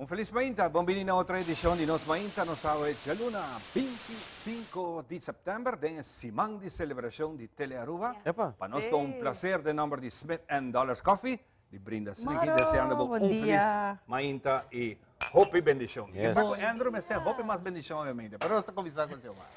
Un felis mainta, bon bini na otro edicion di Nos Mainta. Nos ta awe djaluna 25 di september den e siman di celebracion di Tele Aruba. Epa. Pa nos ta un placer den nomber di Smith and Dollars Coffee di brinda Slinky Moro, deseando bo bon un felis dia. mainta y hopi bendicion. Yes. Kisa cu Andrew mester hopi mas bendicion obviamente, pero nos ta cuminsa cu Xiomara.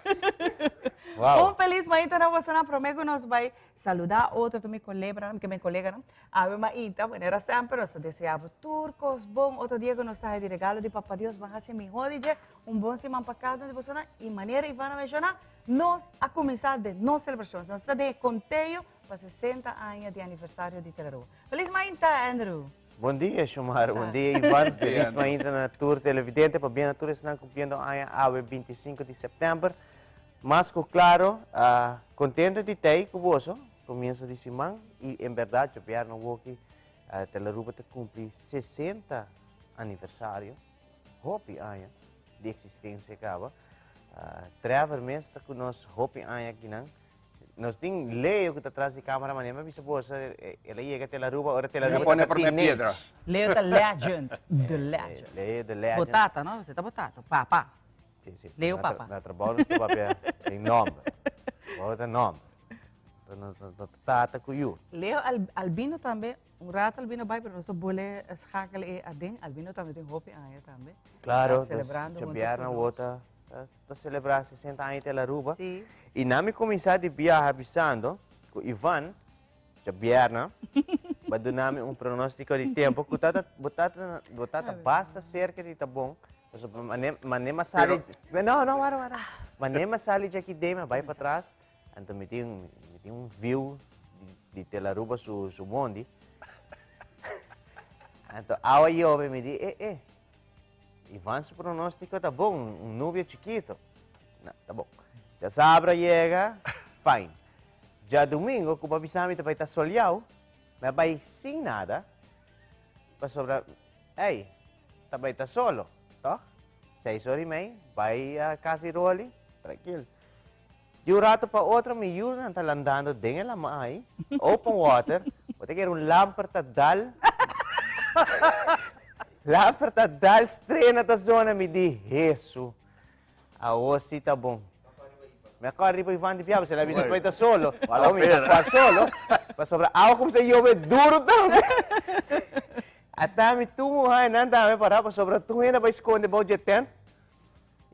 Wow. Un felis mainta na boso nan. Prome cu nos bay saluda otro tur mi colebranan, mi coleganan. Awe mainta, manera semper, nos ta desea bo tur cos bon. Otro dia cu nos ta haci di regalo di Papa Dios, ban haci miho di dje. Un bon siman pa cada un di boso nan. Y manera Iván a menciona, nos a cuminsa den nos celebracion. Nos ta den e conteo pa 60 aña di aniversario di Telearuba. Feliz mainta, Andrew! Bon dia, Xiomara. Bon dia, Ivan. Feliz mainta na tur televidente. Pabia na tur esnan cumpliendo aña awe 25 di september. Mas cu claro, contento di tey cu boso comienzo di siman y en berdad djabièrnè awoki Telearuba ta cumpli 60 aniversario, hopi aña di existencia caba. Trevor mes ta cu nos hopi aña akinan. Nos tin Leo cu ta tras di camera, manera mi a bisa boso, el a yega Telearuba ora Telearuba Pone tabata prome teenage. piedra. Leo ta legend, the legend. Leo the legend. Bo tata, no? Ta bo tata, papa. Si, si. Leo Na papa. Na trabou nos ta papia den nomber. Trabou ta nomber. No ta tata cu yu. Leo Albino tambe, un rato Albino bai, pero nos a bole schakel e aden. Albino tambe tin hopi aña tambe. Claro, Ta celebrando hunto djabièrnè cu awor nos. ta celebra 60 aña Telearuba. Si. Y na mi cuminsa di biaha bisando cu Ivan, djabièrnè, ba duna mi un pronostico di tempo cu tata, bo tata, bo tata basta cerca di ta bon. Pasobra mane, mane m'a sali, Pero no, no, wara, wara. Mane m'a sali djaki den, m'a bai patras, anto mi tin, mi tin un view di, di Telearuba su, su mondi. Anto awa yobe, mi di, eh, eh, Ivan su pronostico ta bon, un nubia chikito. No, ta bon. Djasabra yega, fine. Djadumingo, ku bo a bisa mi ta bai ta soleau, mi a bai sin nada, pasobra, ey, ta bai ta solo, toch? Seis ora y mei, bai cas di Rolly, trankil. Di un rato pa otro mi yunan ta landando den e lama ai, open water, bo ta kere un lamper ta dal, lamper ta dal, strena ta zona, mi di, Hesu, awo si ta bon. Mi a kòrda riba Ivan di Piaba, si el a bisa ku bai ta solo, awo mi ta kua solo, pasobra awa kuminsá yobe duru tambe. Ata mi tur muhá nan tambe pará pasobra tur hende a bai skonde bou dje tent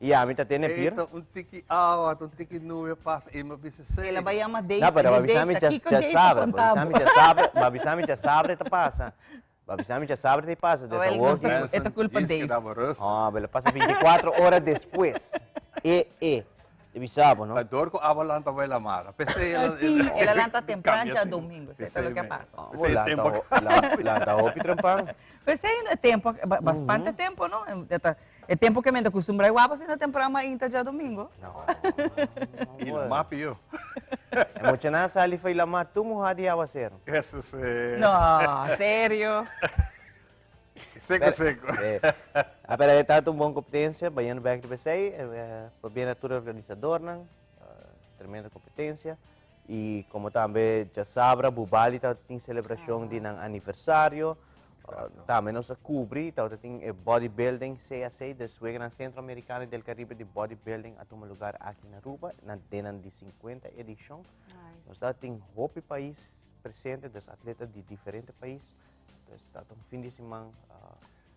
i ami ta tene pir. Ey, ta un tiki awa, ta un tiki nube pasa i mi a bisa sey. El a bai yama Dave, No, pero di bo a bisa Dave mi ta dja kiko Dave a sabra, bo konta a bisa mi bo. dja sabra, bo a bisa mi dja sabra ta pasa. Bo a bisa mi dja sabra ta pasa, des Wel, awor nos ta ki e ta kulpa Djis Dave. keda bo rustig. Oh, bo lo pasa 24 ora despues. E, e. Te bisa bo, no? Ta dor ku abo lanta bai lamar. P'esei el a Sí, el a lanta tempran cambia djadomingo, esei ta loke a pasa. Oh, P'esei lanta tempo ho, lanta hopi trempan. P'esei e tempo, bastante tempo, no? E ta, e tempo ke men ta kustumbrá e wapa asina tempran mainta djadomingo. No. I lamá pió. E muchanan a sali for i lamá tur muhá di awasero. Eso sí. No, serio? Seco, seco. Ah, pero e tabata un bon competencia, bayendo bek riba esey, pabia na tur e organisadornan, tremendo competencia. Y como tambe djasabra Bubali tabata tin celebracion di nan aniversario, tambe nos a cubri, tabata tin e bodybuilding CAC, des Weganan Centroamericano y del Caribe di bodybuilding a tuma lugar aki na Aruba, na den nan di 50 edicion. Nos tabata tin hopi pais presente, des atleta di diferente pais. Pues ta un fin di siman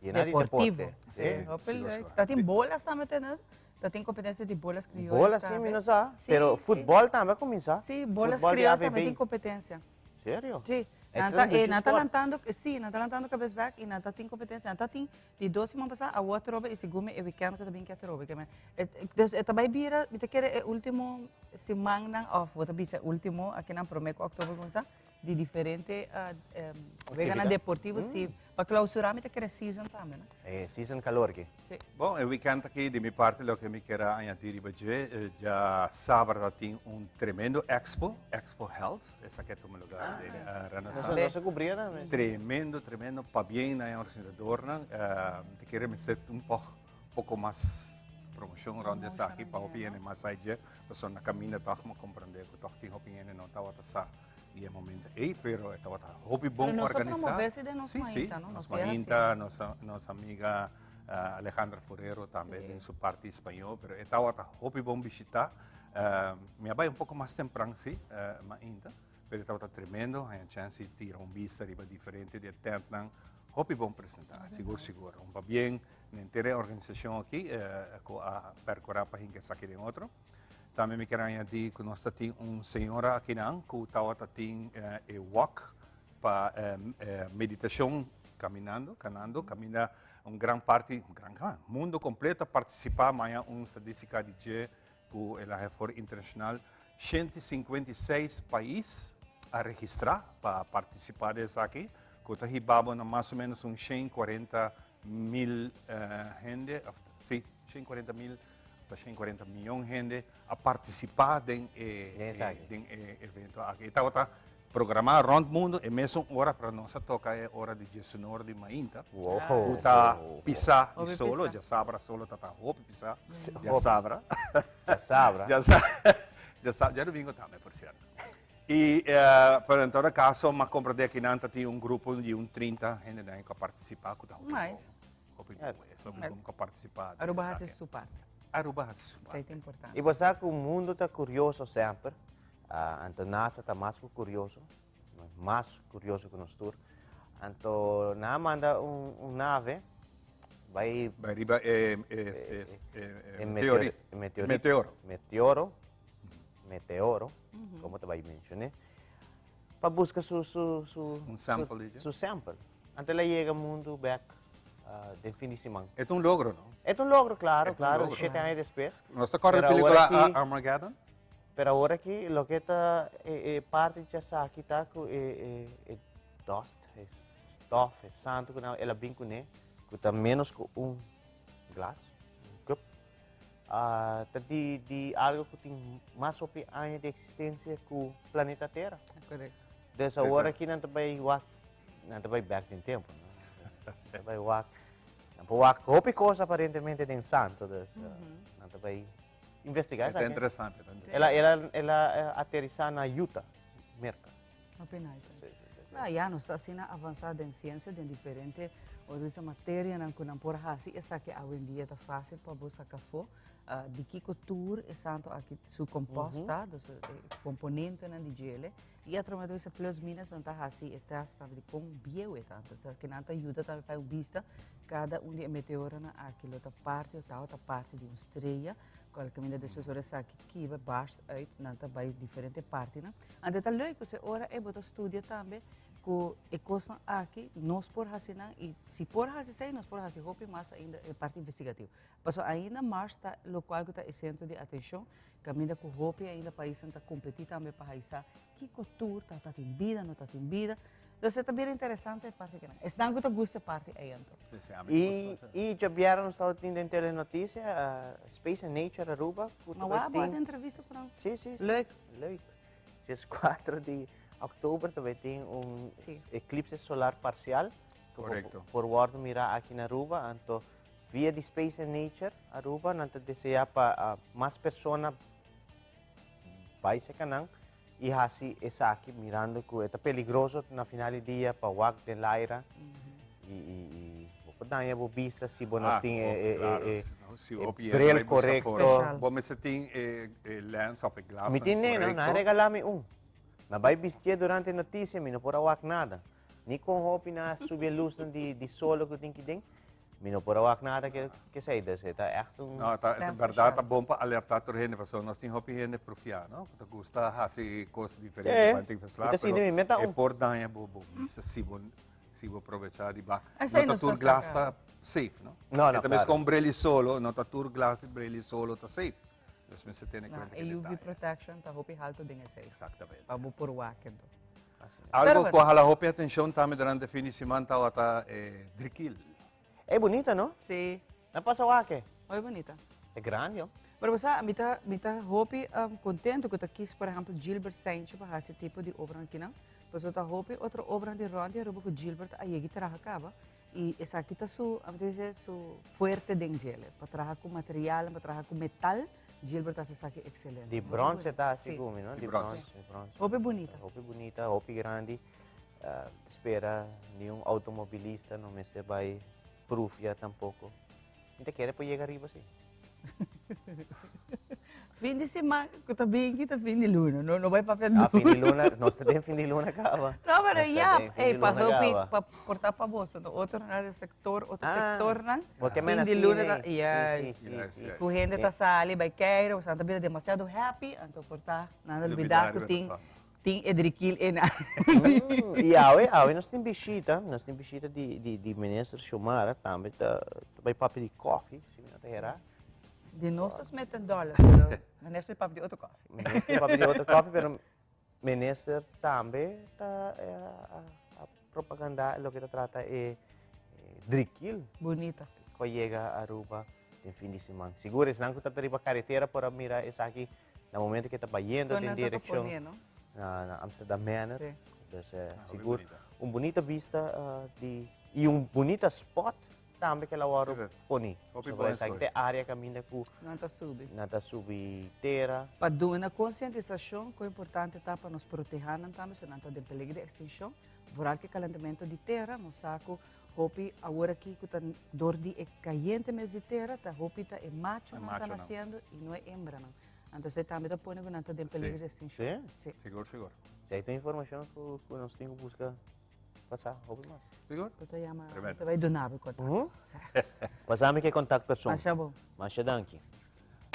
llena di Deportivo. deporte. Sí, Sí. hopi Sí, leuk. Ta tin bolas tambe te, no? Ta tin competencia di bolas criollas Bolas sí, tambe. mi no sa. Sí, Pero sí. futbol tambe a cuminsa. Sí, bolas Futbol di criollas tambe AVB. tin competencia. Serio? Sí. E Nan ta ta, un dushi eh, nan ta sport. lantando, sí, nan ta lantando cabes bek y nan ta tin competencia. Nan ta tin di dos siman pasá awor atrobe y segun mi e weekend cu ta bin ki atrobe. Ke men, e, dus e ta bay bira, mi ta kere e ultimo simannan of bo ta bisa e ultimo akinan prome cu october cuminsa. Di diferente weganan deportivo, si. Pa clausura mi ta kere season tambe, no? E season calor aki. Si. Bon, e weekend aki di mi parti loke mi kier a añadi riba dje, djasabra ta tin un tremendo expo, Expo Health, esaki a tuma lugar den Renaissance. Nos a cubri tambe. Tremendo, tremendo, pabien na e organisadornan. Mi ta kere mester un poco mas promocion rond di esaki pa hopi hende mas sa dje, pasobra na caminda tog mi a comprende cu tog tin hopi hende no tabata sa. Di e momento ei, pero e tabata hopi bon Pero nos a organisa. promove si den nos Sí, sí, mainta, no? nos Nos a hasi. mainta, nos, nos amiga Alejandra Forero tambe den su parti spañó, pero e tabata hopi bon bishitá. Mi a bai un poko mas tempran sí, mainta, pero e tabata tremendo, haña chèns di tira un bista riba diferente di e tèntnan. Hopi bon presentá, sigur sigur. Un pabien na henter e organisashon aki ku a pèrkurá pa hinka esaki den otro. Tambe mi kier añadí ku nos ta tin un señora akinan ku tabata tin e walk pa meditashon kaminando, kanando, kaminda un gran parti, un gran, mundo kompleto a partisipá, maña un stadistika di dje ku el a hef for internashonal, 156 pais a registrá pa partisipá den esaki, ku ta hiba bo na mas o ménos un 140 mil hende, sí, 140 mil, ta 140 mion hende a partisipá den e evento aki. E tabata programá rònt mundu e mesun ora, pero nos a toka e ora di 11 or di mainta. Ku ta pisá di solo, djasabra solo ta hopi pisá, djasabra. Djasabra. Djasabra, djadumingu tambe, por sierto. I, pero en todo kaso, m'a komprondé akinan ta tin un grupo di un 30 hende ku a partisipá, ku ta hopi bon. Hopi bon, hopi bon ku a partisipá. Aruba hasi su parti. Aruba hasi su parti. Ta importante. I bo sa ku mundu ta kurioso semper. Anto NASA ta mas ku kurioso, mas kurioso ku nos tur. Anto nan a manda un nave bai Bai riba e meteorito. Meteorito. Meteoro. Meteoro. Meteoro, komo ta bai menshoné, pa buska su Un sample. Su sample. Anto el a yega mundu bèk den fin di siman. E ta un logro, no? E ta un logro, klaro, klaro. 7 aña despues. Nos ta kòrda e pelíkula Armageddon? Pero awor aki loke ta e parti di esaki ta ku e dust, e stof, e santu ku el a bin kuné, ku ta ménos ku un glas, un cup, ta di algu ku tin mas hopi aña di eksistensia ku planeta Tera. Korekto. Dus awor aki nan ta bai wak, nan ta bai bèk den tempu, no? Nan ta bai wak, nan por wak hopi kos aparentemente den santu, dus nan ta bai investigá esaki. Ta interesante, ta interesante. El a aterisá na Utah, Merka. Hopi nice. Ah, ya nos ta asina avansá den siensia, den diferente otro materianan ku nan por hasi esaki awendia ta fásil pa bo saka afó. Di kiko tur e santo aki su kompost ta, dus e komponentenan di djele. I atrobe ta bisa plus minus nan ta hasi e test tambe di kon bieu e ta. Entonces kinan ta yuda tambe pa un bista kada un di e meteoronan aki lo ta parti o tabata parti di un strea kual kaminda despues ora esaki kiba barst uit nan ta bai diferente partinan. Anto ta leuk pasobra ora e bo ta studia tambe ku e kosnan aki nos por hasi nan i si por hasi esei nos por hasi hopi mas ainda e parti investigativo. Pasobra ainda Mars ta lokual ku ta e sentro di atenshon kaminda ku hopi ainda paisnan ta kompetí tambe pa haisa kiko tur ta ta tin bida no ta tin bida. Entonces e ta bien interesante e parti kinan. Esnan ku ta gusta e parti ei anto. I djabièrnè nos tabata tin den Telenoticia Space and Nature Aruba. Ma wak bo hasi entrevista ku nan. Si. Leuk. Leuk. 4 di òktober tambe tin un eklipse solar parsial. Korekto. Por wòrdu mirá aki na Aruba. Anto via di Space and Nature Aruba nan ta deseá pa mas persona bai serka nan i hasi esaki mirando ku e ta peligroso na final di dia pa wak den laira i bo por daña bo bista si bo no tin e bril korekto. Bo mester tin e lens of e glas Mi tin ne, no? Nan a regalá mi un. Mi a bai bistié durante notisia, mi no por a wak nada. Ni kon hopi nan a subi e lusnan di solo ku tin ki den. Mi no por a wak nada ke esei, dus e ta ègt un. No, ta bèrdat ta bon pa alertá tur hende, pasobra nos tin hopi hende profiá, no? Ku ta gusta hasi kos diferente pa tin verslaaf, pero e por daña bo bista si bo probechá di ba. No ta tur glas ta safe, no? No, no, E ta mes kon bril di solo, no ta tur glas di bril di solo ta safe. Dus mester tene kuenta ku e UV protection ta hopi haltu den esei. Eksaktamente. Pa bo por wak enton. Algo ku a hala hopi atenshon tambe durante fin di siman tabata e drikil. E bunita, no? Si. Na pasa wak e? Hopi bunita. E grandi, oh. Pero bo sa, mi ta hopi contento ku ta kies, por ehempel, Gilbert Saintje pa hasi tipo di obranan akinan. Pasobra ta hopi otro obranan di rònt di Aruba ku Gilbert a yega i traha kaba. I esaki ta su, ami ta bisa, su fuerte den djele. Pa traha ku materialnan, pa traha ku metal, Gilbert ta hasi esaki ekselente. Di bronse ta hasi ku mi, no? Di bronse. Di bronse. Hopi bunita. Hopi bunita, hopi grandi. Spera niun outomobilista no mester bai prufia tampoko. kere por yega riba si. Fin di siman ku ta bin ta fin di luna. No, no bai papia Ah, fin di luna, nos ta den fin di luna kaba. No, pero Nos ta ya, den fin ey, di pa luna hopi, kaba. pa porta pa boso, no otro na de sector, otro Ah, sectornan. porque Fin men di así, luna ne? ta, Sí, yes. sí, sí, Yes, sí. yes. Ku hende ta sali bai keiro, sa ta bira demasiado happy, anto porta nan Lubida lubida ku riba tin ta. tin e drikil ena. I awe, awe nos tin bishita, nos tin bishita di, di, di minister Xiomara, tambe ta, ta bai papia di koffie, si mi no ta hera. Di nos ta Smith and Dollars, pero minister papia di otro koffie. Minister papia di otro koffie, pero minister tambe ta eh, a, a propaganda loke ta trata e, e drikil. Bunita. Ku a yega Aruba den fin di siman. Sigur esnan ku ta riba karetera por a mira esaki na momento ku e ta bayendo den Con nan ta direkshon pone, no? na, na Amsterdam Manor. Sí. Dus eh, Ah, hopi sigur bunita. un bunita bista eh, di i un bunita spot tambe ku el a wòrdu Sí, poni. Hopi Sobra bon esaki escoge. ta e área kaminda ku Nan ta subi. nan ta subi tera. Pa duna konsientisashon kon importante ta pa nos protehá nan tambe, so nan ta den peligro di ekstinshon. Vooral ku e kalentamentu di tera, nos sa ku hopi awor aki ku ta dor di e kayente mes di tera, ta hopi ta e machonan ta machonan. nasiendo i no e embranan. Anto esei tambe ta pone ku nan ta den peligro di ekstinshon. Sí? Sí. Sigur, sigur. Si hay tur informashon ku ku nos tin ku buska pasa hopi mas. Sigur? Bo ta yama, Tremendo. ta bai duna bo kontakto. Pasa mi ke kontaktpersoon. Masha bon. Masha danki.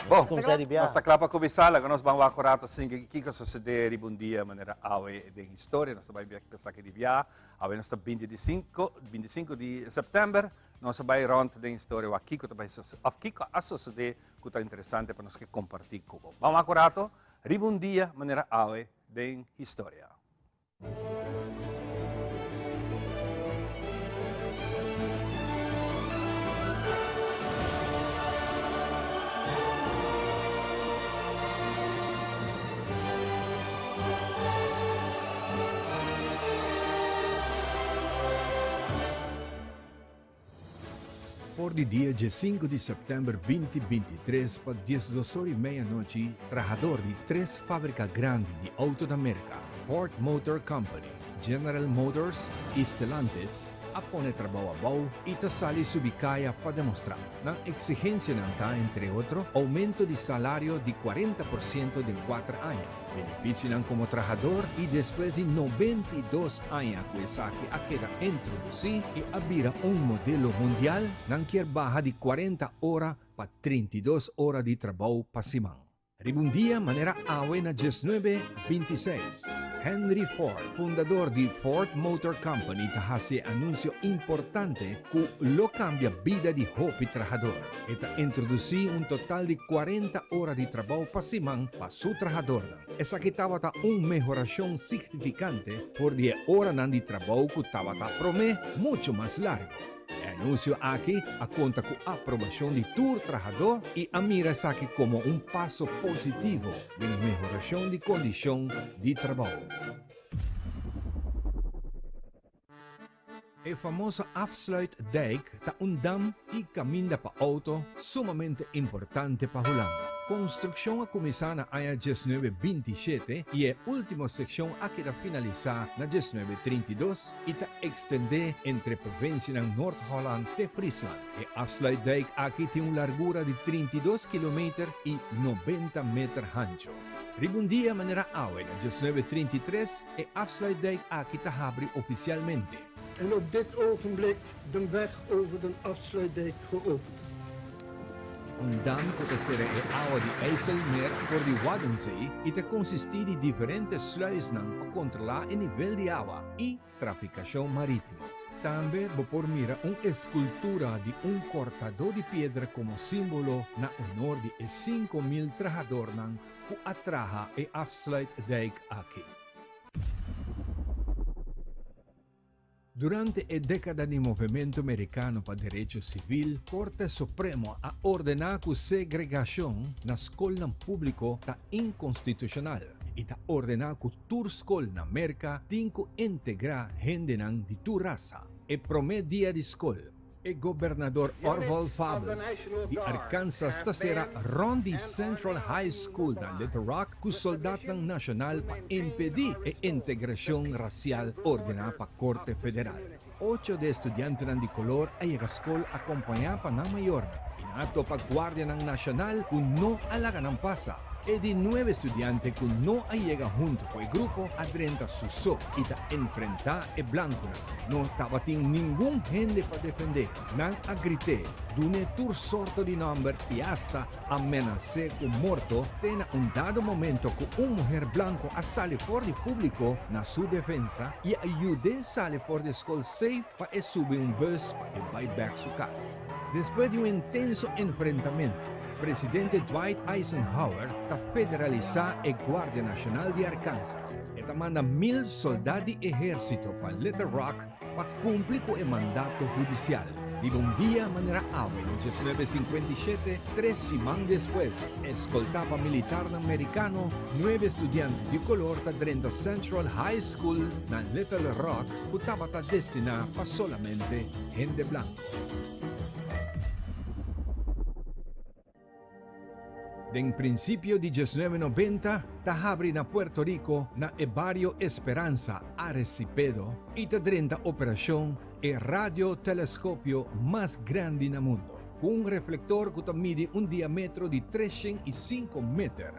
Bon, Kumsa di bia. nos ta kla pa kuminsá. Laga nos ban wak un rato sin ke kiko sosodé riba un dia manera awe den historia. Nos ta bai bia pensa ke di bia. Awe nos ta binti di sinku, binti sinku di sèptèmber. Nos a bai rònt den historia wak kiko ta bai sosodé, òf kiko a sosodé ku ta interesante pa nos ke kompartí ku bo. Ban wak un rato riba un dia manera awe den historia. For di dia diesinco di september 2023 pa 12 or y meia nochi, trahador di tres fabrica grandi di auto na Merca, Ford Motor Company, General Motors y Stellantis, a pone trabou abou y ta sali subi caya pa demostra. Nan exigencianan ta, entre otro, aumento di salario di 40% den cuater aña, beneficionan como trahador y despues di 92 aña cu esaki a keda introduci y a bira un modelo mundial, nan kier baha di 40 ora pa 32 ora di trabou pa siman. Riba un dia manera awe na 1926, Henry Ford, fundador di Ford Motor Company ta hasi e anuncio importante cu lo cambia bida di hopi trahador. E ta introduci un total di 40 ora di trabou pa siman pa su trahadornan. Esaki tabata un mehoracion significante for di e oranan di trabou cu tabata prome mucho mas largo. E anuncio aki a conta cu aprobacion di tur trahador y a mira esaki como un paso positivo den mehoracion di condicion di trabou. E famoso Afsluitdijk ta un dam y caminda pa auto sumamente importante pa Hulanda. Construccion a cuminsa na aña 1927 y e ultimo seccion a keda finalisa na 1932 y ta extende entre provincianan Noord-Holland te Friesland. E Afsluitdijk aki tin un largura di 32 kilometer y 90 meter hancho. Riba un dia manera awe na 1933 e Afsluitdijk aki ta habri oficialmente. En op dit ogenblik de weg over de Afsluitdijk geopend. Un dam ku ta sera e awa di IJsselmeer for di Waddenzee i ta konsistí di diferente sluisnan pa kontrolá e nivel di awa i trafikashon marítimo. Tambe bo por mira un eskultura di un kortadó di piedra komo símbolo na honor di e 5000 trahadornan ku a traha e Afsluitdijk aki. Durante e dékada di movementu merikano pa derecho sivil, Korte Supremo a ordená ku segregashon na skolnan públiko ta inkonstitushonal i ta ordená ku tur skol na Merka tin ku integrá hendenan di tur rasa. E promé dia di skol, e gobernador Orval Faubus di Arkansas ta sera rònt di Central High School na Little Rock ku soldatnan nashonal pa impedí e integrashon rasial ordená pa Korte Federal. Ocho di e studiantenan di kolor a yega skol akompañá pa nan mayornan i nan. Nan a topa guardianan nashonal ku no a laga nan pasa. E di nuebe studiante ku no a yega huntu ku e grupo a drenta su so i ta enfrentá e blankunan. No tabatin ningun hende pa defend'é. Nan a grit'é, dun'é tur sorto di nòmber i asta a menas'é ku morto te na un dado momento ku un muher blanku a sali for di públiko na su defensa i a yud'é sali for di e skol safe pa e subi un bus pa e bai bèk su kas. Despues di un intenso enfrentamentu, presidente Dwight Eisenhower ta federalisá e Guardia Nashonal di Arkansas. E ta manda mil soldá di ehérsito pa Little Rock pa kumpli ku e mandato hudisial. Riba un dia manera awe na 1957, tres siman despues, eskoltá pa militarnan merikano, nuebe studiante di kolor ta drenta Central High School na Little Rock ku tabata destiná pa solamente hende blanku. Den prinsipio di 1990 ta habri na Puerto Rico na e bario Esperanza, Arecipedo, i ta drenta operashon e radioteleskopio mas grandi na mundo, ku un reflektor ku ta midi un diametro di 305 meter.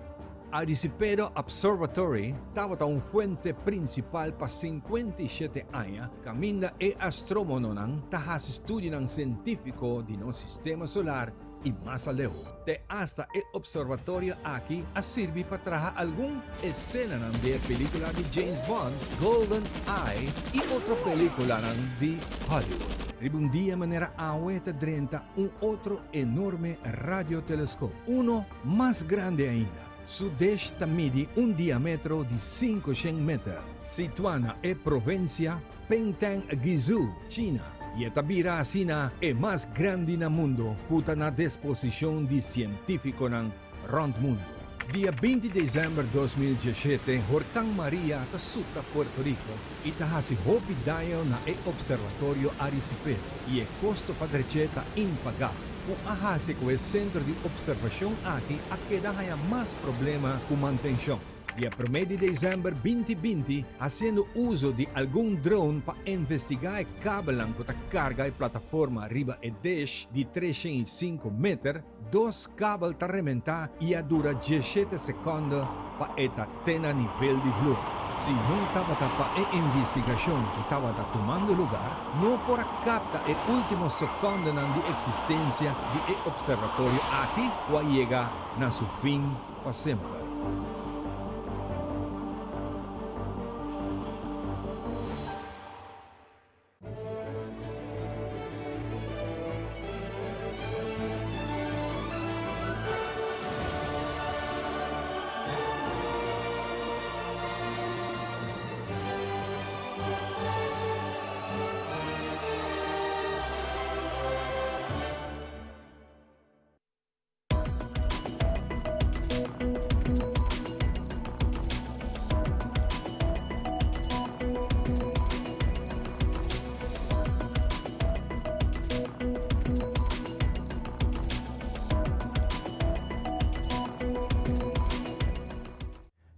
Arecipedo Observatory tabata un fuente prinsipal pa 57 aña kaminda e astrómononan ta hasi studionan sientífiko di nos sistema solar i mas aleu. Te asta e observatorio aki a sirbi pa traha algun esenanan di e pelíkula di James Bond, Golden Eye i otro pelíkulanan di Hollywood. Riba un dia manera awe ta drenta un otro enorme radioteleskop, uno mas grandi ainda. Su dish ta midi un diametro di 500 meter, situá na e provinsia Pingtang Guizhou, China, i e ta bira asina e mas grandi na mundo ku ta na disposishon di sientífikonan rònt mundu. Dia 20 desèmber 2017, Horkan Maria ta suta Puerto Rico i ta hasi hopi daño na e Observatorio Arecipedo i e kosto pa drech'é ta impagabel, ku a hasi ku e sentro di opservashon aki a keda haña mas problema ku mantenshon. Dia promé di desèmber 2020, hasiendo uso di algun drone pa investigá e kabelnan ku ta karga e plataforma riba e dish di 305 meter, dos kabel ta rementá i a dura 17 sekònde pa e ta te na nivel di vloer. Si no tabata pa e investigashon ku tabata tumando lugar, no por a kapta e último sekòndenan di eksistensia di e opservatorio aki ku a yega na su fin pa semper.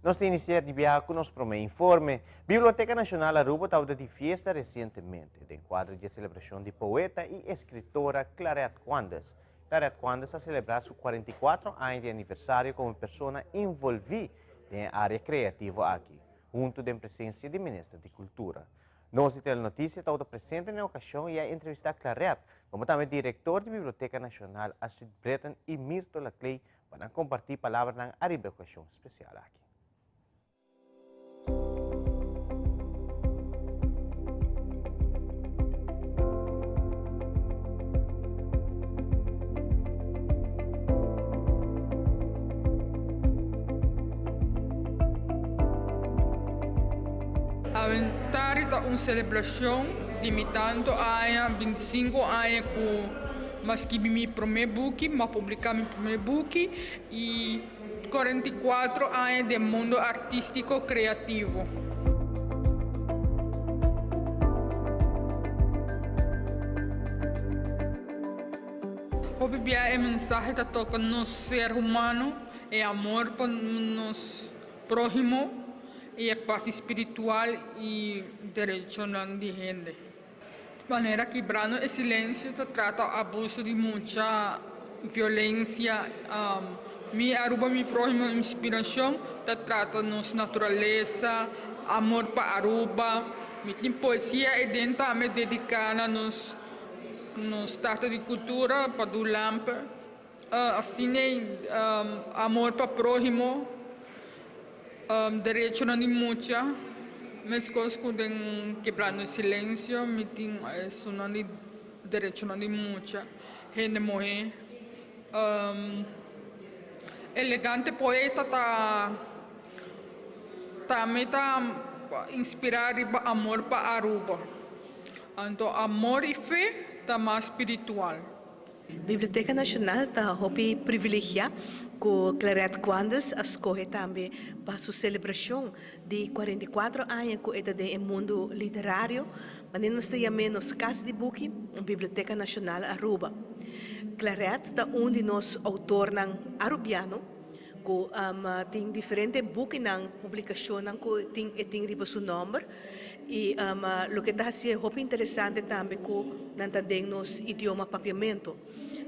Nos ta inicia di biaha cu nos prome informe. Biblioteca Nacional Aruba tabata di fiesta recientemente, den cuadro di e celebracion di poeta y escritora Claret Quandes. Claret Quandes a celebra su 44 aña di aniversario como persona envolvi den e area creativo aki, hunto den presencia di Minister di Cultura. Nos di Telenoticia tabata presente na e ocasion y a entrevista Claret, como tambe director di Biblioteca Nacional Astrid Britten y Mirto Laclay pa nan comparti palabranan ariba e ocasion special aki. Aventari ta un selebrashon di mi tantu aña, 25 aña ku m'a skibi mi promé buki, m'a publiká mi promé buki i 44 aña den mundo artístiko kreativo. Hopi bia e mensahe ta toka nos ser humano, e amor pa nos próhimo i e parti spiritual i derechonan di hende. Manera Kibrando e Silensio ta trata abuso di mucha. violencia. Mi Aruba Mi Prohimo Inspiracion ta trata nos naturalesa, amor pa Aruba. Mi tin poesia eden tambe dedica na nos nos tata di cultura, Padu Lampe. Asina amor pa prohimo, derechonan di mucha, mescos cu den Quebrando el Silencio mi tin esunnan di derechonan di mucha, hende muhe. Elegante Poeta ta tambe ta inspira riba amor pa Aruba. Anto amor y fe ta mas spiritual. Biblioteca Nacional ta hopi privilegia cu Claret Quandus a scoge tambe pa su celebracion di 44 aña cu e ta den e mundo literario, manera nos ta yam'é nos cas di buki, Biblioteca Nacional Aruba. Claret ta un di nos autornan Arubiano cu tin diferente bukinan, publicacionnan cu tin e tin riba su nomber. Y loke ta hacié hopi interesante tambe cu nan ta den nos idioma Papiamento.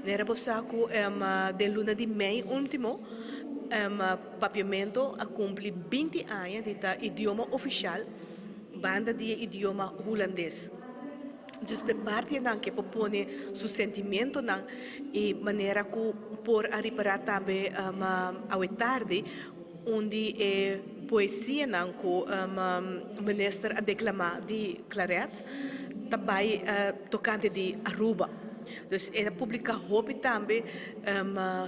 Nera bo sa cu den luna di mei ultimo Papiamento a cumpli 20 aña di ta idioma oficial banda di e idioma Hulandes. Dus p'e partinan ke por pone su sentimentonan y manera cu por a ripara tambe awe tardi un di e poesianan cu minister a declama di Claret ta bay tocante di Aruba. Dus e ta publica hopi tambe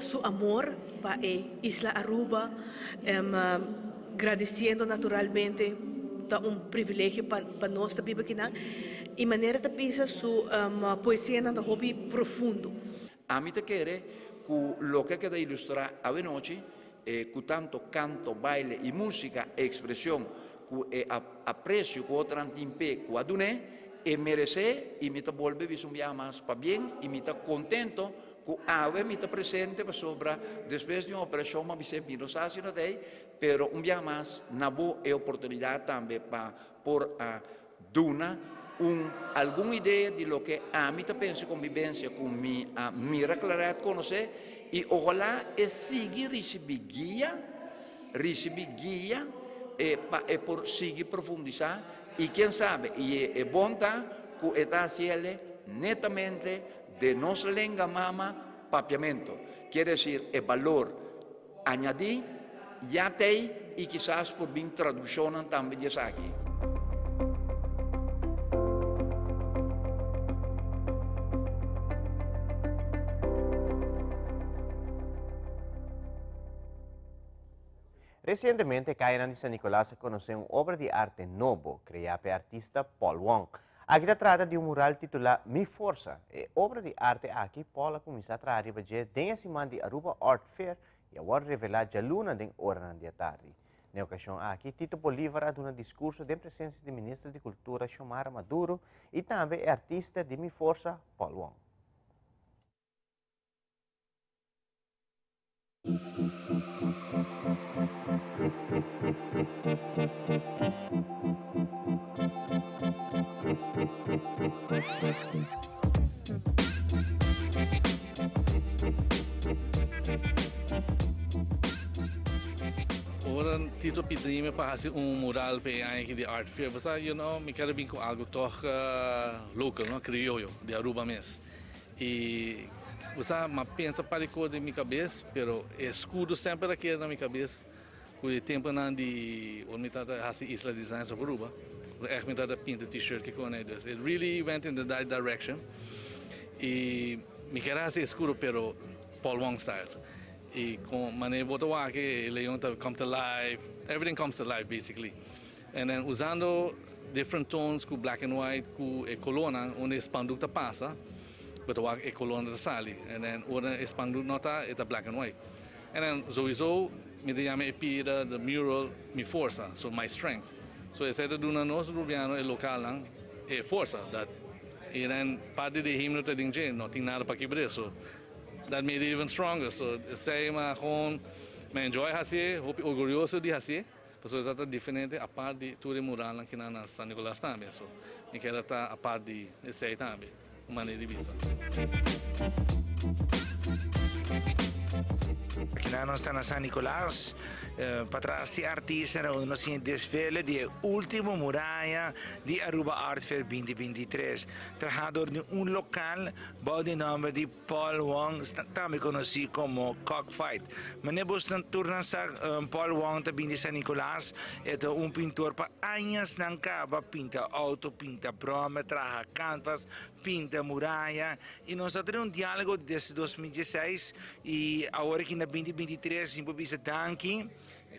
su amor pa e isla Aruba, gradiciendo naturalmente ta un privilegio pa nos ta biba akinan y manera ta bisa su poesianan ta hopi profundo. Ami ta kere ku loke a keda ilustrá awenochi, ku tanto kanto, baile i músika, e ekspreshon ku e apresio ku otronan tin p'e ku a dun'é, e meresé i mi ta bolbe bisa un biaha mas pabien i mi ta kontento ku awe mi ta presente pasobra despues di un operashon mi a bis'é mi no sa si no ta ei, pero un biaha mas na bo e oportunidat tambe pa por a duna un algun idea di loke ami ta pensa konbibensia ku mi a mira Claret konosé i ojalá e sigui risibí guia, risibí guia e pa e por sigui profundisá i ken sabe i e bon ta ku e ta hasiele netamente den nos lenga mama Papiamento, kier desir e balor Añadí, ya t'ei i kisas por bin tradukshonnan tambe di esaki. Resientemente kayanan di San Nicolas a konosé un obra di arte nobo kreá pa e artista Paul Wong. Aki ta trata di un mural titulá Mi Forsa. E obra di arte aki Paul a kuminsá traha riba dje den e siman di Aruba Art Fair i a wòrdu revelá djaluna den oranan di atardi. Na e okashon aki Tito Bolivar a duna diskurso den presensia di Minister di Kultura Xiomara Maduro i tambe e artista di Mi Forsa, Paul Wong. Ora Tito pidi mi pa hasi un mural pa e aña aki di Art Fair, bo sa, you know, mi kere bin ku algu tòg local, no, krioyo, di Aruba mes. Y bo sa, m'a pensa par di cos den mi cabes, pero e escudo semper a keda na mi cabes cu e temponan di ora mi tabata haci Isla Designs of Aruba, ora echt mi tabata pinta t-shirt ki con e. Dus it really went in the right direction. Y mi kier a haci escudo pero Paul Wong style. Y con manera bo ta wak e leon ta come to life, everything comes to life basically. And then usando different tones cu black and white cu e colornan unda e spandoek ta pasa, bo ta wak e colornan ta sali. And then ora e spandoek no ta, e ta black and white. And then souiso mi ta yama e pida, the mural, mi forsa, so my strength. So esei ta duna nos Rubiano e localnan e forsa that y then parti di e himno ta den dje, no tin nada pa kibr'e. So that made it even stronger. So esei mi a gewoon, mi a enjoy haci'e, hopi orgulloso di haci'e. Pasobra e ta diferente apart di tur e muralnan ki nan na San Nicolas tambe. So mi keda ta apart di esei tambe, un manera di bisa. Akinan nos ta na San Nicolas, patras di artista na unda nos tin e desfile di e ultimo muraya di Aruba Art Fair 2023, traha dor di un lokal bou di nomber di Paul Wong, tambe konosí komo Cockfight. Manera bosnan tur nan sa, Paul Wong ta bin di San Nicolas, e ta un pintor pa añasnan kaba pinta outo, pinta bròmer, traha canvas, pinta muraya y nos a tene un dialogo desde 2016 y awor aki na 2023 mi por bisa danki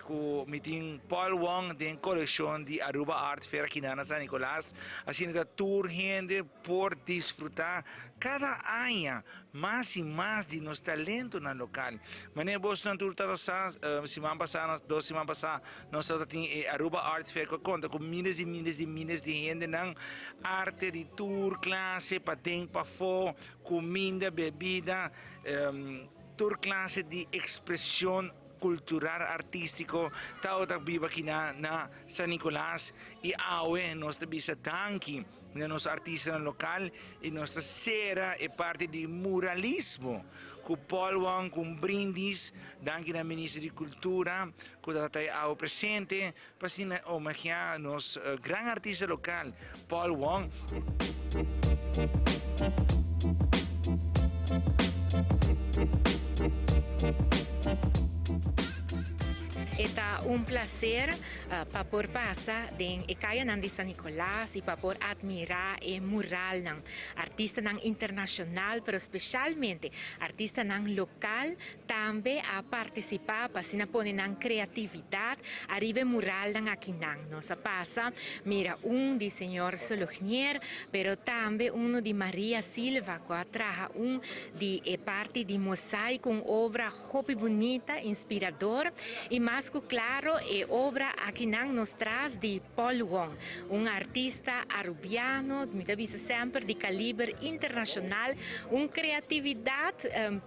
cu mi tin Paul Wong den coleccion di Aruba Art Fair aki na San Nicolas, asina ta tur hende por disfruta cada aña mas y mas di nos talentonan local. Manera bosnan tur ta sa, siman pasa, dos siman pasa nos tabata tin e Aruba Art Fair cu a conta cu miles y miles y miles di hendenan, arte di tur clase, paden, pafo, cuminda, bebida, tur clase di expresion cultural artistico tabata biba aki na San Nicolas y awe nos ta bisa danki na nos artistanan local y nos ta cera e parti di muralismo cu Paul Wong cu un brindis, danki na Minister di Cultura cu ta ta awe presente pa asina homenagea nos gran artista local Paul Wong. E ta un placer pa por pasa den e cayanan di San Nicolas y pa por admira e muralnan. Artistanan internacional pero specialmente artistanan local tambe a participa pa asina pone nan creatividad ariba e muralnan akinan. Nos a pasa mira un di señor Solognier pero tambe uno di Maria Silva cu a traha un di e parti di mosaico, un obra Hopi bunita, inspirador y mas cu claro e obra akinan nos tras di Paul Wong, un artista Arubiano, mi ta bisa semper di caliber internacional, un creatividad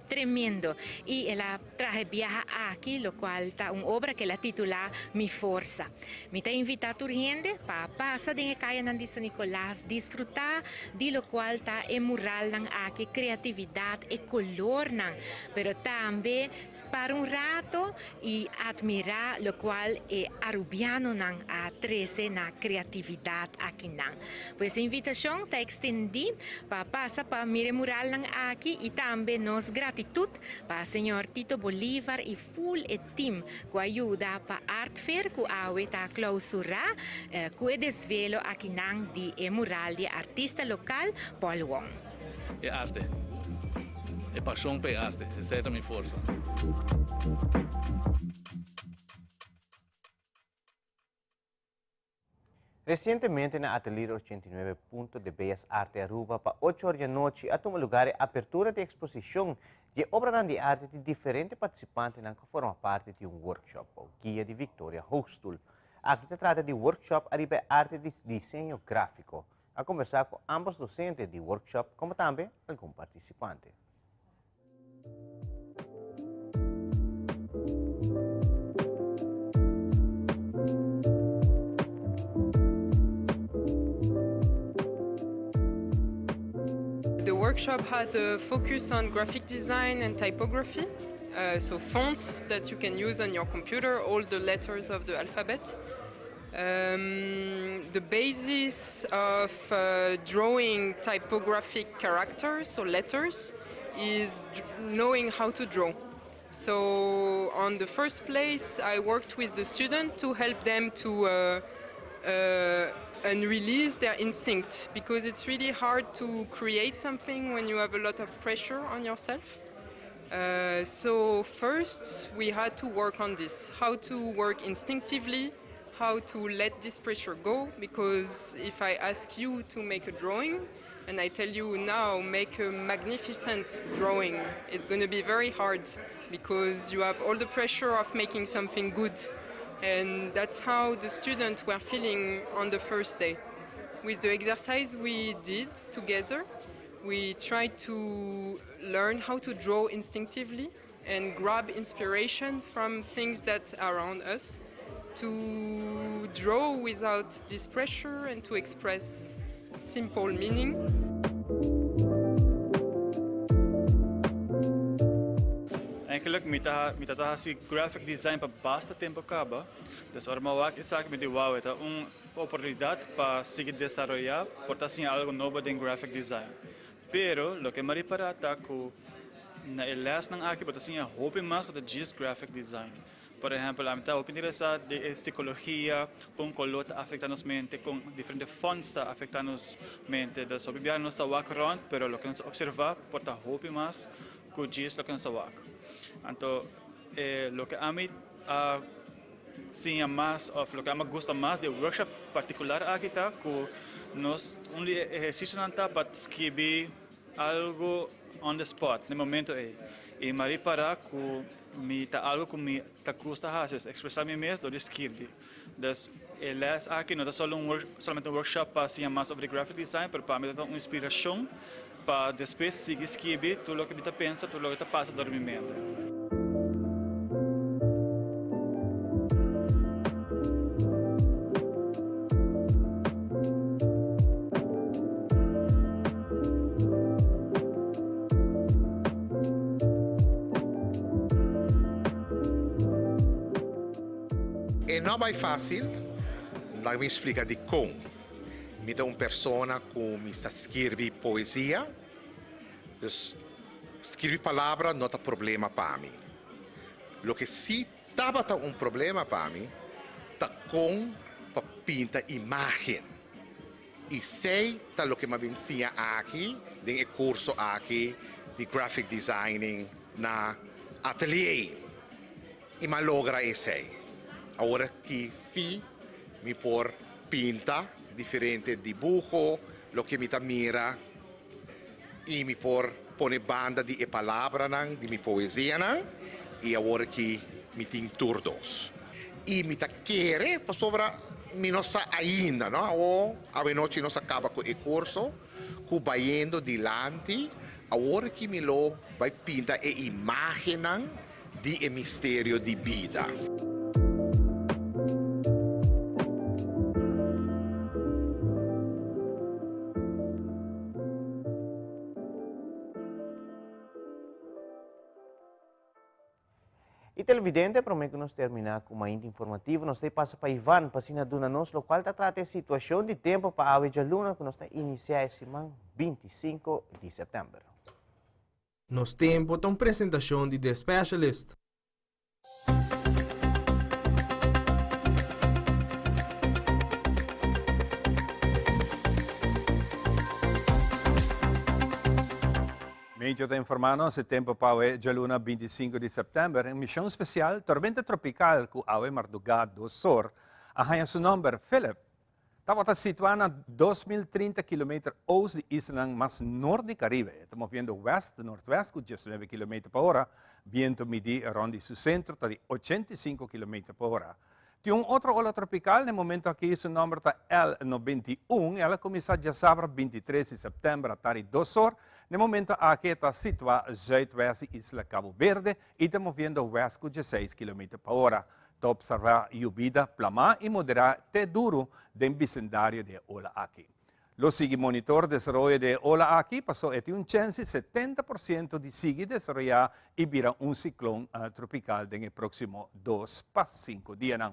tremendo y el a traha e biaha aki locual ta un obra cu el a titula Mi Forsa. Mi ta invita tur hende pa pasa den e cayanan di San Nicolas, disfruta di locual ta e muralnan aki, creatividad, e colornan, pero tambe para un rato y admira locual e Arubianonan a trece na creatividad akinan. Pues e invitacion ta extendi pa pasa pa mira e muralnan aki y tambe nos gratitud pa señor Tito Bolivar y Full e team cu a yuda pa Art Fair cu awe ta clausura cu e desvelo akinan di e mural di e artista local Paul Wong. E arte. E pasion pa e arte. Esei ta mi forsa. Recientemente na Atelier 89 Punto de Bellas Arte Aruba pa ocho or di anochi a tuma lugar e apertura di exposicion di e obranan di arte di diferente participantenan cu forma parti di un workshop bou guia di Victoria Hoogstoel. Aki ta trata di workshop ariba e arte di diseño grafico. A conversa cu ambos docente di workshop como tambe algun participante. The workshop had a focus on graphic design and typography, uh, so fonts that you can use on your computer, all the letters of the alphabet. Um, the basis of uh, drawing typographic characters, so letters, is knowing how to draw. So on the first place, I worked with the student to help them to uh, uh, and release their instinct because it's really hard to create something when you have a lot of pressure on yourself. Uh, so first we had to work on this, how to work instinctively, how to let this pressure go because if I ask you to make a drawing and I tell you now make a magnificent drawing, it's going to be very hard because you have all the pressure of making something good. And that's how the students were feeling on the first day. With the exercise we did together, we tried to learn how to draw instinctively and grab inspiration from things that are around us to draw without this pressure and to express simple meaning. Eigenlijk mi ta mi ta ta hasi graphic design pa basta tempo kaba. Dus ora mi a wak esaki mi di wow e ta un oportunidat pa sigui desaroyá por ta siña algo nobo den graphic design. Pero loke mi a ripará ta ku na e lèsnan aki bo ta siña hopi mas ku ta djis graphic design. Por ehèmpel ami ta hopi interesá den e sikologia, kon koló ta afektá nos mente, kon diferente fonts ta afektá nos mente. Dus hopi biaha nos ta wak rònt pero loke nos ta opservá por ta hopi mas ku djis loke nos ta wak. Anto e loke ami a siña mas òf loke ami a gusta mas di e workshop partikular aki ta ku nos un di e ehersisionan ta pa skibi algu on the spot, na e momento ei. I mi a ripará ku mi ta algu ku mi ta gusta hasi, es ekspresá mi mes dor di skirbi. Dus e lès aki no ta solo un solamente un workshop pa siña mas over di graphic design, pero pa mi ta un inspirashon pa despues sigui skibi tur loke mi ta pensa, tur loke ta pasa dor di mi mente. E no bai fácil, laga mi splika dikon. Mi ta un persona ku mi sa skirbi poesia, dus skirbi palabra no ta problema pa mi. Loke si tabata un problema pa mi ta kon pa pinta imágen. I esei ta loke mi a bin siña aki den e kurso aki di graphic designing na Atelier. I m'a logra esei. Awor aki sí mi por pinta diferente dibuho, loke mi ta mira, i mi por pone banda di e palabranan di mi poesianan, i awor aki mi tin tur dos. I mi ta kere pasobra mi no sa ainda, no? Awor awenochi nos a kaba ku e kurso, ku bayendo dilanti, awor aki mi lo bai pinta e imágennan di e misterio di bida. Y televidente, prome cu nos termina cu Mainta Informativo, nos ta pasa pa Ivan pa asina duna nos locual ta trata e situacion di tempo pa awe djaluna cu nos ta inicia e siman 25 di september. Nos Tempo ta un presentacion di The Specialist. Meteo ta informa nos e tempo pa awe djaluna 25 di september. En mision special, tormenta tropical cu awe marduga dosor a haña su nomber Philip. Tabata situá na 2030 kilometer oost di islanan mas nort di Karibe. E ta moviendo west noordwest ku 19 kilometer pa ora. Biento midí rònt di su sentro ta di 85 kilometer pa ora. Tin un otro ola tropikal, na e momento aki su nòmber ta El 91. El a kuminsá djasabra 23 di sèptèmber atardi dos or. Na e momento aki e ta situá zuidwest di isla Cabo Verde i ta moviendo west ku 16 kilometer pa ora. Ta observá yubida plamá i moderá te duru den bisendario di e ola aki. Lo sigui monitor desaroyo di e ola aki paso e tin un chèns di 70% di sigui desaroyá i bira un siklon tropikal den e próksimo dos pa sinku dianan.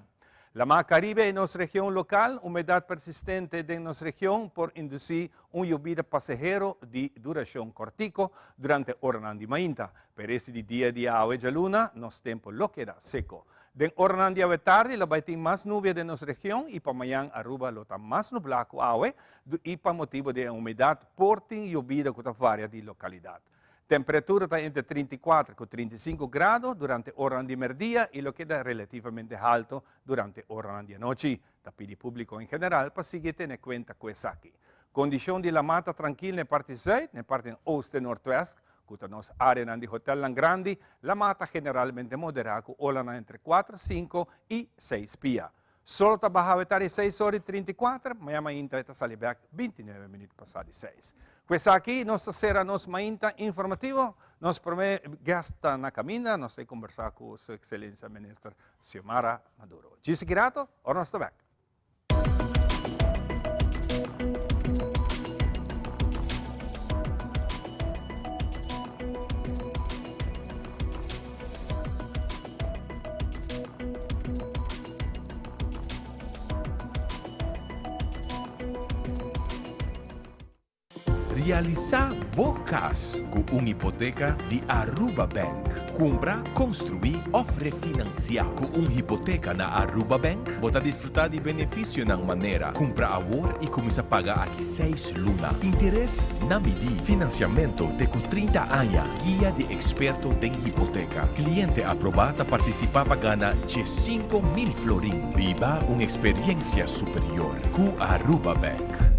Lamá Karibe i nos region lokal, Humedat persistente den nos region por indusí un yobida pasehero di durashon kòrtiko durante oranan di mainta. Pero esti di dia di awe djaluna, nos tempu lo keda seko. Den oranan di awe tardi lo bai tin mas nubia den nos region i pa mañan Aruba lo ta mas nublá ku awe i pa motibu di e humedat por tin yobida ku ta varia di lokalidat. Temperatura ta entre 34 ku 35 grado durante oranan di merdia i lo keda relativamente halto durante oranan di anochi. Ta pidi públiko en general pa sigui tene kuenta ku esaki. Kondishon di lamá ta trankil na e parti zùit, na e parti oost i nortwèst, ku ta nos áreanan di hotèlnan grandi, lamá ta generalmente moderá ku olanan entre kuater, sinku i seis pia. Sol ta baha awe tardi seis ora i 34, maña mainta e ta sali bèk 29 minüt pasá di seis. Ku esaki nos ta sera nos mainta informativo. Nos promé guest ta na kaminda, nos ta kombersá ku su ekselensia Minister Xiomara Maduro. Djis aki rato, ora nos ta bèk. Realisa bo cas cu un hipoteca di Aruba Bank. Cumpra, construi of refinancia cu un hipoteca na Aruba Bank, bo ta disfruta di beneficionan manera, cumpra awor y cuminsa paga aki seis luna, interes na midi, financiamento te cu 30 aña, guia di experto den hipoteca. Cliente aproba ta participa pa gana 15.000 florin. Biba un experiencia superior cu Aruba Bank.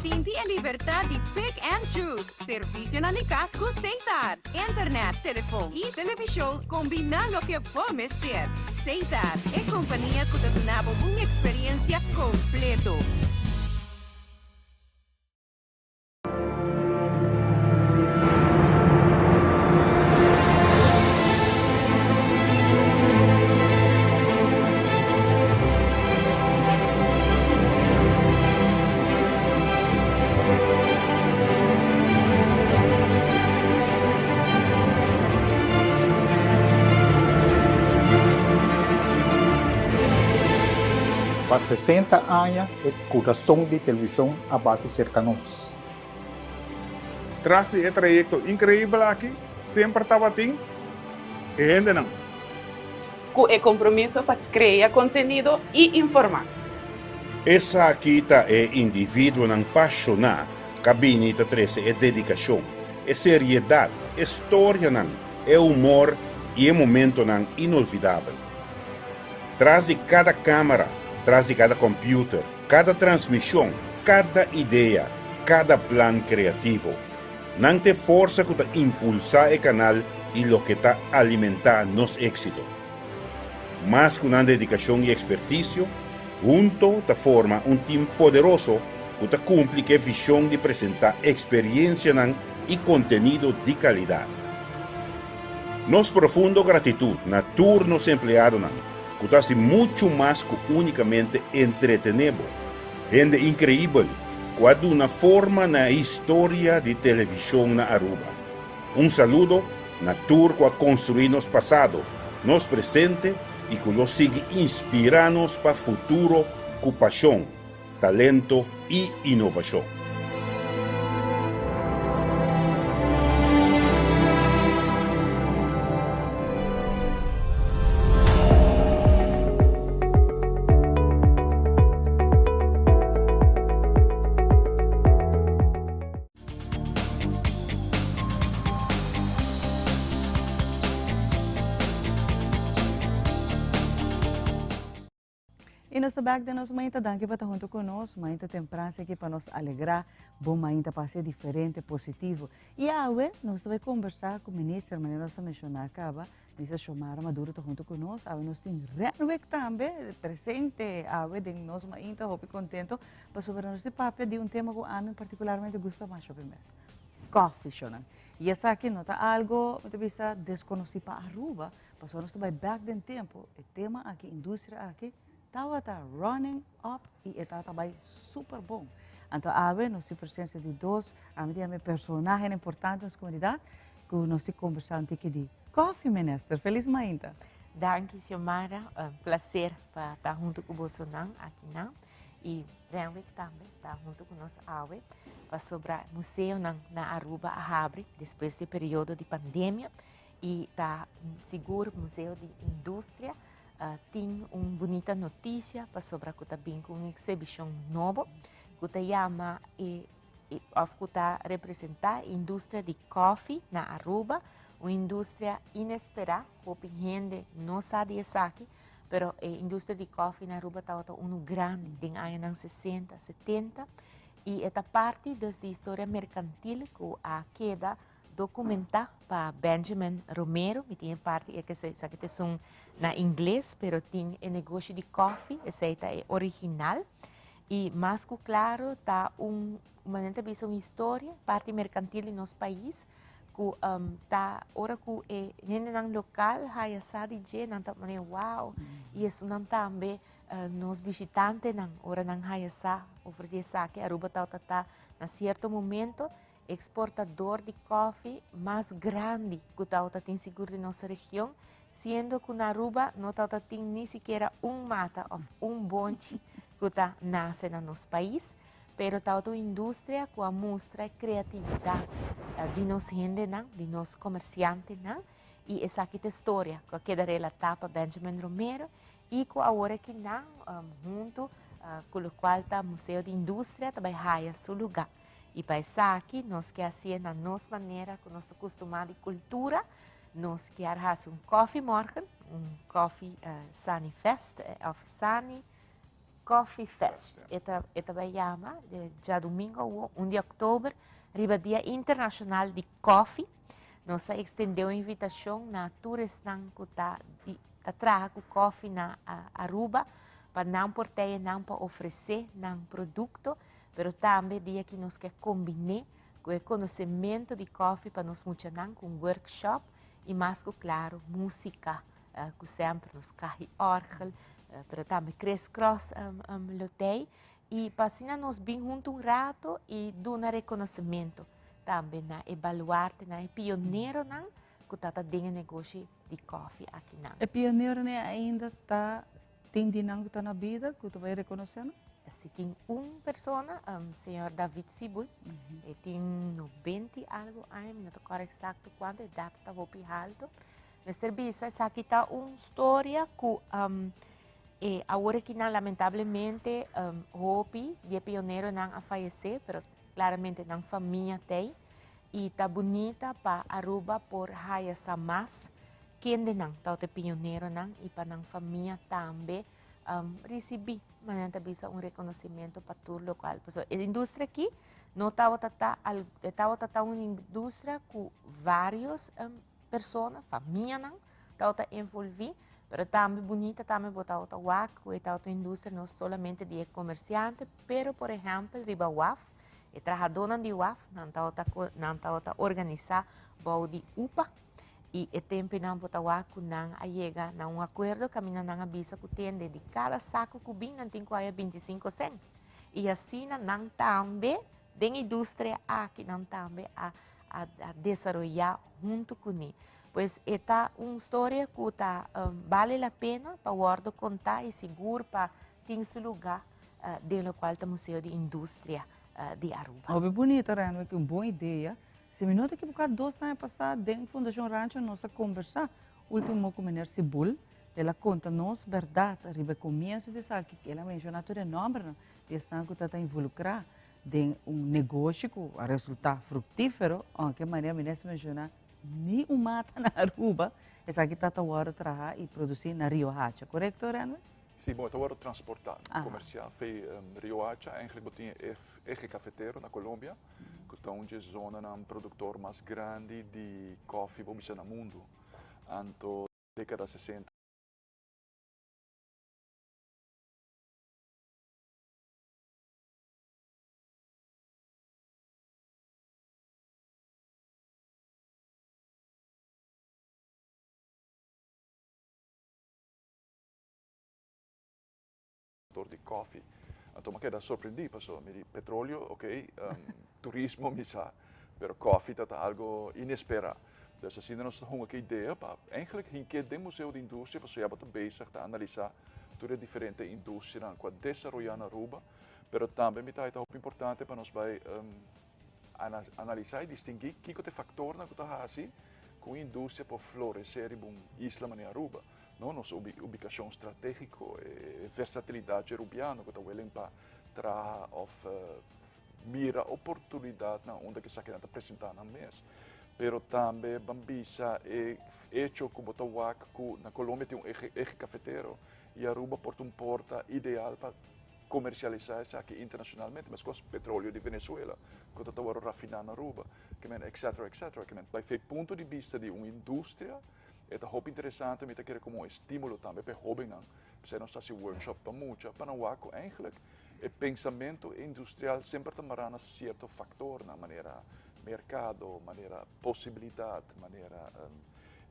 Sinti e libertad di pick and choose. Servicionan di cas cu Setar. Internet, telefon y television combina loke bo mester. Setar, e compania cu ta duna bo un experiencia completo. Pa 60 aña e kurason di televishon a bati serka nos. Tras di e trayekto inkreibel aki semper tabatin e hendenan. Ku e kompromiso pa krea kontenido i informá. Esaki ta e individuonan pashoná ka bini ta trese e dedikashon, e seriedat, e storianan, e humor i e momentonan inolvidabel. Tras di kada kámara, tras di kada kòmpiuter, kada transmishon, kada idea, kada plan kreativo. Nan ta e forsa ku ta impulsá e kanal i loke ta alimentá nos éksito. Mas ku nan dedikashon i ekspertisio, hunto ta forma un tim poderoso ku ta kumpli ku e vishon di presentá eksperiensianan i kontenido di kalidat. Nos profundo gratitut na tur nos empleadonan ku ta hasi muchu mas ku únikamente entretené bo. Hende inkreibel ku a duna forma na e historia di televishon na Aruba. Un saludo na tur ku a konstruí nos pasado, nos presente i ku lo sigui inspirá nos pa futuro ku pashon, talento i inovashon. Y nos ta back den nos mainta. Danki pa ta hunto cu nos. Mainta tempran aki pa nos alegra. Bon mainta pa ser diferente, positivo. Y awe nos ta bay conversa cu minister, manera nos a menciona caba. Minister Xiomara Maduro ta hunto cu nos. Awe nos tin Renwick tambe presente awe den nos mainta. Hopi contento pasobra nos papia di un tema cu ami particularmente gusta masha mes. Coffee, shonan. Y esaki no ta algo, mi ta bisa, desconoci pa Aruba. Pasobra nos ta bay back den tempo. E tema aki, industria aki, tawata running up y e tawata bay super bon. Anto awe nos tin presencia di dos, ami di ami personahe importante den nos comunidad, cu nos tin conversa un tiki di coffee, minister. Feliz mainta. Danki, Xiomara. Un placer pa ta hunto cu bosonan akinan. Y Renwick tambe ta hunto cu nos awe. Pasobra museonan na Aruba a habri despues di periodo di pandemia. Y ta sigur Museo di Industria tin un bunita noticia pasobra cu ta bin cu un exhibicion nobo cu ta yama e of cu ta representa e industria di koffie na Aruba, un industria inespera, hopi hende no sa di esaki, pero e industria di koffie na Aruba tabata uno grandi den añanan 60, 70 y e ta parti dus di historia mercantil cu a keda Documentá pa Benjamin Romero, mi tin e parti e ke esaki ta esun na ingles, pero tin e negoshi di koffie, esei ta e original. I mas ku klaro ta un, manera ta bisa un historia, parti merkantil di nos pais, ku ta ora ku e hendenan lokal haya sa di dje, nan ta manera wow, i esunnan tambe nos bishitantenan ora nan haya sa over di esaki, Aruba tabata ta na sierto momento Exportador di koffie mas grandi cu tawata tin sigur di nos region, siendo cu na Aruba no tawata tin ni sikiera un mata of un bonchi cu ta nace na nos pais. Pero tabata un industria ku a mustra e kreatividat di nos hendenan, di nos komersiantenan, i esaki ta e storia ku a keda relatá pa Benjamin Romero i ku awor akinan huntu ku lokual ta Museo di Industria ta bai haya su lugá. I pa esaki nos ke hasié na nos manera ku nos ta kustumá di kultura, nos kier hasi un kòfimòrgen, un kòfi Sani Fest òf Sani Coffee Fest. E ta e ta bai yama djadumingo awo, un di òktober, riba Dia Internashonal di Kòfi. Nos ta ekstendé un invitashon na tur esnan ku ta di ta traha ku kòfi na Aruba pa nan por tei nan pa ofresé nan produkto, pero tambe dia ki nos ke kombiné ku e konosementu di kòfi pa nos muchanan ku un workshop i mas ku klaro músika ku semper nos kahi òrgel, pero tambe Chris Cross lo tei i pa asina nos bin huntu un rato i duna rekonosementu tambe na e baluartenan, e pioneronan ku ta ta den e negoshi di kòfi akinan. E pioneronan ainda ta tin di nan ku ta na bida ku ta bai rekonosé nan? Si tin un persona, señor David Sibul, e tin nobenta i algu aña, mi no ta kòrda eksakto kuantu, edat ta hopi haltu. Mester bisa esaki ta un storia ku e awor akinan lamentablemente hopi di e pioneronan a fayesé, pero klaramente nan famia t'ei i ta bunita pa Aruba por haya sa mas kendenan tabata e pioneronan i pa nan famia tambe risibí, manera nan ta bisa, un rekonosementu pa tur lokual. Pasobra e industria aki no tabata ta, e tabata ta un industria ku vários persona, famianan tabata envolví, pero tambe bunita tambe bo tabata wak ku e tabata un industria no solamente di e komersiante, pero por ehèmpel riba waf, e trahadónan di waf nan tabata nan tabata organisá bou di upa i e tempunan bo ta wak ku nan a yega na un akuerdo kaminda nan a bisa ku tende di kada saku ku bin nan tin ku haya 25 sènt i asina nan tambe den industria aki nan tambe a a desaroyá huntu kuné. Pues e ta un storia ku ta bale la pena pa wòrdu kontá i sigur pa tin su lugá den lokual ta Museo di Industria di Aruba. Hopi bunita Renwick, un bon idea. Si mi no ta ekiboká dos aña pasá den Fundashon Rancho nos a kombersá último ku meneer Sibul, el a konta nos bèrdat riba e komienso di esaki, el a menshoná tur e nòmbernan di esnan ku ta ta involukrá Den un negoshi ku a resultá fruktífero, ounke manera mi nes menshoná ni un mata na Aruba, esaki ta ta wòrdu trahá i produsí na Riohacha, korekto Renwick? Sí, bon, e ta wòrdu transportá komersial fe Riohacha. Eigenlijk bo tin e Eje Cafetero na Colombia, ku ta un dje zonanan produktor mas grandi di kòfi bo bisa na mundu. Anto dékada sesenta. Dor di koffie. Anto mi a keda sorprendí pasobra mi di petroleo ok, turismo mi sa, pero koffie ta ta algo inesperá. Dus asina nos ta hunga ku e idea pa eigenlijk hink'é den Museo di Industria pasobra ya bo ta bezig ta analisá tur e diferente industrianan ku a desaroyá na Aruba, pero tambe mi ta haña ta hopi importante pa nos bai analisá i distinguí kiko ta e faktornan ku ta hasi ku un industria por floresé riba un isla manera Aruba. No, nos ubikashon stratégiko, e versatilidat dje rubiano ku ta welen pa traha òf mira oportunidatnan unda ku esakinan ta presentá nan mes. Pero tambe ban bisa e hecho ku bo ta wak ku na Colombia tin un eje kafetero i Aruba por ta un porta ideal pa komersialisá esaki internashonalmente, meskos petroleo di Venezuela ku ta ta wòrdu rafiná na Aruba, ke men etcetera etcetera. Ke men bai fe punto di bista di un industria e ta hopi interesante, mi ta kere komo un estímulo tambe pa e hóbennan, p'esei nos ta hasi workshop pa mucha pa nan wak ku eigenlijk e pensamentu industrial semper ta mará na sierto faktornan manera merkado, manera posibilidat, manera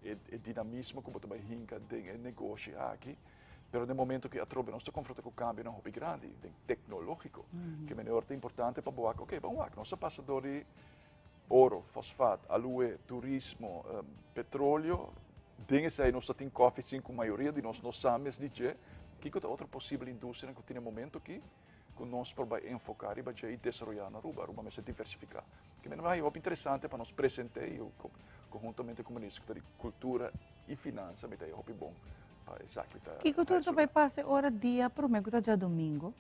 e dinamismo ku bo ta bai hinka den e negoshi aki. Pero den momento ku atrobe nos ta konfronta ku kambionan hopi grandi den teknológiko, ke manera ta importante pa bo wak, oke, ban wak, nos a pasa dor di oro, fosfat, aloe, turismo, petroleo, den esei nos ta tin kòfi sin ku mayoria di nos no sa mes di dje. Kiko ta otro posibel industrianan ku tin e momento aki? Ku nos por bai enfoká riba dje i desaroyá na Aruba. Aruba mester diversifiká. Ke mester bai hopi interesante pa nos present'é i konhuntamente ku Minister di Kultura i Finansa mi ta e hopi bon pa esaki ta. Kiko tur ta bai pasa e ora dia promé ku ta djadumingu?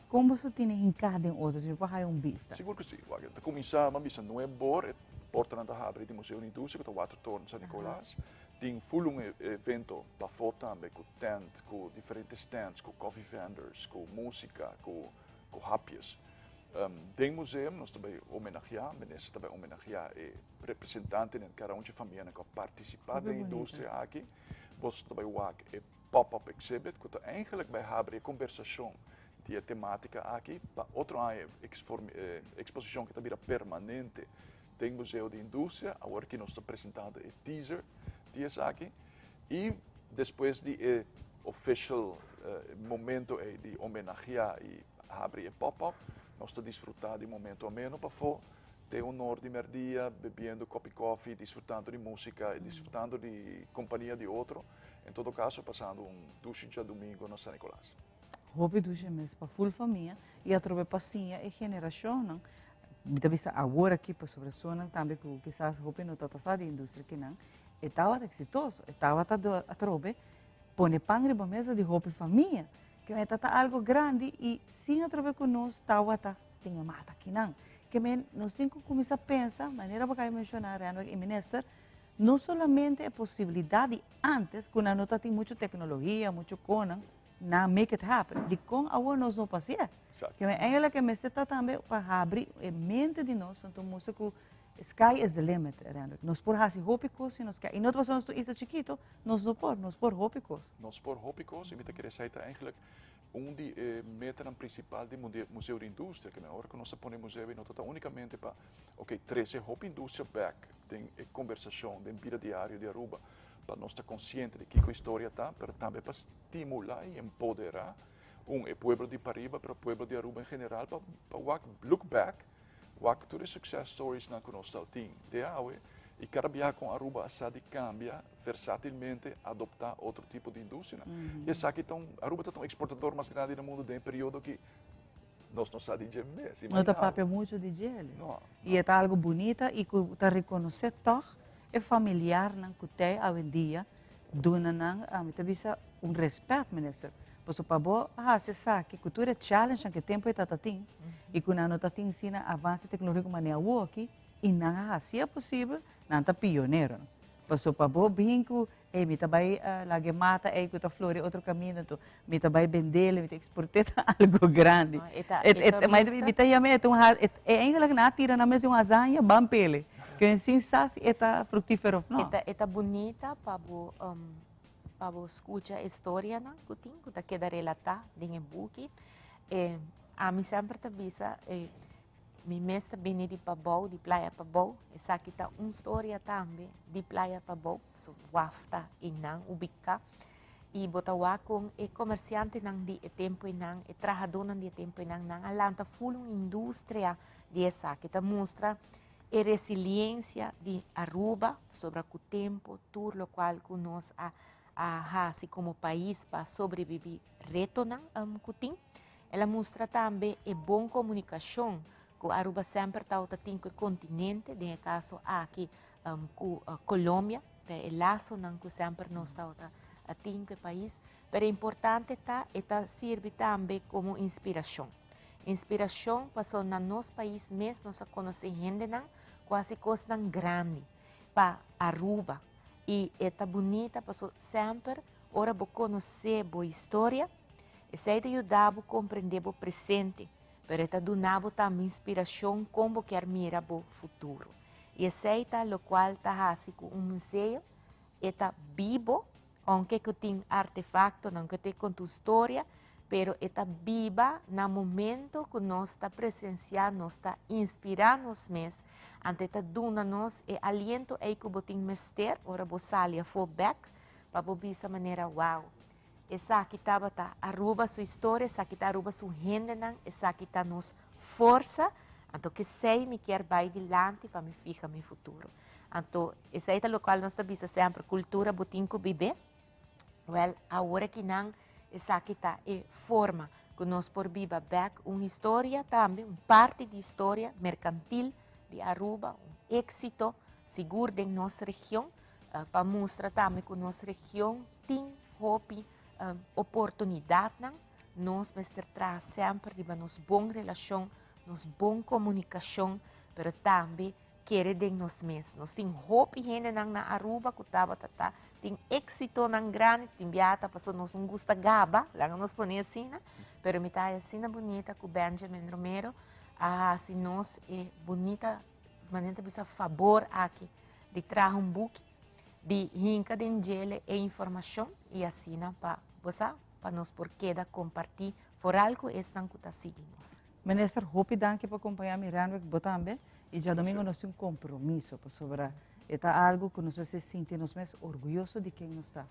Kon boso tene hinká den otro si mi por haya un bista? Sigur ku si. Wak, ta kuminsá, mi a bisa nuebe or, e portanan ta habri di Museo di Industria ku ta Watertoren San Nicolas. Tin ful un evento pafó tambe ku tent, ku diferente stands, ku coffee vendors, ku músika, ku ku hapjes. Den museum nos ta bai homenageá, minister ta bai homenageá e representantenan, kada un dje famianan ku a partisipá den e industria aki. Boso ta bai wak e pop-up exhibit ku ta eigenlijk bai habri e kombersashon di e temátika aki pa otro aña e eksposishon ku ta bira permanente Den Museo di Industria, awor ki nos ta presentando e teaser di esaki y despues di e official momento ey di homenagea y habri e pop-up, nos ta disfruta di momento ameno pafó, te honor di merdia, bebiendo kopi kofi, disfrutando di musica y disfrutando di compania di otro, en todo caso pasando un dushi djadumingo na San Nicolas. Hopi dushi mes pa full famia y atrobe pa siña e generacionnan, mi ta bisa awor aki pasobra esunnan tambe cu kisas hopi no ta ta sa di industria kinan, e tabata exitoso, e tabata atrobe pone pan riba mesa di hopi famia, ke men ta ta algo grandi y sin atrobe cu nos tabata tin e mata kinan. Ke men nos tin cu cuminsa pensa, manera bo a menciona Renwick y Minister, no solamente e posibilidad di antes cu nan no ta tin mucho tecnologia, mucho conan, Nan make it happen. Dikon awor nos no por hasié? Ke men eigenlijk e mester ta tambe pa habri e mente di nos, anto mustra ku sky is the limit uiteindelijk. Nos por hasi hopi kos si nos ke. I no ta pasobra nos ta un isla chikito, nos no por, nos por hopi kos. Nos por hopi kos i mi ta kere esei ta eigenlijk un di e metanan prinsipal di Museo di Industria. Ke men ora ku nos ta pone museo ei no ta ta únikamente pa oke trese hopi industria bèk den e kombersashon, den bida diario di Aruba, pa nos ta konsiente di kiko historia ta, pero tambe pa stimula y empodera un e pueblo di pariba pero pueblo di Aruba en general pa pa wak look back wak tur e success stories nan cu nos tal tin te awe y cada biaha con Aruba a sa di cambia versatilmente adopta otro tipo di industria nan y esaki ta un Aruba ta un exportador mas grandi na mundo den e periodo ki nos no sa di dje mes. No ta papia mucho di dje. No. Y e ta algo bunita y cu ta reconoce toch e familiarnan cu tey awendia Duna nan, mi ta bisa, un respet, minister. Pasobra pa bo hasi esaki, ku tur e challengenan ku e tempu ei ta ta tin, i ku nan no ta tin asina avance teknologiko manera awoki, i nan a hasi e posibel, nan ta pioneronan. Pasobra pa bo bin ku, ey, mi ta bai laga e mata ey ku ta flori otro kaminda, anto mi ta bai bendel, mi ta eksport'é, ta algo grandi. Mi ta yama e ta un, e eigenlijk nan a tira nan mes di un hazaña ban pele. Ke sin sa si e ta fruktífero òf no. E ta bunita pa bo pa bo skucha e storianan ku tin ku ta keda relatá den e buki. E ami semper ta bisa e mi mes ta bini di Pabou, di Playa Pabou. Esaki ta un storia tambe di Playa Pabou, pasobra waf ta einan ubiká. I bo ta wak kon e komersiantenan di e tempu einan, e trahadónan di e tempu einan, nan a lanta ful un industria di esaki. Ta mustra E resiliencia di Aruba pasobra cu tempo tur locual cu nos a a haci como pais pa sobrevivi retonan cu tin. El a mustra tambe e bon comunicacion cu Aruba semper tawata tin cu e continente, den e caso aki cu Colombia, ta e lasonan cu semper nos tawata tin cu e pais. Pero e importante ta e ta sirbi tambe como inspiracion. Inspiracion paso na nos pais mes nos a conoce hendenan cu haci cosnan grandi pa Aruba y e ta bunita paso semper ora bo conoce bo historia esey ta yuda bo comprende bo presente pero e ta duna bo tambe inspiracion con bo kier mira bo futuro y esey ta locual ta haci cu un museo e ta bibo Aunke ku tin artefaktonan ku te konta un storia, pero e ta biba na momento ku nos ta presensiá, nos ta inspirá nos mes, anto e ta duna nos e aliento ei ku bo tin mester ora bo sali afó bèk pa bo bisa manera, Wow, esaki tabata Aruba su historia, esaki ta Aruba su hendenan, esaki ta nos forsa, anto kesei mi kier bai dilanti pa mi fiha mi futuro. Anto, esei ta lokual nos ta bisa semper, kultura bo tin ku bib'é. Wèl, awor aki nan esaki ta e forma. ku nos por biba bèk un historia tambe, un parti di historia merkantil di Aruba, un éksito sigur den nos region, pa mustra tambe ku nos region tin hopi oportunidatnan. Nos mester traha semper riba nos bon relashon, nos bon komunikashon, pero tambe kere den nos mes. Nos tin hopi hendenan na Aruba ku tabata ta tin éksitonan grandi, tin biaha ta pasobra nos no gusta gaba, laga nos pone asina, pero mi ta haya asina bunita ku Benjamin Romero a hasi nos e bunita, manera ta bisa, fabor aki di traha un buki, di hinka den djele e informashon i asina pa bo sa, pa nos por keda kompartí foral ku esnan ku ta sigui nos. Minister, hopi danki pa kompañá mi, Renwick, bo tambe. I djadomingo nos tin un kompromiso, pasobra e ta algu ku nos mester sinti nos mes orguyoso di ken nos ta.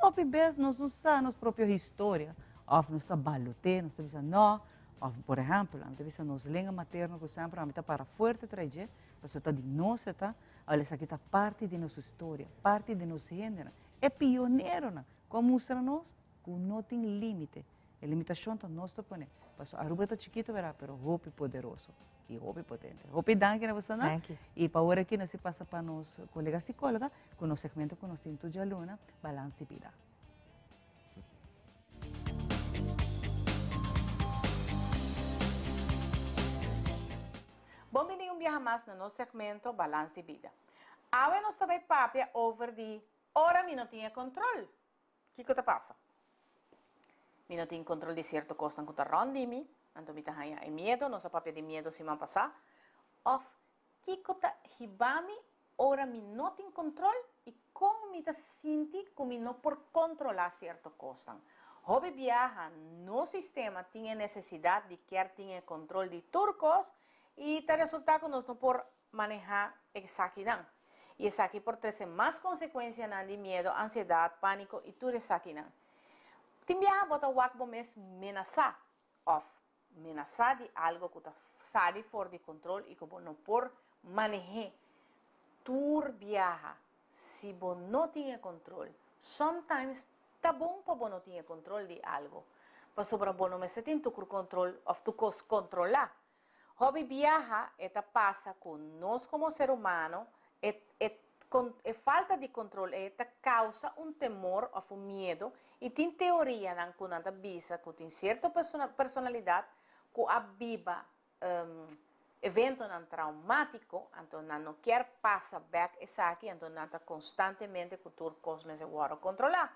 Hopi bes nos no sa nos propio historia, òf nos ta baloté, nos ta bisa nò, òf por ehèmpel, ami ta bisa nos lenga materno ku semper ami ta para fuerte tra'i dje, pasobra ta di nos e ta, al esaki ta parti di nos historia, parti di nos hendenan, e pioneronan ku a mustra nos ku no tin límite. E limitashon ta nos ta pone. Pasobra Aruba ta chikito bera, pero hopi poderoso i hopi potente. Hopi danki na bosonan. Danki. I pa ora aki nos si pasa pa nos kolega sikóloga ku nos segmento ku nos tin tur djaluna, Balans di Bida. Bon bini un biaha mas na nos segmento Balans di Bida. Awe nos ta bai papia over di ora mi no tin e control. Kiko ta pasa? Mi no tin control di cierto cosnan cu ta rond di mi, anto mi ta haña e miedo, nos a papia di miedo siman pasá. Of kiko ta hiba mi ora mi no tin control y con mi ta sinti cu mi no por controla cierto cosnan? Hopi biaha nos sistema tin e necesidad di kier tin e control di tur cos y ta resulta cu nos no por maneha esakinan. Y esaki por trece mas consecuencianan di miedo, ansiedad, panico y tur esakinan. Tin biaha bo ta wak bo mes menasa of menasa di algo cu ta sali for di control y cu bo no por manehe. Tur biaha si bo no tin e control, sometimes ta bon pa bo no tin e control di algo, pasobra bo no mester tin tucur control of tur cos controla. Hopi biaha e ta pasa cu nos como ser humano e e e falta di control ey ta causa un temor of un miedo y tin teorianan cu nan ta bisa cu tin cierto personalidad cu a biba eventonan traumatico anto nan no kier pasa bek esaki anto nan ta constantemente cu tur cos mester wordo controla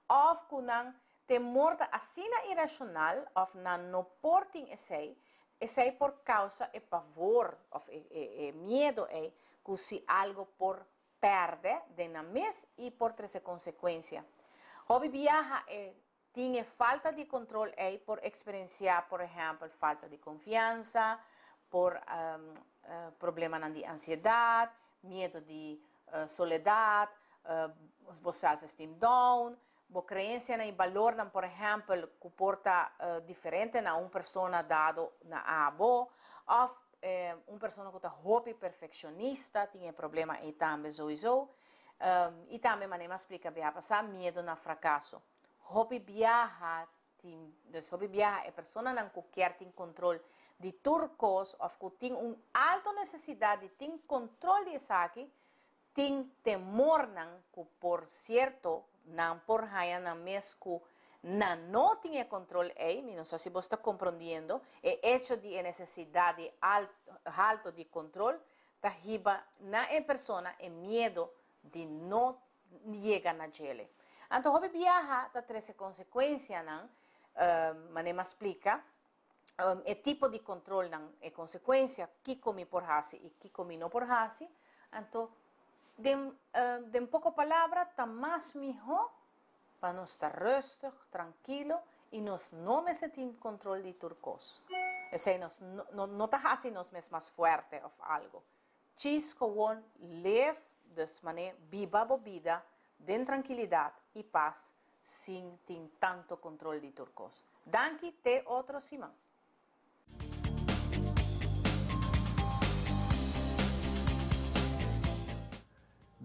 of cu nan Temor ta asina irashonal òf nan no por tin esei, esei por kousa e pavor òf e miedo ei ku si algu por pèrdè den nan mes i por trese konsekuensia. Hopi biaha e tin e falta di kontrol ei por eksperensiá por ehèmpel falta di konfiansa, por problemanan di ansiedat, miedo di soledat, bo self-esteem down, Bo creencianan y balornan, por ehempel, cu por ta diferente na un persona dado na abo, of un persona cu ta hopi perfeccionista tin e problema ey tambe sowiso. Y tambe manera mi a splica biaha pasa, miedo na fracaso. Hopi biaha tin, dus hopi biaha e personanan cu kier tin control di tur cos of cu tin un alto necesidad di tin control di esaki, Tin temornan ku por sierto nan por haña nan mes ku nan no tin e kontrol ei, mi no sa si bos ta komprondiendo, e echo di e nesesidat di halto di kontrol ta hiba na e persona e miedo di no yega na djele. Anto hopi biaha ta trese konsekuensianan, manera mi a splika, e tipo di controlnan, e consecuencia, kico mi por haci y kico mi no por haci, anto den den poco palabra ta mas miho pa nos ta rustig, trankilo y nos no mester tin control di tur cos. Esey nos no no ta haci nos mes mas fuerte of algo. Djis gewoon leef, dus mane biba bo bida den trankilidad y paz sin tin tanto control di tur cos. Danki te otro siman.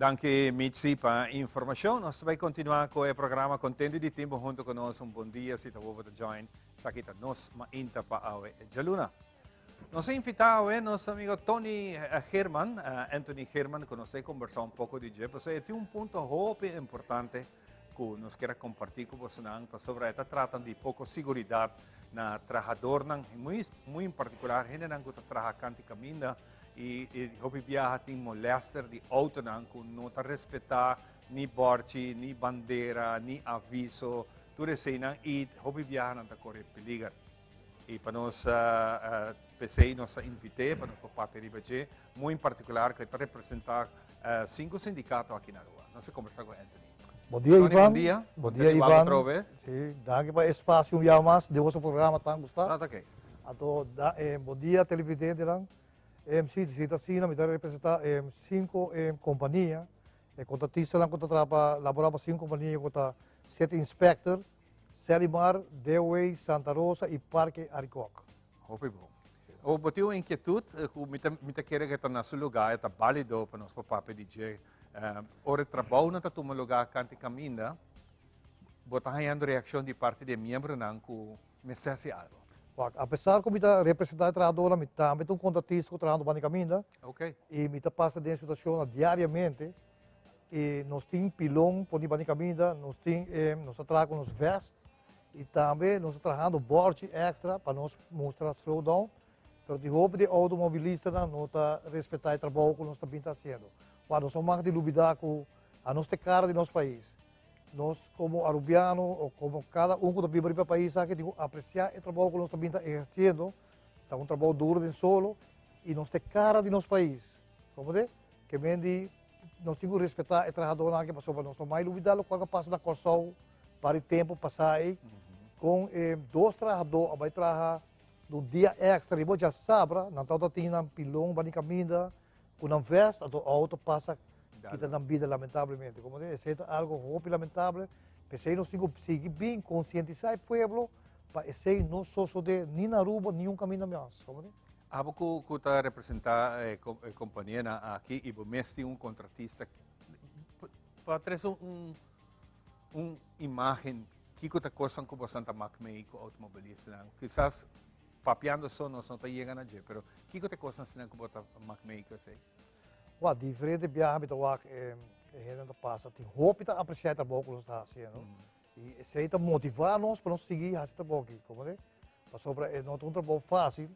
Danki Mitzi pa informacion. Nos ta bay continua cu e programa Contento di tin bo hunto cu nos. Un bon dia si ta bo ta join. Esaki ta nos mainta pa awe djaluna. Nos a invita awe nos amigo Tony Geerman, Anthony Geerman, cu nos ta conversa un poco di dje. Pasobra e tin un punto hopi importante cu nos kier a comparti cu bosonan pasobra e ta trata di poco siguridad na trahadornan, muy, muy en particular hendenan cu ta traha canti caminda y e hopi biaha tin molester di autonan cu no ta respeta ni borchi, ni bandera, ni aviso, tur eseynan y hopi biaha nan ta core peliger. Y pa nos p'esey nos a invit'é pa nos por papia riba dje, muy en particular cu e ta representa cinco sindicato aki na Aruba. Nos a conversa cu Anthony. Bon dia Tony, Ivan. bon dia. Bon dia Te wak Ivan. otro be. Si, danki pa e espacio un biaha mas den boso programa tan gusta. Ta ta oké. Anto da bon dia televidentenan. Si, si ta asina mi ta representa cinco compania, e contratistanan cu ta traha pa labora pa cinco compania cu ta City Inspector, Selimar, Dewey, Santa Rosa y Parke Arikok. Hopi bon. Awor bo tin un inquietud cu mi ta mi ta kere cu e ta na su lugar, e ta balido pa nos por papia di dje. Ora e trabounan ta tuma lugar kant e caminda, bo ta hañando reaccion di parti di e miembronan cu mester haci algo. Wak, apesar cu mi ta representa e trahadornan, mi tambe ta un contratista cu trahando banda di caminda. Y mi ta pasa den situacionnan diariamente. Y nos tin pilon poni banda di caminda, nos tin, nos ta traha cu nos vest y tambe nos ta trahando borchi extra pa nos mustra slow down. Pero di hopi di automobilistanan no ta respeta e trabou cu nos ta bin ta haciendo. Wak, nos no mag di lubida cu anos ta e cara di nos pais. Nos como Arubiano o como cada un cu ta biba riba e pais aki tin cu aprecia e trabou cu nos ta bin ta eherciendo. Ta un trabou duro den solo y nos ta e cara di nos pais. Como te? Ke men di nos tin ku respetá e trahadónan aki pasobra nos no mai lubidá lokual ku a pasa na Kòrsou par di tempu pasá ei kon e dos trahadó a bai traha un dia èkstra riba djasabra nan tabata tin nan pilon bani kaminda ku nan vèst anto outo pasa kita nan bida lamentablemente. Komo te esei ta algu hopi lamentable p'esei nos tin ku sigui bin konsientisá e pueblo pa esei no sosodé ni na Aruba ni un kaminda mas. Komo te. Abo ku ku ta representá e e kompanianan aki i bo mes tin un kontratista, pa trese un un imágen kiko ta kosnan ku bosan ta mak mei ku outomobilistanan? Kisas papiando so nos no ta yega na dje, pero kiko ta e kosnan asina ku bo ta mak mei ku esei? Wak, diferente biaha mi ta wak e hendenan ta pasa, tin hopi ta apresiá e trabou ku nos ta hasiendo. I esei ta motivá nos pa nos sigui hasi trabou aki, komprendé? Pasobra e no ta un trabou fásil,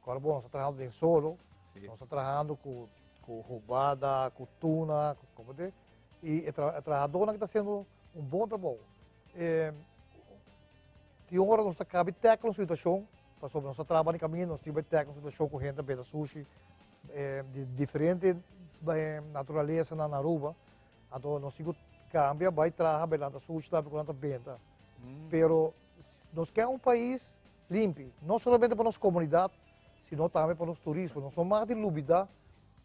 kòrda bo nos ta trahando den solo, nos ta trahando ku ku hubada, ku tuna, komprendé? I e trahadónan ta hasiendo un bon trabou. Tin ora nos ta kabi tèkla un situashon, pasobra nos ta traha banda di kaminda, nos tin bai tèkla un situashon ku hende ta beta sushi di diferente naturalesa na Aruba. Anto nos tin ku kambia bai traha bai lanta sushi tambe ku nan ta benta. Pero nos ke un pais limpi, no solamente pa nos komunidat, sino tambe pa nos turismo. Nos no mag di lubida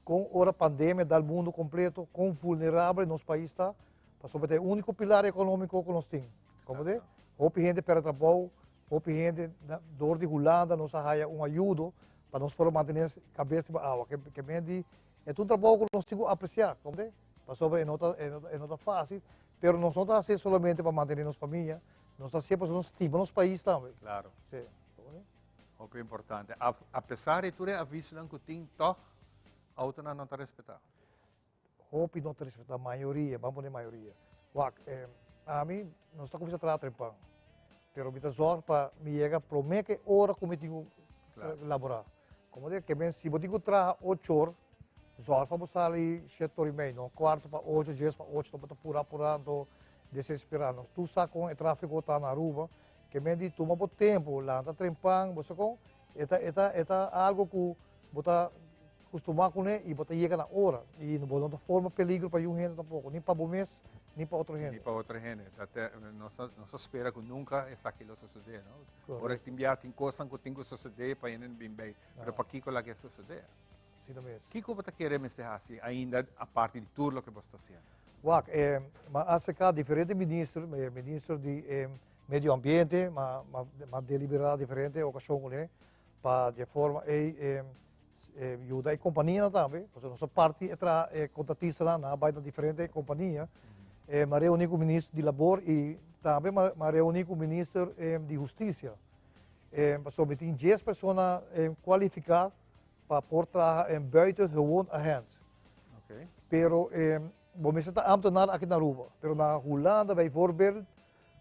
kon ora pandemia dal mundu kompleto, kon vulnerabel nos pais ta, pasobra ta e úniko pilar ekonómiko ku nos tin. Komprende? Hopi hende pèrdè trabou, hopi hende dor di Hulanda nos a haya un ayudo pa nos por a mantené kabes riba awa. Ke men di E ta un trabou ku nos tin ku apresiá, komprende? Pasobra e no ta, e no ta, e no ta fásil, pero nos no ta hasié solamente pa mantené nos famia, nos ta hasié pasobra nos stima nos pais tambe. Klaro. Sí, komprende? Hopi importante. A, apesar di tur e avisonan ku tin, tòg outonan no ta respetá. Hopi no ta respetá, mayoria, ban pone mayoria. Wak, ami, nos ta kuminsá traha trempan, pero mi ta zòrg pa mi yega promé ku e ora ku mi tin ku laborá. Como di ke men si bo tin ku traha ocho or, zorg pa bo sali shete or i mei, no kuarto pa ocho, dies pa ocho, bo ta pura pura anto desesperá. Nos tur sa kon e tráfiko ta na Aruba, ke men di tuma bo tempu, lanta trempan, bo sa kon, e ta e ta e ta algo ku bo ta kustumá kuné i bo ta yega na ora i bo no ta forma peligro pa yun hende tampoko, ni pa bo mes ni pa otro hende. Ni pa otro hende. Ta te nos ta nos ta spera ku nunka esaki lo sosodé, no? Ora tin bia tin kosnan ku tin ku sosodé pa hende bin bei, pero pakiko laga e sosodé? Asina mes. Kiko bo ta kere mester hasi ainda aparte di tur loke bo sta hasiendo? Wak, m'a aserká diferente minister, minister di medio ambiente, m'a m'a deliberá diferente okashon kuné pa di e forma ei. yuda e kompanianan tambe, pasobra nos a parti e traha e kontratistanan, nan a bai na diferente kompania. Mi a reuní ku minister di labor i tambe mi a reuní ku minister di hustisia. Pasobra mi tin dies persona kualifiká pa por traha en buitengewoon agent. Pero bo mester ta ambtenaar aki na Aruba, pero na Hulanda bijvoorbeeld,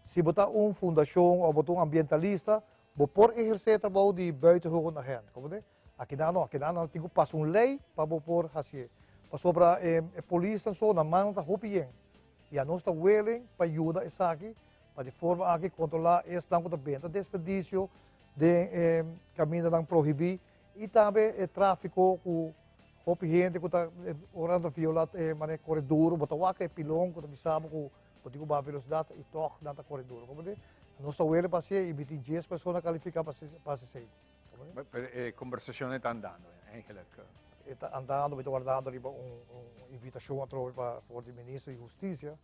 si bo ta un fundashon òf bo ta un ambientalista, Bo por ehersé e trabou di buitengewoon agent, comprende? Akinan no, akinan nan tin ku pasa un lei pa bo por hasié. Pasobra e polisnan so nan mannan ta hopi yen i anos ta willing pa yuda esaki pa di forma aki kontrolá esnan ku ta benta desperdisio den e kamindanan prohibí i tambe e tráfiko ku hopi hende ku ta ora nan ta violá manera kore duru bo ta wak e pilon ku ta bisa bo ku Bo tin ku baha velosidat i tòg nan ta kore duru. Komprendé? Nos ta wele pa hasié i mi tin djes persona kalifiká pa hasi esei. Komprendé? Pero e kombersashon e ta andando eigenlijk. E ta andando, mi ta wardando riba un invitashon atrobe pa for di minister di hustisia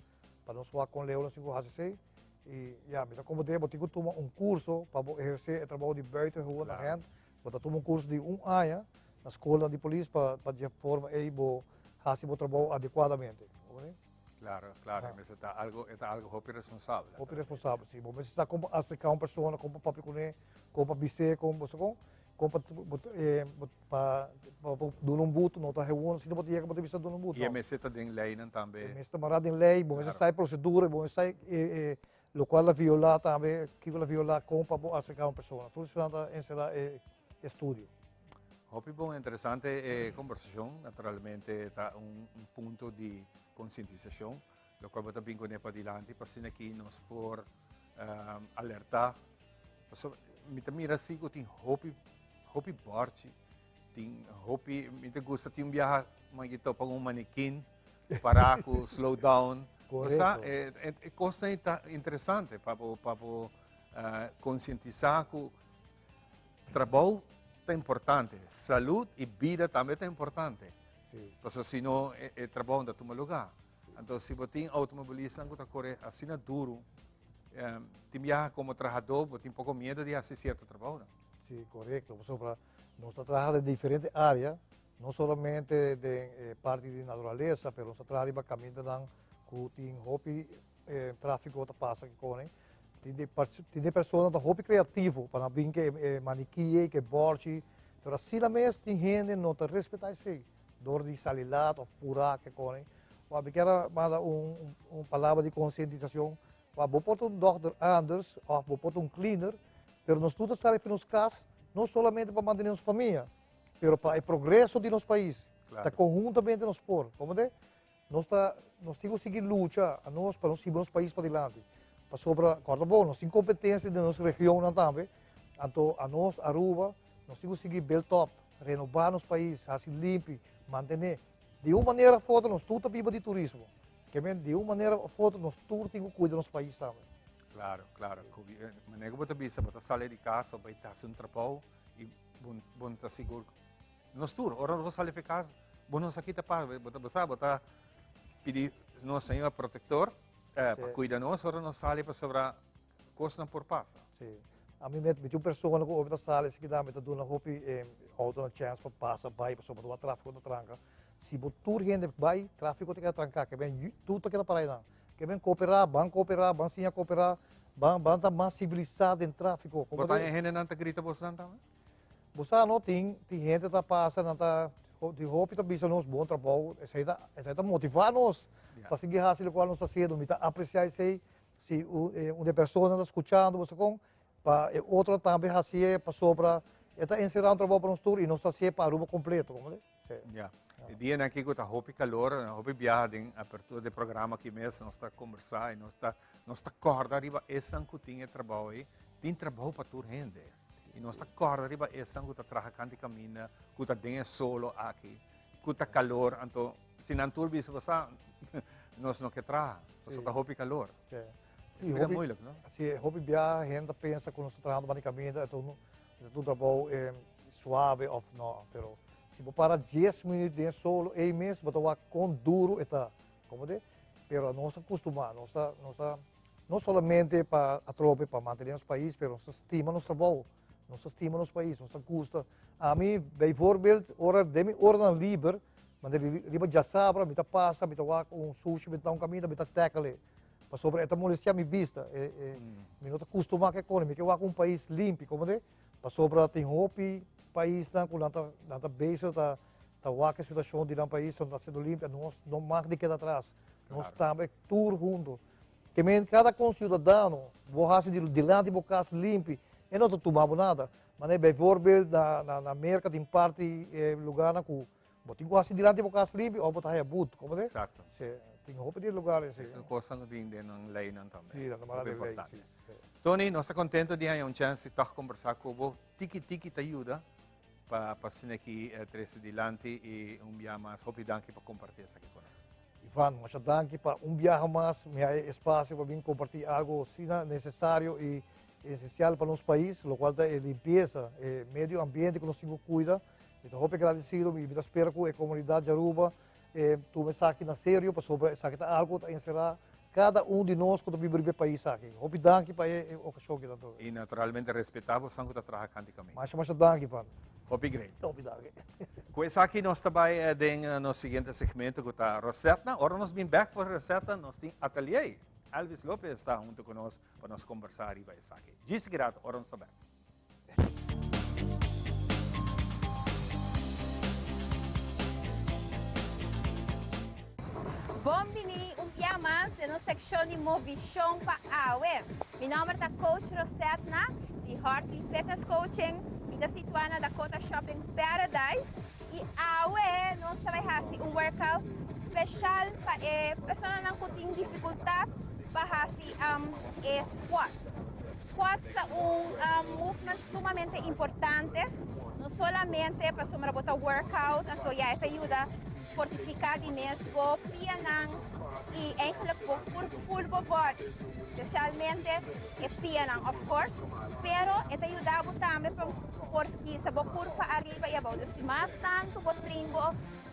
pa nos wak kon leu nos tin ku hasi esei. I ya, mi ta komprendé bo tin ku tuma un kurso pa bo ehersé e trabou di buitengewoon agent. Bo ta tuma un kurso di un aña na skolnan di polis pa di e forma ei bo hasi bo trabou adekuadamente. Komprendé? Claro, claro, e mester ta algo, e ta algo hopi responsabel. Hopi responsabel, si. Bo mester sa kon pa acerca un persona, kon pa papia kuné, kon pa bis'é, kon, bo sa kon? Kon pa, bo ta, bo pa, pa bo duna un buto, no ta gewoon asina bo ta yega bo ta bisa duna un buto, I e mester ta den leinan tambe. E mester ta mará den lei, bo mester sa e procedura, bo mester sa e, e, lokual a violá tambe, kiko la violá, kon pa bo acerca un persona. Tur esnan ta enserá e estudio. Hopi bon, interesante e kombersashon. Naturalmente ta un punto di konsientisashon, lokual bo ta bin kuné padilanti pa asina aki nos por alertá. Pasobra mi ta mira si ku tin hopi, hopi bòrchi, tin hopi, mi ta gusta tin un biaha mi topa un manekin pará ku slow down. Korekto. E kosnan ta interesante pa bo, pa bo konsientisá ku Trabou ta importante, salud y bida tambe ta importante. Sí. Pasobra si no e, e trabou no ta tuma lugar. Anto si bo tin automobilistan ku ta kore asina duru, eh, tin biaha komo trahadó bo tin poko miedo di hasi sierto trabounan. Sí, korekto. Pasobra nos ta traha den diferente área, no solamente den e parti di naturalesa, pero nos ta traha riba kamindanan ku tin hopi e tráfiko ta pasa ki kone. Tin di tin di persona ta hopi kreativo pa nan bin ke e manikie, ke bòrchi, pero asina mes tin hende no ta respetá esei dor di sali lat òf purá ke kone. Wak mi kier a manda un un palabra di konsientisashon, wak bo por ta un dòkter anders òf bo por ta un cleaner, pero nos tur ta sali for nos kas no solamente pa mantené nos famia, pero pa e progreso di nos pais. Ta konhuntamente nos por, komprende? Nos ta, nos tin ku sigui lucha anos pa nos hiba nos pais padilanti. Pasobra, kòrda bon, nos tin kompetensia den nos regionnan tambe, anto anos Aruba, nos tin ku sigui build up, renobá nos pais, hasi limpi, mantené. Di un manera òf otro nos tur ta biba di turismo. Ke men, di un manera òf otro nos tur tin ku kuida nos pais tambe. Klaro, klaro. Manera ku bo ta bisa, bo ta sali di kas pa bai ta hasi un trabou i bo bo no ta sigur. Nos tur, ora nos sali fi cas, bo no sa ki ta pasa, bo ta, bo sa, bo ta pidi nos Señor protector eh, pa cuida nos ora nos sali pasobra cosnan por pasa. Sí. A mi met, mi tin un persona cu ora mi ta sali esaki nan, mi ta duna hopi eh, autonan chance pa pasa bai pasobra tabata trafico ta tranca. Si bo tur hende bai, trafico ta keda tranca, ke ben tur ta keda para einan. Ke ben coopera, ban coopera, ban siña coopera, ban, ban ta mas civilisa den trafico. Bo ta haña hendenan ta grita bosnan tambe? Bo sa no, tin tin hende ta pasa, nan ta tin hopi ta bisa nos bon trabou, esei ta esei ta motivá nos pa sigui hasi lokual nos ta hasiendo. Mi ta apresiá esei si un di e personanan ta skuchando bo sa kon, pa e otro tambe hasié pasobra e ta enserá un trabou pa nos tur i nos ta hasié pa Aruba kompleto, komprende? Sí. Ya. E dianan aki ku ta hopi kalor, hopi biaha den apertura di programa aki mes nos ta kombersá i nos ta nos ta kòrda riba esnan ku tin e trabou ei, tin trabou pa tur hende. I nos ta kòrda riba esnan ku ta traha kanti kaminda, ku ta den e solo aki, ku ta kalor, anto si nan tur bisa bo sa, nos no ke traha, pasobra ta hopi kalor. Sí. Sí, hopi, moeilijk, no? Sí, hopi biaha hende ta pensa ku nos ta trahando banda di kaminda, e ta un, e ta un trabou suave òf no, pero si bo para dies minüt den e solo ei mes, bo ta wak kon duru e ta, komprende? Pero nos a kustumá, nos ta, nos ta No solamente pa atrobe pa mantene nos pais, pero nos ta stima nos trabou. Nos ta stima nos pais, nos ta gusta. Ami, bijvoorbeeld, ora den mi oranan liber, manera riba djasabra mi ta pasa, mi ta wak un sushi bentá un kaminda, mi ta tackle e. Pasobra e ta molestia mi bista. E, e, mi no ta kustumá ku e kos, mi ke wak un pais limpi, komprende? Pasobra tin hopi paisnan ku nan ta, nan ta bezig ta, ta wak e situashon di nan pais, nan ta siendo limpi, nos no mag di keda atras. Nos tambe tur hunto. Ke men kada konsiudadano bo hasi di dilanti bo kas limpi, e no ta tuma bo nada. Manera bijvoorbeeld na, na, na Merka tin parti e lugarnan ku bo tin ku hasi dilanti bo kas limpi òf bo ta haya but, komprende? Exacto. Si, tin hopi di lugar si. E kosnan ku tin den nan leinan tambe. Si, nan ta mara den lei, si. Tony, nos ta kontento di haña un chèns di tòg kombersá ku bo. Tiki tiki ta yuda pa pa asina aki trese dilanti i un bia mas hopi danki pa kompartí esaki ku nos. Ivan, masha danki pa un biaha mas mi haya espacio pa bin comparti algo asina necesario y esencial pa nos pais, locual ta e limpieza, e medio ambiente cu nos tin cu cuida. Mi ta hopi agradecido y mi ta spera cu e comunidad di Aruba tuma esaki na serio pasobra esaki ta algo cu ta encera cada un di nos cu ta biba riba e pais aki. Hopi danki pa e ocasion aki tanto. Y naturalmente respeta bosan cu ta traha canti caminda. Masha masha danki Ivan. Hopi great. Hopi danki. Cu esaki nos ta bay den nos siguiente segmento cu ta Rosetna. Ora nos bin bek for Rosetna nos tin Atelier. Elvis Lopez ta hunto cu nos pa nos combersa riba esaki. Djis grato ora nos ta bek. Bon bini un bia mas den nos seccion di Movishon pa Awe. Mi nomber ta Coach Rosetna di Heartly Fitness Coaching. Mi ta situa na Dakota Shopping Paradise y awe nos ta bay haci un workout special pa e personanan cu tin dificultad pa haci e squats. Squats ta un movement sumamente importante, no solamente pasobra bo ta workout, anto ya e ta yuda fortifica di mes bo pianan y eigenlijk bo por full bo body, specialmente e pianan of course, pero e ta yuda bo tambe pa por hisa bo curpa ariba y abou. Dus mas tanto bo train bo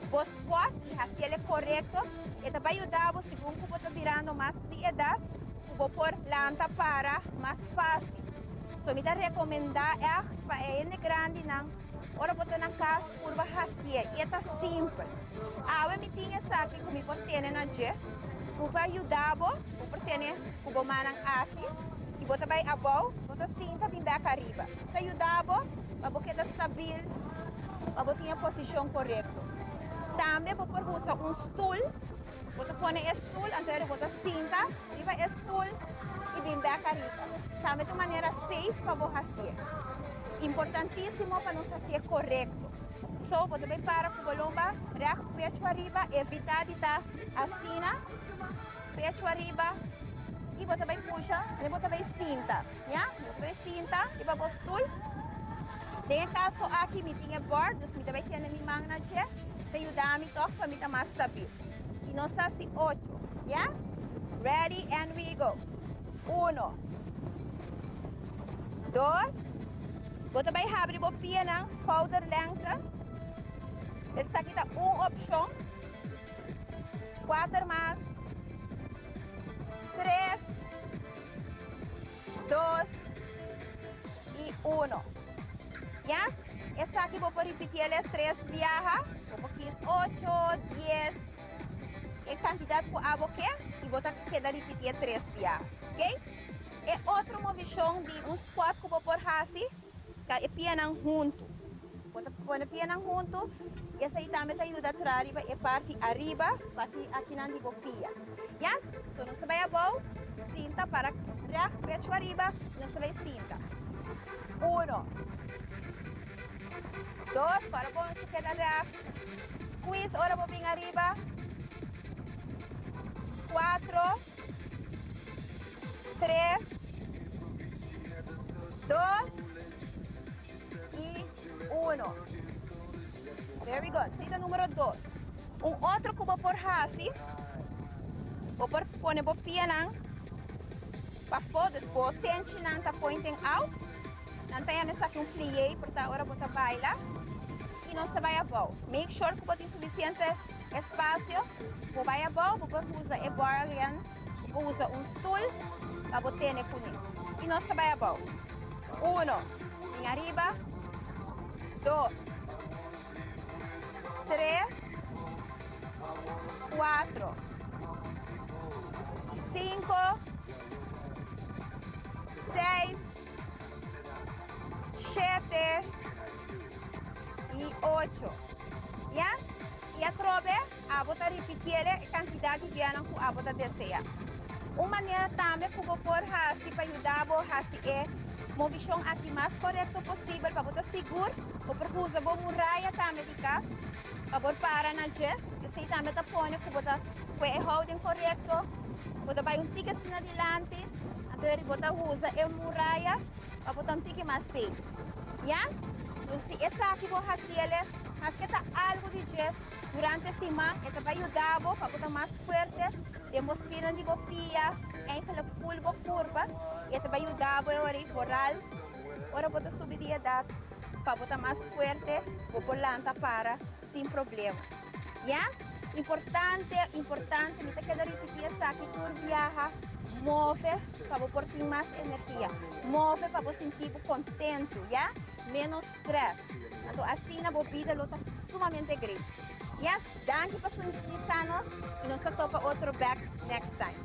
bo squat y haciele corecto, e ta bay yuda bo segun cu bo ta birando mas di edad, cu bo por lanta para mas facil. So mi ta recomenda echt pa e hende grandinan ora bo ta na cas purba hacié y e ta simpel. Awe mi tin esaki cu mi por tene na dje cu pa yuda bo, bo por tene cu bo mannan aki y bo ta bay abou, bo ta sinta bin bek ariba. Ta yuda bo pa bo keda stabil, pa bo tin e posicion corecto. Tambe bo por usa un stoel, bo ta pone e stoel anto bo ta sinta riba e stoel y bin bek ariba. Tambe ta un manera safe pa bo hacié. Importantisimo pa nos hacié corecto. So, bo ta bay para cu bo lomba recht pecho ariba, evita di ta asina, pecho ariba, y bo ta bay pusha, den bo ta bay sinta. Ya, bo ta bay sinta riba bo stoel. Den e caso aki mi tin e bord, dus mi ta bay tene mi man na dje, ta yuda mi toch pa mi ta mas stabil. Y nos ta haci ocho, ya? Ready and we go. Uno, dos, bo ta bay habri bo pianan schouder lengte. Esaki ta un opcion. Cuater mas. Tres. Dos y uno. Yes? Esaki bo por ripitiele tres biaha. Bo por kies ocho, dies, e cantidad cu abo ke y bo ta keda ripitié tres biaha. Ok? E otro movishon di un squat cu bo por haci ta e pianan hunto. Bo ta pone pianan hunto y esaki tambe ta yuda tra riba e parti ariba, parti akinan di bo pia. Yes? So nos ta bay abou, sinta para recht, pecho ariba, y nos ta bay sinta. Uno, dos, para bon si keda recht. Squeeze ora bo bin ariba. Cuatro, tres, dos y uno. Very good. Esey ta numero dos. Un otro cu bo por haci, bo por pone bo pianan pafo, dus bo tenchinan ta pointing out. Nan ta yama esaki un plié, por ta ora bo ta baila. Y nos ta bay abou. Make sure cu bo tin suficiente espacio. Bo bay abou, bo por usa e bar again, bo por usa un stoel pa bo tene cune. Y nos ta bay abou. Uno, bin ariba, dos, tres, cuatro, cinco, seis, shete y ocho. Yes? Y atrobe, abo ta ripitiele e cantidad di bianan cu abo ta desea. Un manera tambe cu bo por haci pa yuda bo haci e movicion aki mas corecto posibel pa bo ta sigur, bo por usa bo muraya tambe di cas pa bo para na dje. Esey tambe ta pone cu bo ta cue e houding corecto, bo ta bay un tiki asina dilanti, anto eri bo ta usa e muraya pa bo ta un tiki mas safe. Yes? Dus si esaki bo haciele, haske ta algo di dje durante siman, e ta bay yuda bo pa bo ta mas fuerte den bo spinan di bo pia, eigenlijk full bo curpa, y e ta bay yuda bo e ora ey vooral ora bo ta subi di edad pa bo ta mas fuerte, bo por lanta para sin problema. Yes? Importante, importante, mi ta keda ripiti esaki tur biaha, move pa bo por tin mas energia, move pa bo sinti bo contento, ya? Menos stress. Anto asina bo bida lo ta sumamente great. Yes, danki pa sintonisa nos y nos ta topa otro bek next time.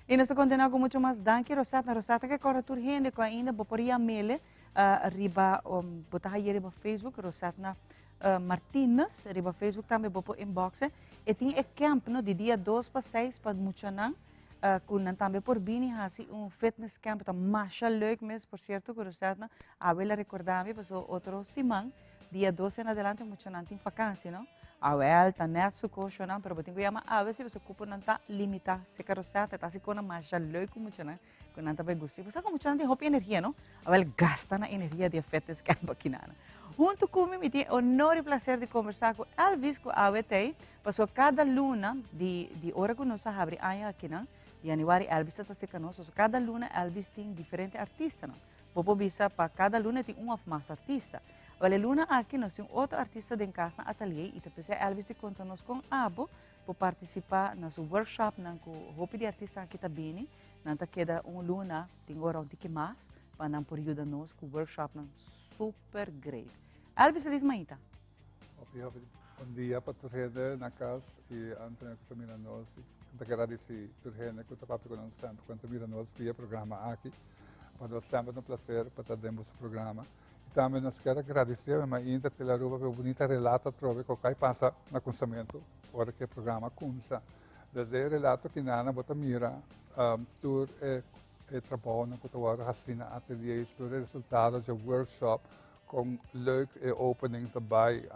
Y nos ta continua cu mucho mas danki Rosetta. Rosetta ke corda tur hende cu ainda bo por yamele uh, riba um, bo ta haye riba Facebook Rosetta uh, Martinez riba Facebook tambe bo por inboxe. E tin e camp no di dia 2 pa 6 pa muchanan uh, cu nan tambe por bini hasi un fitness camp ta masha leuk mes por cierto cu Rosetta awe la recordami paso otro siman Dia 12 en adelante muchanan tin vakantie, no? Awel, ta net su koshonan, pero bo tin ku yama awe si pasobra kuponan ta limitá. Seka Rosetta ta hasi kona masha leuk ku muchanan, ku nan ta bai gusta. I bo sa ku muchanan tin hopi energia, no? Awel, gasta nan energia di e fitness camp akinana. Huntu ku mi, mi tin e honor i placer di kombersá ku Elvis ku awe t'ei, pasobra kada luna di di ora ku nos a habri aña akinan, di januari Elvis ta ta seka nos, pasobra kada luna Elvis tin diferente artistanan. Bo por bisa pa kada luna tin un of mas artista. Wel e luna aki nos tin otro artista den cas na atelier y ta p'esei Elvis di conta nos con abo por participa na su workshopnan cu hopi di artista aki ta bini. Nan ta keda un luna, tin ora un tiki mas, pa nan por yuda nos cu workshopnan super great. Elvis feliz maita. Hopi hopi bon dia pa tur hende na cas y Antonio cu ta mira nos y ta gradeci tur hende cu ta papia cu nos semper cu ta mira nos via programa aki. Pa nos semper ta un placer pa ta den boso programa. Y tambe nos kier a gradece mi mainta Tele Aruba pa e bunita relato atrobe cu a pasa na cunsamiento ora cu e programa cumsa. Desde e relato kinana bo ta mira tur e e trabounan cu ta wordo haci na ateliers, tur e resultado dje workshop, con leuk e opening ta bay,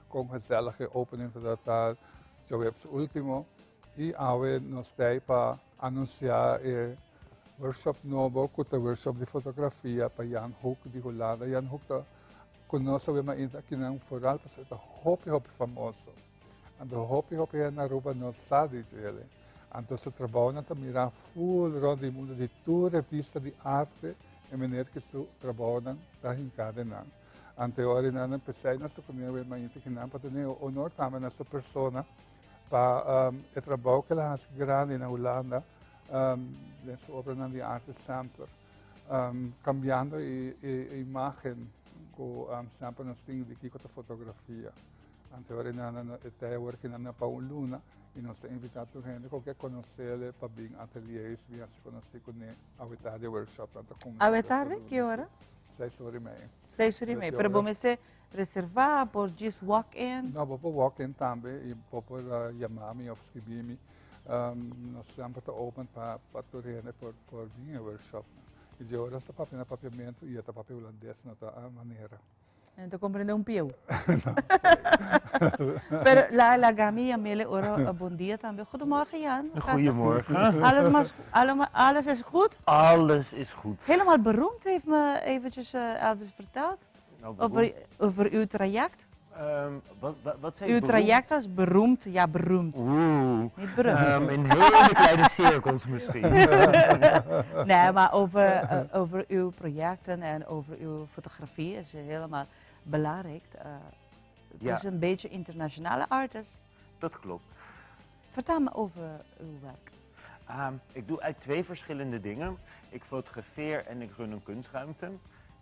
con gezellig e opening ta ta djaweps ultimo. Y awe nos t'ey pa anuncia e workshop nobo cu ta workshop di fotografia pa Jan Hoek di Hulanda. Jan Hoek ta conoce awe mainta akinan vooral pasobra e ta hopi hopi famoso. Anto hopi hopi hende na Aruba no sa di djele. Anto su trabounan ta mira full rond di mundo di tur revista di arte e meneer ki su trabounan ta hinca den nan. Anto e ora nan pesey nos ta cune awe mainta kinan pa tene honor tambe na su persona pa e trabou ke el a haci grandi na Hulanda den su obranan di arte semper cambiando e imagen cu semper nos tin di kico ta fotografia. Anto ora nan e ta awor ki nan na pa un luna y nos ta invita tur hende cu ke conocele pa bin ateliers bin haci conoci cune awe tarde workshop nan ta cuminsa. Awe tarde ki ora? Seis ora y media. Seis ora y media, pero bo mester reserva por djis walk in? No, bo por walk in tambe y bo por yama mi of scribi mi. Nos semper ta open pa tur hende por bin e workshop. Y dje ora ta papia na papiamento y e ta papia hulandes no ta manera. No ta comprende un pieu. Pero la la Gami y Mele ora bon dia tambe. Goedemorgen Jan. Goedemorgen. Alles, mas, alles is goed? Alles is goed. Helemaal beroemd heeft me eventjes uh, Elvis verteld. Nou, over, over uw traject. Um, wat, wat, wat zei Uw traject is beroemd, ja beroemd. Oeh. Niet beroemd. Um, in hele kleine cirkels misschien. nee, maar over, uh, over uw projecten en over uw fotografie is helemaal belangrijk. Uh, het ja. is een beetje internationale artist. Dat klopt. Vertel me over uw werk. Ik doe eigenlijk twee verschillende dingen. Ik fotografeer en ik run een kunstruimte.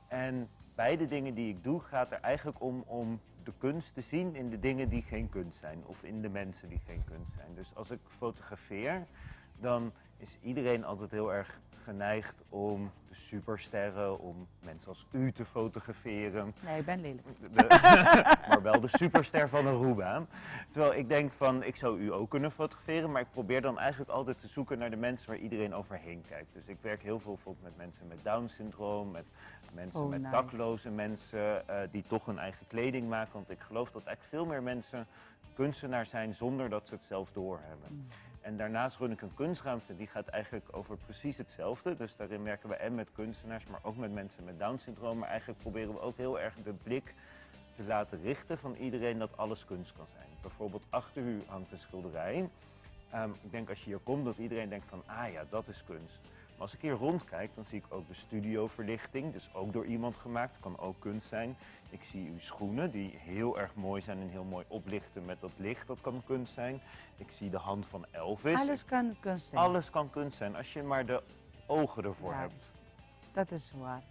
En beide dingen die ik doe gaat er eigenlijk om om de kunst te zien in de dingen die geen kunst zijn. Of in de mensen die geen kunst zijn. Dus als ik fotografeer, dan is iedereen altijd heel erg geneigd om de supersterren, om mensen als u te fotograferen. Nee, ik ben lelijk. Maar wel de superster van Aruba. Terwijl ik denk van, ik zou u ook kunnen fotograferen, maar ik probeer dan eigenlijk altijd te zoeken naar de mensen waar iedereen overheen kijkt. Dus ik werk heel veel bijvoorbeeld met mensen met Down-syndroom, met mensen met dakloze mensen die toch hun eigen kleding maken. Want ik geloof dat eigenlijk veel meer mensen kunstenaar zijn zonder dat ze het zelf doorhebben. En daarnaast run ik een kunstruimte die gaat eigenlijk over precies hetzelfde. Dus daarin werken we en met kunstenaars, maar ook met mensen met Down-syndroom. Maar eigenlijk proberen we ook heel erg de blik te laten richten van iedereen dat alles kunst kan zijn. Bijvoorbeeld achter u hangt een schilderij. Ik denk als je hier komt dat iedereen denkt van, ah ja, dat is kunst. Maar als ik hier rondkijk, dan zie ik ook de studioverlichting, dus ook door iemand gemaakt, kan ook kunst zijn. Ik zie uw schoenen, die heel erg mooi zijn en heel mooi oplichten met dat licht, dat kan kunst zijn. Ik zie de hand van Elvis. Alles kan kunst zijn. Alles kan kunst zijn, als je maar de ogen ervoor hebt. Dat is waar.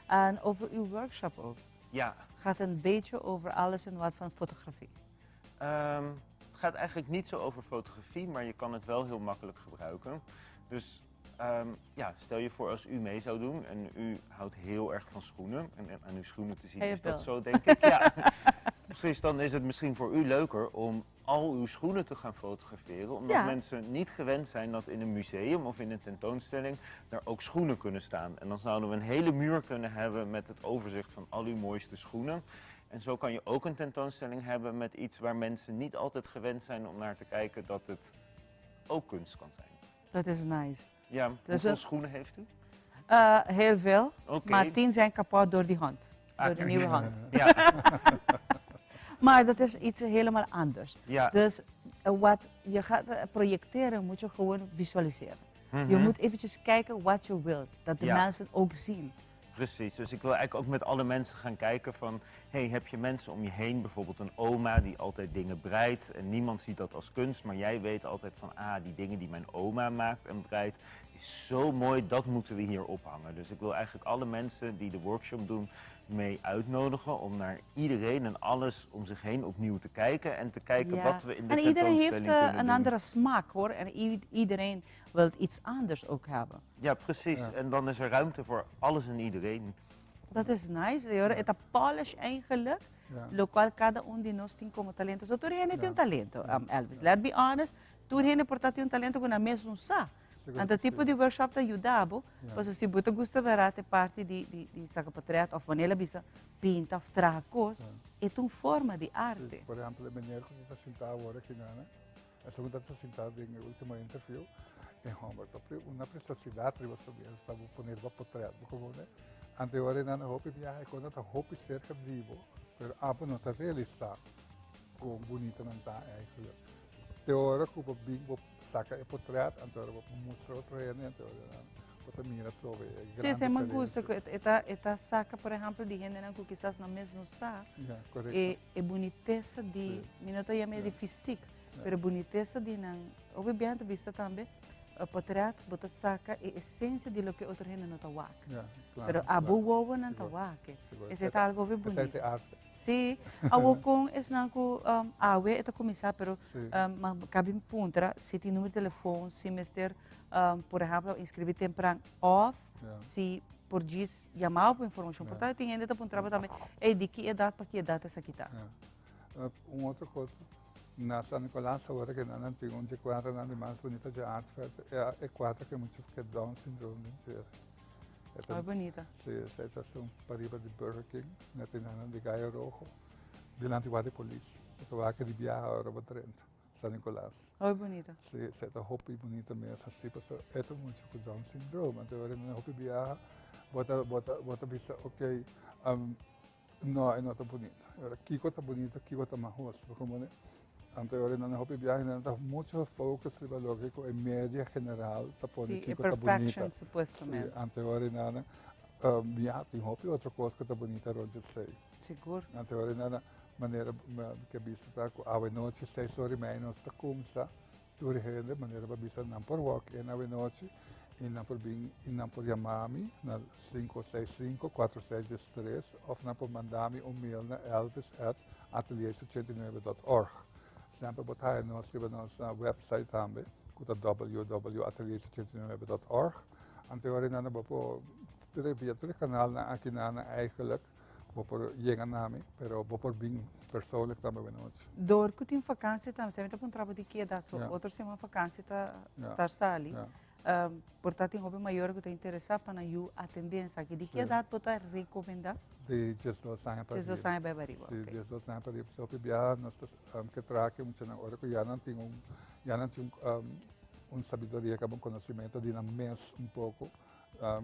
En over uw workshop ook. Ja. Gaat een beetje over alles en wat van fotografie. Het gaat eigenlijk niet zo over fotografie, maar je kan het wel heel makkelijk gebruiken. Dus stel je voor als u mee zou doen en u houdt heel erg van schoenen. En aan uw schoenen te zien Heel is dat veel. zo, denk ik. Ja. Precies, dan is het misschien voor u leuker om al uw schoenen te gaan fotograferen. Omdat mensen niet gewend zijn dat in een museum of in een tentoonstelling daar ook schoenen kunnen staan. En dan zouden we een hele muur kunnen hebben met het overzicht van al uw mooiste schoenen. En zo kan je ook een tentoonstelling hebben met iets waar mensen niet altijd gewend zijn om naar te kijken dat het ook kunst kan zijn. Dat is nice. Ja, hoeveel schoenen heeft u? Heel veel, maar 10 zijn kapot door die hand. Door de nieuwe hand. Maar dat is iets helemaal anders. Dus wat je gaat projecteren, moet je gewoon visualiseren. Je moet eventjes kijken wat je wilt, dat de mensen ook zien. Precies, dus ik wil eigenlijk ook met alle mensen gaan kijken van, hey, heb je mensen om je heen, bijvoorbeeld een oma die altijd dingen breidt en niemand ziet dat als kunst, maar jij weet altijd van, die dingen die mijn oma maakt en breidt, is zo mooi, dat moeten we hier ophangen. Dus ik wil eigenlijk alle mensen die de workshop doen mee uitnodigen om naar iedereen en alles om zich heen opnieuw te kijken en te kijken wat we in de En iedereen heeft, tentoonstelling kunnen een doen. andere smaak hoor, en iedereen wil iets anders ook hebben. Ja, precies. En dan is er ruimte voor alles en iedereen. Dat is nice, hoor. Het is polish eigenlijk. Lo cual cada un de nos tiene como talento. So, tur hende tiene un talento, Elvis. Let's be honest. Tur hende porta tiene un talento que na mesmo sa. Anta tipo de workshop ta ayudabo, pues si buta gusta verate parte di saca portrait of wanneer bisa pinta of traha cos, é uma forma de arte. Sí, por ejemplo, meneer que está sentado ahora aquí, Nana, la segunda está sentado en el último interview, en Humboldt, una preciosidad, riba subir, estaba poniendo portrait, como, né? Anterior, Nana, hope viaje con otra hope cerca de vivo, pero abo no está realizado con bonita não tá eigenlijk. Teora que o bingo saca e portrait, anterior mostra outro ene, anterior bota mira trove. Sí, sí, me gusta que esta saca, por ejemplo, de gente que quizás no mesmo sa. Ja, correcto. E, e boniteza de, mi no te llame de física, pero boniteza de nan, obviamente vista también, o portrait, bota saca e essência de lo que outra gente não tá wak. Ja, claro, Pero a claro. boa não tá Seguro, wak. seguro. Esse é algo bem Essa é bonito. arte. Sí, a com esse não com awe eta começar, pero ma cabe puntra, se tem número de telefone, se mister, por exemplo, inscrever temprano off, se por diz chamar por informação, portanto tem ainda puntra também. Ei, de que idade para que idade essa aqui tá? Uma outra coisa, na San Nicolás agora que não tem um de quadra na mais bonita de arte, é quadra que é muito que Down syndrome, né? É bonita. Sim, essa é um pariba de Burger King, né? Tem na de Gaio Rojo, delante da polícia. Eu tô aqui de viajar agora para Trento, San Nicolás. É bonita. Sim, essa é roupa bonita mesmo, assim, porque é muito com Down syndrome, então agora na roupa viajar, bota, bota, bota vista, ok, não, é não tá bonito. Agora, Kiko tá bonito, Kiko tá marroso, como, né? Então, agora na roupa viajar, né, tá muito focus lógico, em média general, tá pondo Sim, Kiko é tá bonita. perfection, supostamente. Sim, então agora na, ja, tem roupa outra coisa que tá bonita onde eu sei. Seguro. Então agora na, Manera mi ke bisa ta ku awe nochi seis ora i mei nos ta kumsa tur hende manera bo a bisa nan por wòk in awe nochi i nan por bin i nan por yama mi na 565 4613 òf nan por manda mi un mail na elvis at ateliers ochenta i nuebe dòt org. Semper bo ta haya nos riba nos website tambe ku ta www.ateliers ochenta i nuebe dòt org. Anto e ora nan bo por via tur e kanalnan aki nan eigenlijk Bo por yega na mi, pero bo por bin persoonlijk tambe buenochi. Door cu tin vakantie tambe, mi ta puntra bo di ki edad, so otro siman vakantie ta start sali, por ta tin hopi mayor cu ta interesa pa nan yu atende esaki. Di ki edad bo ta recomenda? Di diesdos aña pa riba. Diesdos aña bai pa riba, ok. Si, diesdos aña pa riba. So hopi biaha nos ta ke traha cu e muchanan ora cu ya nan tin un, ya nan tin un sabiduria, un conocimento di nan mes un poco.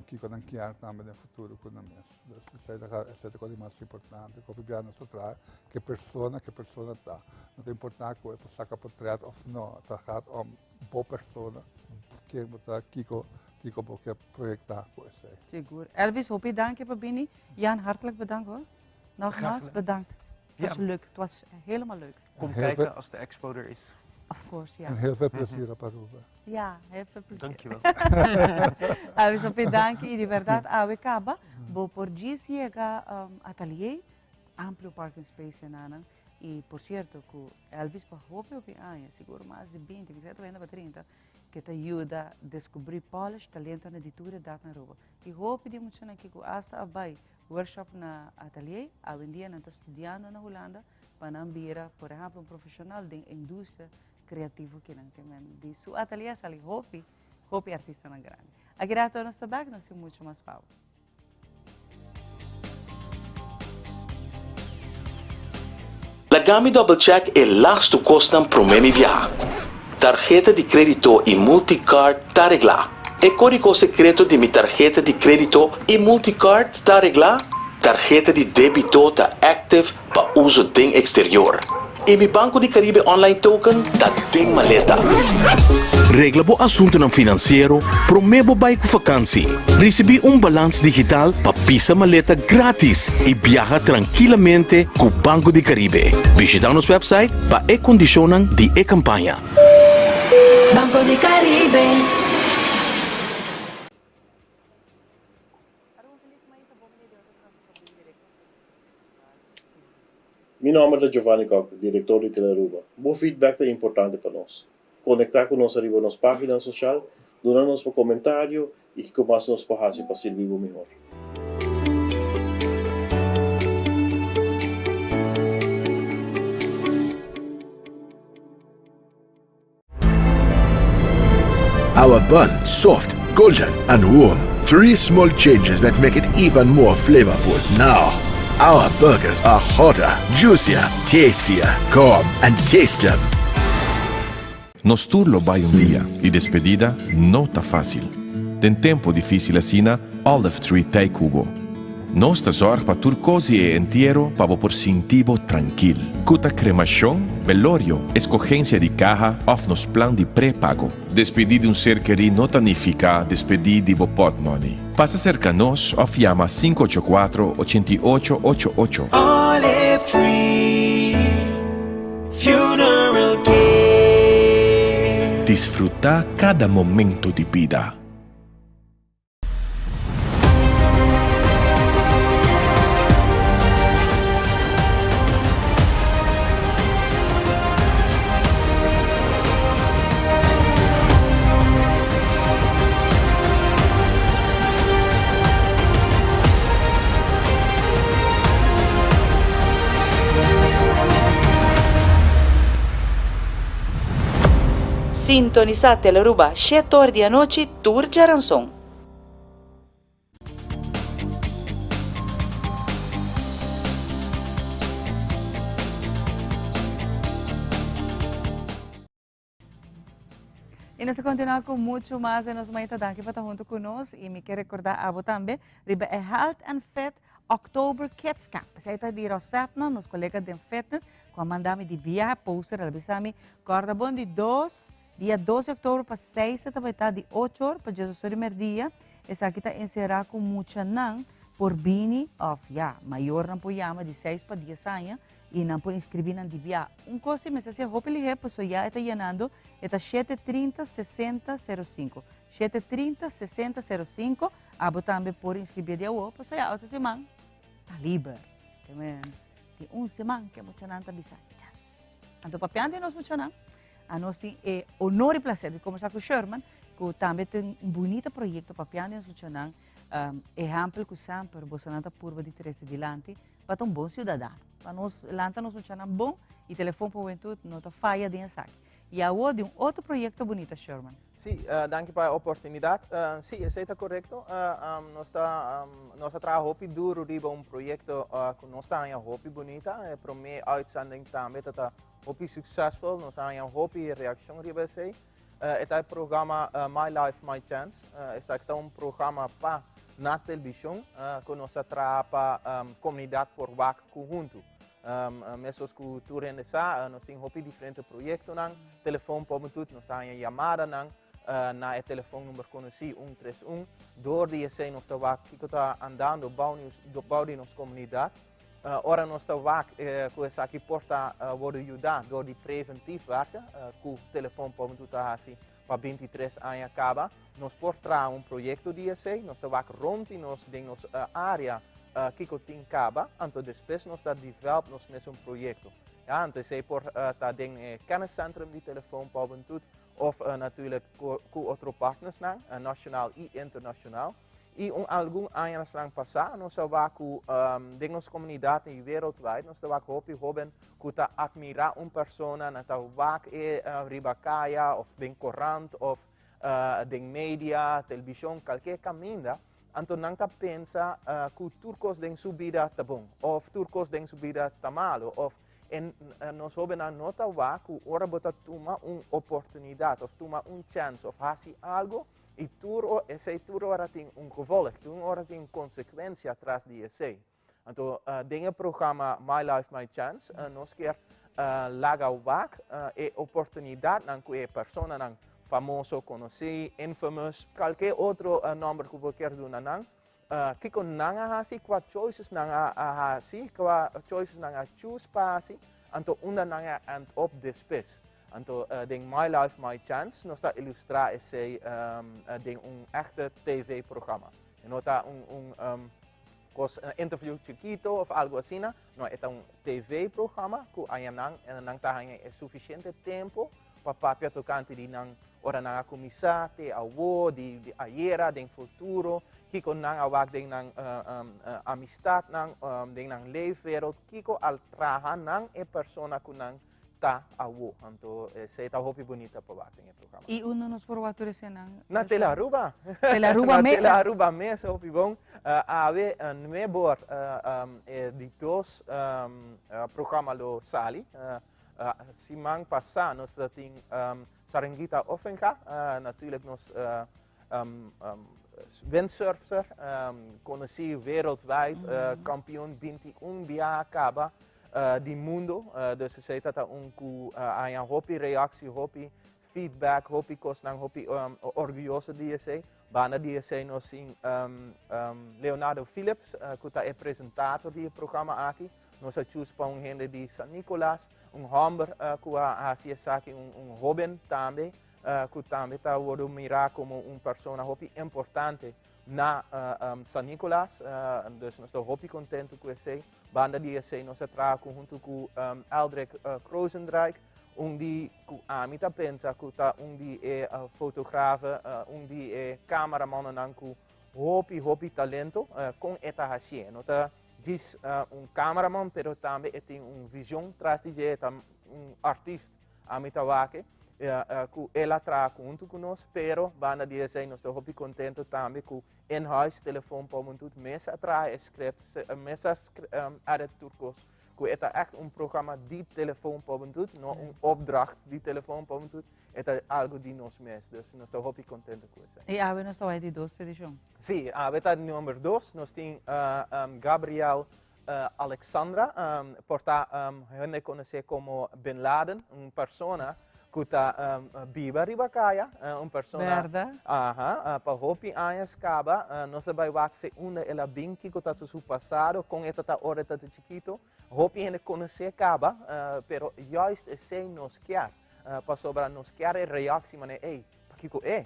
Kiko nan kier tambe den futuro ku nan mes. Dus esei ta esei ta kos di mas importante. Ku hopi bia nos ta traha ke persona ke persona ta. No ta importá ku e por saka portret òf no. Ta gaat om bo persona, ken bo ta, kiko kiko bo ke proyektá ku esei. Sigur. Elvis, hopi danki pa bini. Jan, hartelijk bedankt hoor. Nogmaals bedankt. Het was leuk. Het was helemaal leuk. Kom kijken als de expo er is. Of course, ja. En heel veel plezier op Aruba. Ja, heel veel plezier. Dankjewel. Awe hopi danki y di verdad awe caba bo por djis yega um, atelier, amplio parking space enanan. Y por cierto cu Elvis pa hopi hopi aña, seguro mas di 20, mi creo ta pa 30, que ta yuda descubri polish talento na di tur edad na Aruba. Y hopi di muchanan aki cu hasta a bay workshop na atelier, awendia nan ta studiando na Hulanda pa nan bira, por ehempel, un profesional den industria creativo kinan ke men di su atelier sali hopi, hopi artistanan grandi. Aki rato nos ta bek, nos tin mucho mas pa bo. Laga mi double check e lastu kosnan promé mi biaha. Tarheta di krédito i multicard ta reglá. E kódigo sekreto di mi tarheta di krédito i multicard ta reglá? Tarheta di débito ta active pa uso den exterior. I mi Banco di Caribe Online Token ta den maleta. Regla bo asuntunan finansiero promé bo bai ku fakansi. Risibí un balans digital pa pisa maleta grátis i biaha trankilamente ku Banco di Caribe. Bishitá nos wèpsait pa e kondishonnan di e kampaña. Banco di Caribe. Mi nomber ta Giovanni Kock, director di Telearuba. Bo feedback ta importante pa nos. Conecta cu nos ariba nos pagina social, duna nos bo comentario y kico mas nos por haci pa sirbi bo mihor. Our bun soft, golden and warm. Three small changes that make it even more flavorful. Now, our burgers are hotter, juicier, tastier. Come and taste them. Nos tur lo bai un dia y despedida no ta facil. Den tempo dificil asina, Olive Tree t'ei cu bo. Nos ta zorg pa tur cos di e entiero pa bo por sinti bo trankil. Cu ta cremacion, belorio, escogencia di caha of nos plan di pre-pago. Despedi di un ser kerí no ta nifica despedi di bo potmoney. Pasa cerca nos of yama 584 88 ocho ocho. Olive Tree Funeral Care. Disfruta cada momento di bida. Sintonisa Telearuba shete or di anochi tur djaranson. Y nos ta continua cu mucho mas den nos mañana. Danki pa ta hunto cu nos. Y mi kier recorda abo tambe riba e Health and Fit October Kids Camp. Esey ta di Rosetna, nos colega den fitness, cu a manda mi di biaha poster. El a bisa mi, corda bon di dos Dia dos di oktober pa seis ta tabata ta di ocho or pa diesdos or di merdia. Esaki ta enserá ku muchanan por bini òf ya mayornan por yama di seis pa dies aña. Y nan por inscribi nan di bia. Un cos si mester ser hopi lihe paso ya e ta yenando, e ta 7 30 60 05. 7 30 60 05. Abo tambe por inscribi di awo paso ya otro siman ta liber. Amen. Di un siman cu muchanan ta bisa. Yes. Anto papiando di nos muchanan, a nos tin e honor y placer di conversa cu Sherman, cu tambe tin un bunita proyecto papiando di nos muchanan, ehempel cu semper bosonan ta purba di trece dilanti pa ta un bon ciudadano. Pa nos lanta nos muchanan bon y Telefon pa Hubentud no ta faya den esaki. Y awo di un otro proyecto bunita, Sherman. Si, danki pa e oportunidad. Si, esey ta corecto. Nos ta traha hopi duro riba un proyecto cu nos ta haña hopi bunita. E prome uitzending tambe ta hopi succesvol. Nos a haña hopi reaccion riba esey. E ta e programa My Life, My Chance. Esaki ta un programa pa na television cu nos ta traha pa comunidad por wak cu hunto. Mescos cu tur hende sa, nos tin hopi diferente proyectonan. Telefon pa Hubentud, nos ta haña yamadanan na e telefon number conoci 131. Door di esey nos ta wak kico ta andando bou di nos comunidad. Ora nos ta wak cu esaki por ta wordo yuda door di preventief werken, cu Telefon pa Hubentud ta haci pa 23 aña caba, nos por traha un proyecto di esey, nos ta wak rond di nos den nos area kico tin caba, anto despues nos ta develop nos mes un proyecto. Ja, anto esey por ta den e kenniscentrum di Telefon pa Hubentud of natuurlijk cu otro partnersnan, nacional y internacional. Y un algun añanan pasa, nos a wak cu den nos comunidad y wereldwijd, nos ta wak hopi hoben cu ta admira un persona, nan ta wak e riba caya of den corant of den media, television, cualkier caminda, anto nan ta pensa cu tur cos den su bida ta bon, of tur cos den su bida ta malo, of en nos hobennan no ta wak cu ora bo ta tuma un oportunidad of tuma un chance of haci algo, y tur esey tur ora tin un gevolg, tur ora tin consecuencia tras di esey. Anto, den e programa My Life, My Chance, nos kier laga wak e oportunidadnan cu e personanan famoso, conoci, infamous, cualkier otro nomber cu bo kier duna nan, kico nan a haci, cua choices nan a haci, cua choices nan a choose pa haci, anto unda nan a end up despues. Anto, den My Life, My Chance, nos ta ilustra esey den un echte TV-programa. E no ta un cos, interview chikito of algo asina, no, e ta un TV-programa cu nan, nan ta haña e suficiente tempo pa papia tocante di nan ora nan a cuminsa te awo, di ayera, den futuro, kiko nan a wak den nan amistad nan, den nan leefwereld, kiko a traha nan e persona cu nan ta awo. Anto, esey ta hopi bunita pa wak den e programa. Y unda nos por wak nan? Na Telearuba. Telearuba Na mes. Telearuba mes, hopi bon. Awe 9 or di dos programa lo sali. Siman pasa nos tin Sarangita Offenga, natuurlijk nos windsurfer, conoci wereldwijd, kampioen 21 biaha caba di mundo. Dus esey ta un cu a hopi reactie, hopi feedback, hopi cosnan, hopi orguyoso di esey. Banda di esey nos tin Leonardo Phillips, cu ta e presentator di e programa aki. Nos a choose pa un hende di San Nicolas, un homber cu a haci esaki, un hoben tambe, cu tambe ta wordo mira como un persona hopi importante na San Nicolas. Dus nos ta hopi contento cu esey. Banda di esey nos a traha hunto cu Eldrick Krozendrijk, un di cu ami ta pensa cu ta un di e fotografe, un di e cameraman cu hopi hopi talento cu e ta haci. No ta djis un cameraman, pero tambe e tin un vision tras di dje, ta un artista ami ta wak e, cu el a traha hunto cu nos, pero banda di esey nos ta hopi contento tambe cu in-house Telefon pa Hubentud mes a traha e script, mes a edit tur cos, cu e ta echt un programa di Telefon pa Hubentud, no un opdracht di Telefon pa Hubentud, e ta algo di nos mes, dus nos ta hopi contento cu esey. Y awe nos ta di dos edicion. Si, awe ta number 2, nos tin Gabriel Alexandra, por ta hende conoce como Bin Laden, un persona cu ku ta biba riba kaya, un persona. Bèrda? Aha, pa hopi añas kaba nos ta bai wak fe unda el a bin, kiko ta su pasado, kon e ta ta ora e ta chikito. Hopi hende konosé kaba, pero juist esei nos kier, pasobra nos kier e reaksi manera, ey, pakiko e?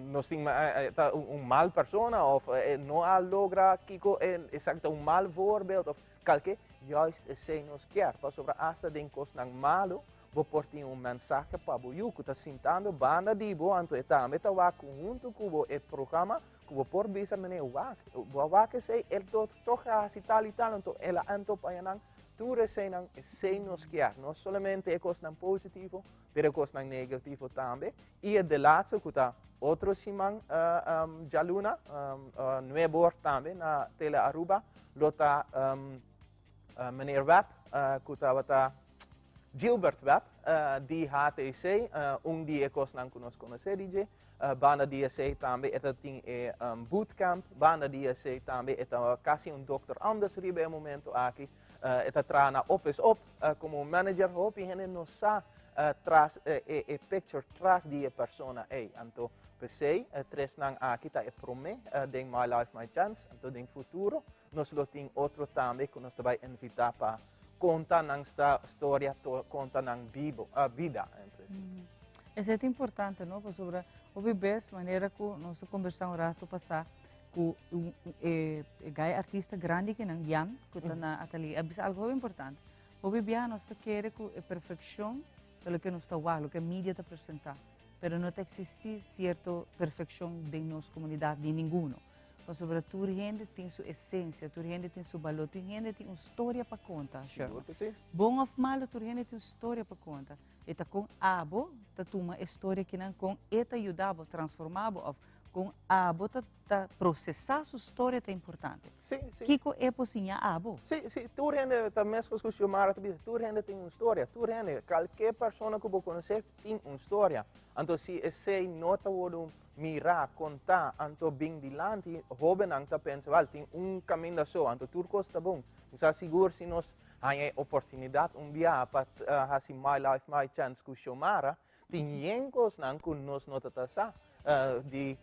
Nos tin ta un mal persona of e no a logra kiko esaki ta un mal voorbeeld of kalke, juist esei nos kier, pasobra asta den kosnan malu bo por tin un mensahe pa bo yu ku ta sintando banda di bo, anto e tambe ta wak huntu ku bo e programa ku bo por bisa mene wak, bo a wak esei, el tog a hasi tal i tal, anto el a anto pa nan, tur eseinan, esei nos kier, no solamente e kosnan positivo, pero e kosnan negativo tambe, i e de laatste ku ta otro siman djaluna, nuebe or tambe na Tele Aruba, lo ta meneer Webb ku tabata Gilbert Webb di HTC, un di e kosnan ku nos konosé di dje. Banda di esei tambe e ta tin e bootcamp, banda di esei tambe e ta kasi un dokter anders riba e momento aki. E ta traha na Op is Op komo un manager. Hopi hende no sa tras e picture tras di e persona ei. Anto p'esei e tresnan aki ta e promé den My Life My Chance. Anto den futuro nos lo tin otro tambe ku nos ta bai invitá pa konta nan storia, konta nan bida en principio. Esei ta importante, no? Pasobra hopi bes manera ku nos a kombersá un ratu pasá ku un e gai artista grandi kinan, Jan, ku ta na Atelier, a bisa algu hopi importante. Hopi biaha nos ta kere ku e perfekshon ta loke nos ta wak, loke media ta presentá, pero no ta eksistí sierto perfekshon den nos komunidat, di ninguno. Pasobra tur hende tin su esencia, tur hende tin su balor, tur hende tin un storia pa conta, Sigur cu si. Bon of malo, tur hende tin un storia pa conta. E ta con abo ta tuma e storia kinan, con e ta yuda bo, transforma bo, of con abo ta ta procesa su storia ta importante. Si, si. Kico e por siña abo? Si, si. Tur hende ta mescos cu Xiomara ta bisa, tur hende tin un storia, tur hende, calke persona cu bo conoce tin un storia. Anto si esey no ta wordo Mira, kontá, anto bin dilanti, hóbennan ta pensa, wèl, tin un kaminda so, anto tur kos ta bon. Mi sa sigur si nos haña e oportunidat un bia pa hasi My Life My Chance ku Xiomara, tin yen kosnan ku nos no ta ta sa, di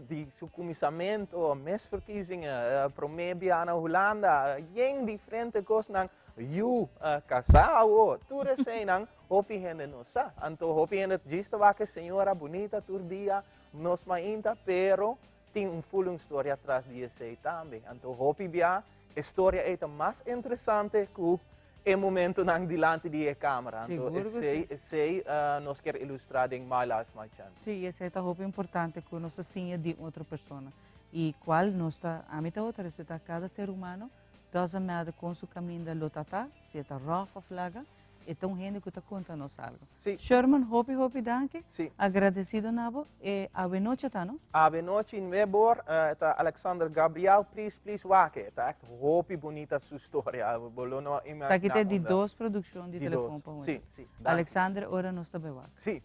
di su kuminsamentu, mes verkiezingen, promé bia na Hulanda, yen diferente kosnan, yu, kasá awo, tur eseinan Hopi hende no sa. Anto hopi hende djis ta wak e señora bunita tur dia nos mainta, pero tin un full un storia tras di esey tambe. Anto hopi bia e storia ey ta mas interesante cu e momentonan dilanti di e camera. Anto Sigur cu esey, si. esey nos kier ilustra den My Life My Chance. Si, y esey ta hopi importante cu nos ta siña di otro persona y cual nos ta, ami ta wou ta respeta cada ser humano, doesn't matter con su caminda lo ta ta, si e ta rough of laga, E ta un hende ku ta konta nos algu. Sí. Sherman, hopi hopi danki. Sí. Agradesido na bo. E awenochi ta, no? Awenochi nuebor, e ta Alexander Gabriel. Please, please wak e. Ta echt hopi bunita su storia. Bo lo no imagina Esaki ta e di unda. dos produkshon di Di Telefon dos. pa Huntu. Sí, sí. Danki. Alexander, ora nos ta bai wak. Sí.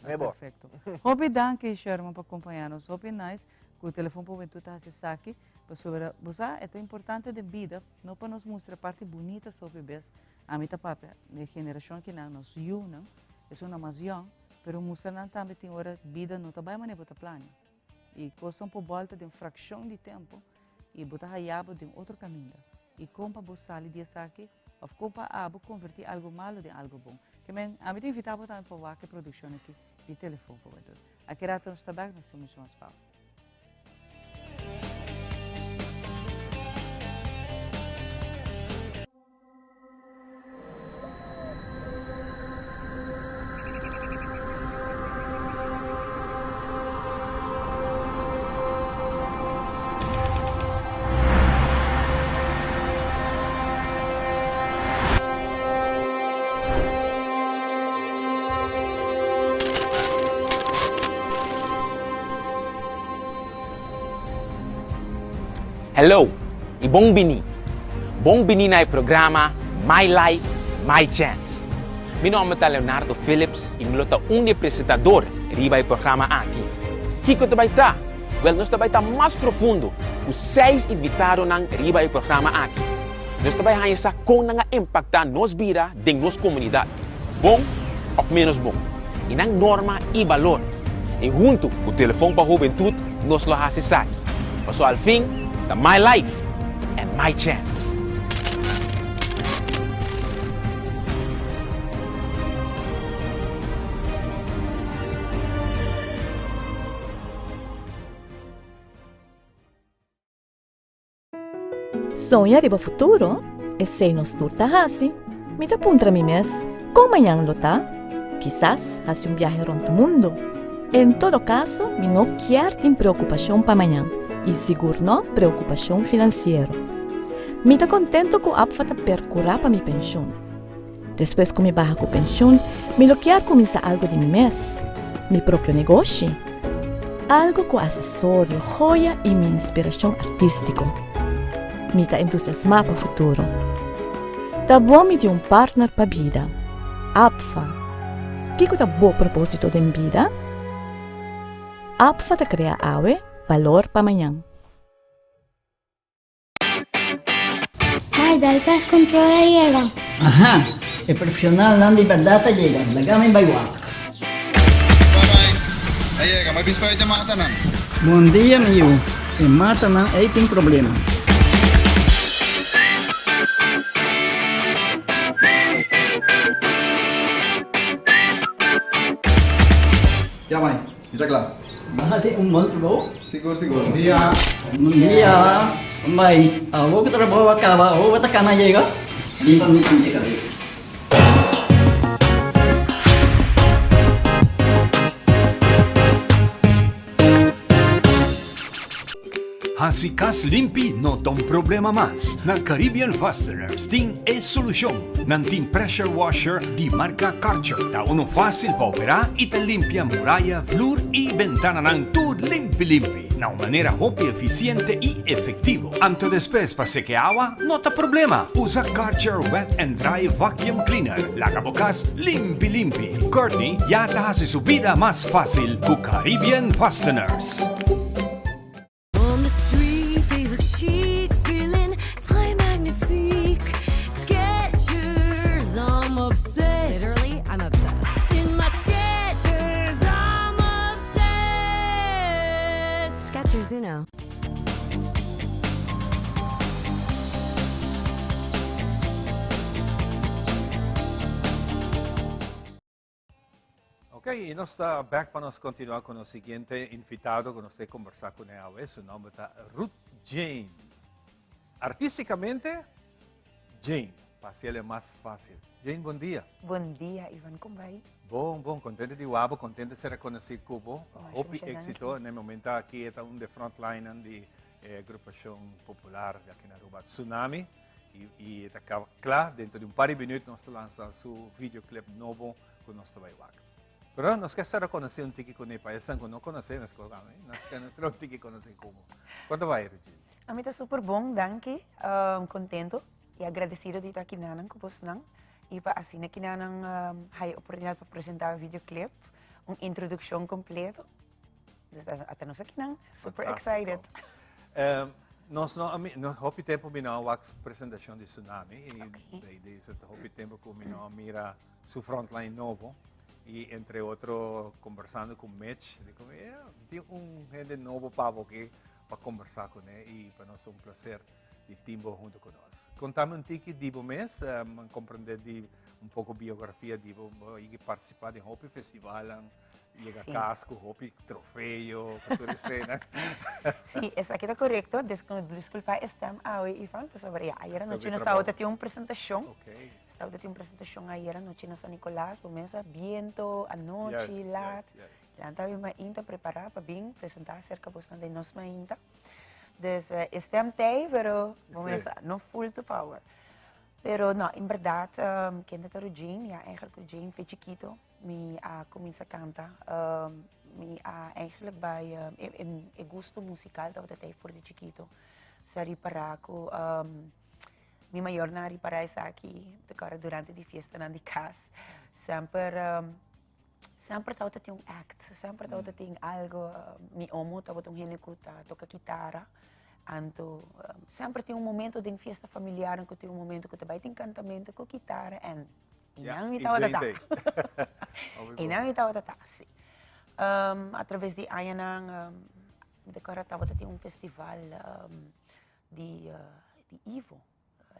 Nuebor. Perfecto. Hopi danki, Sherman, pa kompañá nos. Hopi nice ku Telefon pa Hubentud ta hasi esaki. Pasobra, bo sa, e ta importante den bida, no pa nos mustra e parti bunita so hopi bes, Ami ta papia di e generashon akinan, nos yunan, esunnan mas yòn, pero mustra nan tambe tin ora bida no ta bai manera bo ta plania. I kosnan por bòlta den frakshon di tempu i bo ta haya bo den otro kaminda. I kon pa bo sali di esaki òf kon pa abo konvertí algu malu den algu bon. Ke men, ami ta invitá bo tambe pa wak e produkshon aki di Telefon pa Juventud. Aki rato nos ta bèk, nos tin muchu mas pau. Hello y bon bini. Bon bini na e programa My Life, My Chance. Mi nomber ta Leonardo Phillips y mi lo ta un di e presentador riba e programa aki. Kico ta bay ta? Wel nos ta bay ta mas profundo cu seis invitadonan riba e programa aki. Nos ta bay haña sa con nan a impacta nos bida den nos comunidad, bon of menos bon. i nan norma i balor. I huntu ku Telefon pa Hubentut nos lo hasi esaki, pasobra al fin ta my life and my chance. Soña riba futuro? Esei nos tur ta hasi. Mi ta puntra mi mes, kon mañan lo ta? Kisas hasi un biahe rònt mundu. En todo kaso, mi no kier tin preokupashon pa mañan, i sigur no preokupashon finansiero. Mi ta kontentu ku APFA ta perkurá pa mi penshun. Despues ku mi baha ku penshun, mi lo kier kuminsá algu di mi mes, mi propio negoshi. Algu ku asesorio, joya i mi inspirashon artístiko. Mi ta entusiasmá pa futuro. Ta bon mi tin un partner pa bida. APFA. Kiko ta bo propósito den bida? APFA ta krea awe balor pa mañan. Mai, dal pest control a yega. Aha, e profesionalnan di berdad a yega. Laga mi bai wak. Bye bye. A yega, mi bisa bai matanan. Bon dia mi yu. E matanan ei tin problema. Ya mai, mi ta kla. Bo hasi un bon trabou. Sigur, sigur. Bon dia. Bon dia. Bai, awor ku trabou a kaba, awor bo ta kana yega? Si pa mi sinti kabes. Hasi kas limpi no ta un problema mas. Na Caribbean Fasteners tin e solushon. Nan tin pressure washer di marka Karcher. Ta uno fásil pa operá i ta limpia muraya, vloer i bentananan tur limpi limpi, na un manera hopi efisiente i efektivo. Anto despues pa seke awa no ta problema. Usa Karcher Wet and Dry Vacuum Cleaner. Laga bo kas limpi limpi. Courtney ya ta hasi su bida mas fásil ku Caribbean Fasteners. On the street they look chic, feeling très magnifique. Skechers, I'm obsessed. Literally, I'm obsessed. In my Skechers, I'm obsessed. Skechers Uno. Ok, y nos ta back pa nos continua cu nos siguiente invitado cu nos te conversa cu ne awe. Su nomber ta Ruth Jane. Artisticamente, Jane, pa haciele mas facil. Jane, bon dia. Bon dia, Ivan, con bai? Bon, bon, contento di wabo, contento di ser reconoci cu bo. Hopi exito, na e momento aki e ta un de frontlinenan di e agrupacion popular aki na Aruba, Tsunami. Y, y ta cla, dentro di un par di minuut nos ta lansa su videoclip nobo cu nos ta bay wak. Pero nos ke ser reconoci un tiki cu ne, pa esan cu no conoce, nos nos ke ser un tiki conoci cu bo. Con ta bay, Regina? A mi ta super bon, danki. Contento y agradecido di ta aki nanan cu bosnan. Y pa asina aki nanan um, hay oportunidad pa presenta videoclip, un introduccion completo. Dus ata nos aki nan, super excited. Um, nos no, ami, no hopi tempo mi no wak presentacion di Tsunami y okay. de, de hopi tempo ku mi no mira su frontline nobo y entre otro conversando con Mitch, digo, yeah, tin un hende nobo pabo aki pa conversa con e y pa nos un placer di timbo hunto con nos. Contame un tiki di bo mes, um, comprende di un poco biografia di bo, bo y participa di hopi festivalan, Yega cas cu hopi trofeo, cu tur esena. Sí, esaki ta corecto. Disculpa e stem awe, Ivan, pasobra ya ayer anochi nos tabata tin un presentacion. Nos tabata tin un presentacion ayer anochi na San Nicolas, bo mesa biento, anochi, laat. Lanta awe mainta prepara pa bin presenta acerca bosnan den nos mainta. Dus e stem t'ey, pero bo mesa no full to power. Pero no, en berdad, kende ta Rugene? Ya, eigenlijk Rugene fe chikito. Mi a cuminsa canta. Mi a eigenlijk bay e gusto musical tabata tey for di chikito. Sa ripara cu mi mayornan a ripara esaki te kora durante di fiestanan di cas. Semper semper tabata tin un act, semper tabata tin algo. Mi omo tabata un hende cu ta toca kitara. Anto semper tin un momento den fiesta familiar cu tin un momento cu ta bay tin cantamento cu kitara en. Y nan mi tabata ta. Y nan mi tabata ta, si. Um, a traves di añanan, um, mi ta acorda tabata tin un festival um, di, uh, di Ivo,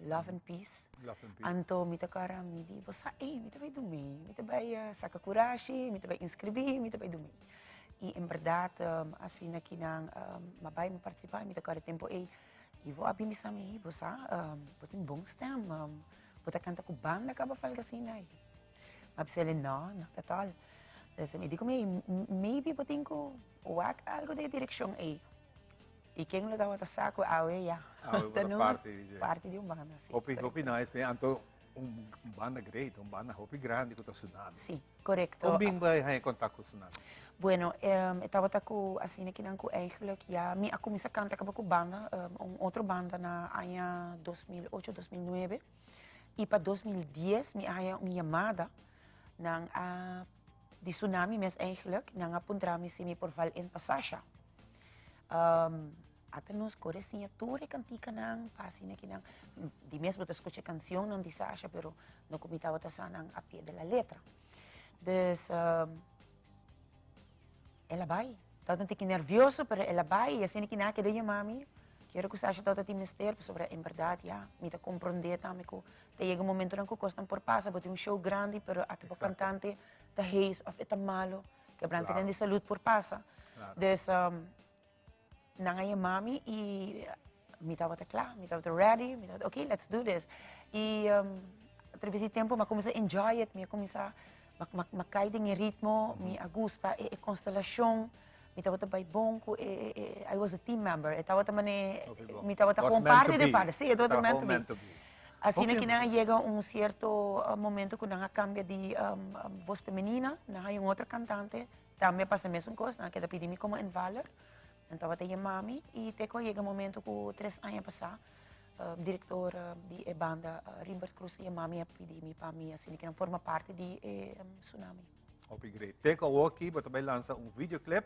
Love and Peace. Love and Peace. Anto mi ta acorda mi di, bo sa, ey, mi ta bay dumi, mi ta bay uh, saca curashi, mi ta bay inscribi, mi ta bay dumi. Y en berdad, um, asina ki nan, um, ma bay mi participa, mi ta acorda e tempo ey, Ivo a bin bisa mi, bo sa, um, bo tin bon stem, um, Bo ta canta cu banda caba falga asina ay? M'a bisa el'e, no, not at all. Dus mi di cu mi, maybe bo tin cu wak algo den e direccion ey. Y ken lo tabata sa cu awe ya. Awe bo ta parti di dje. Parti di un banda, si. Hopi, hopi nice, mi. Anto un banda great, un banda hopi grandi cu ta Tsunami. Si, corecto. Con bin bo a haña contact cu Tsunami? Bueno, e tabata cu asina kinan cu eigenlijk ya mi a cuminsa canta caba cu banda, un otro banda na aña 2008, 2009 y pa 2010 mi a haya un yamada nan a di Tsunami mes eigenlijk, nan a puntra mi si mi por val in pa Sasha. Ata nos core siña tur e canticanan pa asina kinan, di mes bo ta scucha e cancionnan di Sasha pero no cu mi tabata sa nan a pie de la letra. Dus el a bai. Tabata un tiki nervioso, pero el a bai y asina ki nan a keda yama mi. Kier ku Sasha tabata tin mester, pasobra en berdad ya, mi ta komprondé tambe ku ta yega momentonan ku kosnan por pasa. Bo tin un show grandi, pero ata bo kantante ta hees òf e ta malo, kebrantenan di salud por pasa. Dus nan a yama mi y mi tabata kla, mi tabata ready, mi tabata ok, let's do this. Y atraves di tempo mi a cuminsa enjoy it, mi a cuminsa, mi a cay den e ritmo, mi a gusta e constelacion, mi tabata bay bon cu e, e, I was a team member, e tabata mane, mi tabata Was gewoon meant parti to di be. parte, si, e tabata Tabata meant to meant be. to be. Asina Hopi ki nan a yega un cierto momento cu nan a cambia di voz femenina, nan haya un otro cantante, Tambe a pasa mesun kos, nan a keda pidi mi komo invaller, nan tabata yama mi i te ku a yega e momento ku tres aña pasá direktor di e banda Rimbert Cruz a yama mi a pidi mi pa mi asina ku nan forma parti di e Tsunami. Hopi great. Te ku awoki bo ta bai lansa un videoclip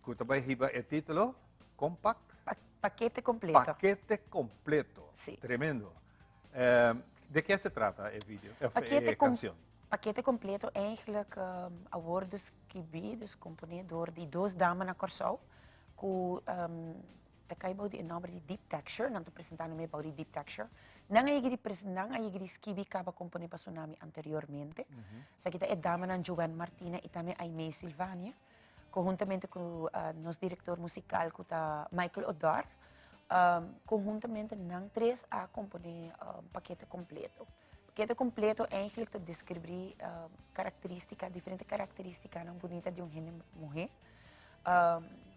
ku ta bai hiba e titulo Compact. Pakete kompleto. Pakete kompleto. Si. Tremendo. De ke se trata e video, e kansion? Pakete kompleto eigenlijk a wordu skibí, dus komponé dor di dos dama na Kòrsou ku ta kai bou di e nòmber di Deep Texture, nan ta presentá nan mes bou di Deep Texture. Nan a yega di nan a yega di skibi kaba komponé pa Tsunami anteriormente. Esaki ta e damanan Joanne Martina i tambe Aimee Silvania, konhuntamente ku nos direktor musikal ku ta Michael Odor, konhuntamente nan tres a komponé Pakete Kompleto. Pakete completo eigenlijk ta describí característica, diferente característicanan bunita di un hende muhé.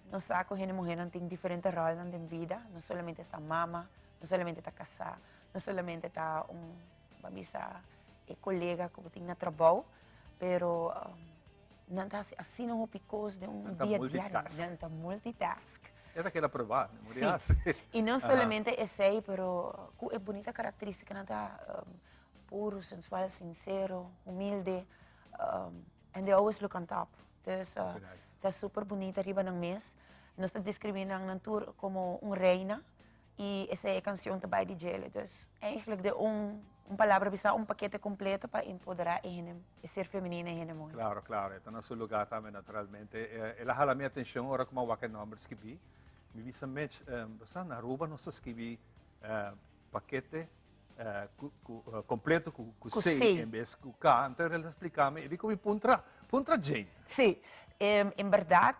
Nos sa cu hende muhénan tin diferente rolnan den bida, no solamente ta mama, no solamente ta casá, no solamente ta un, ban bisa, e colega cu bo tin na trabou, pero nan ta haci asina hopi cos den un Nan ta dia diario. multitask. Nan ta multitask. E ta keda probá, no muri Sí. hasi. I no Aha. solamente esei, pero ku e bunita karakterístikanan ta puro, sensual, sinsero, humilde, and they always look on top. Dus Hopi nice. ta super bunita riba nan mes. Nos ta deskribí nan nan tur komo un reina i esei e kanshon ta bai di djele. Dus eigenlijk den un un palabra bisa un pakete kompleto pa empoderá e hende, e ser femenino, e hende muhé. Claro, claro. E ta na su lugar tambe naturalmente. El a hala mi atencion ora cu mi a wak e nomber skibi. Mi bisa Mitch, bo sa na Aruba nos ta skibi pakete cu, cu, completo cu, cu Cu C C. en bes cu K. Anto el a splica mi, e di cu mi puntra, puntra Jane. Sí. En berdad,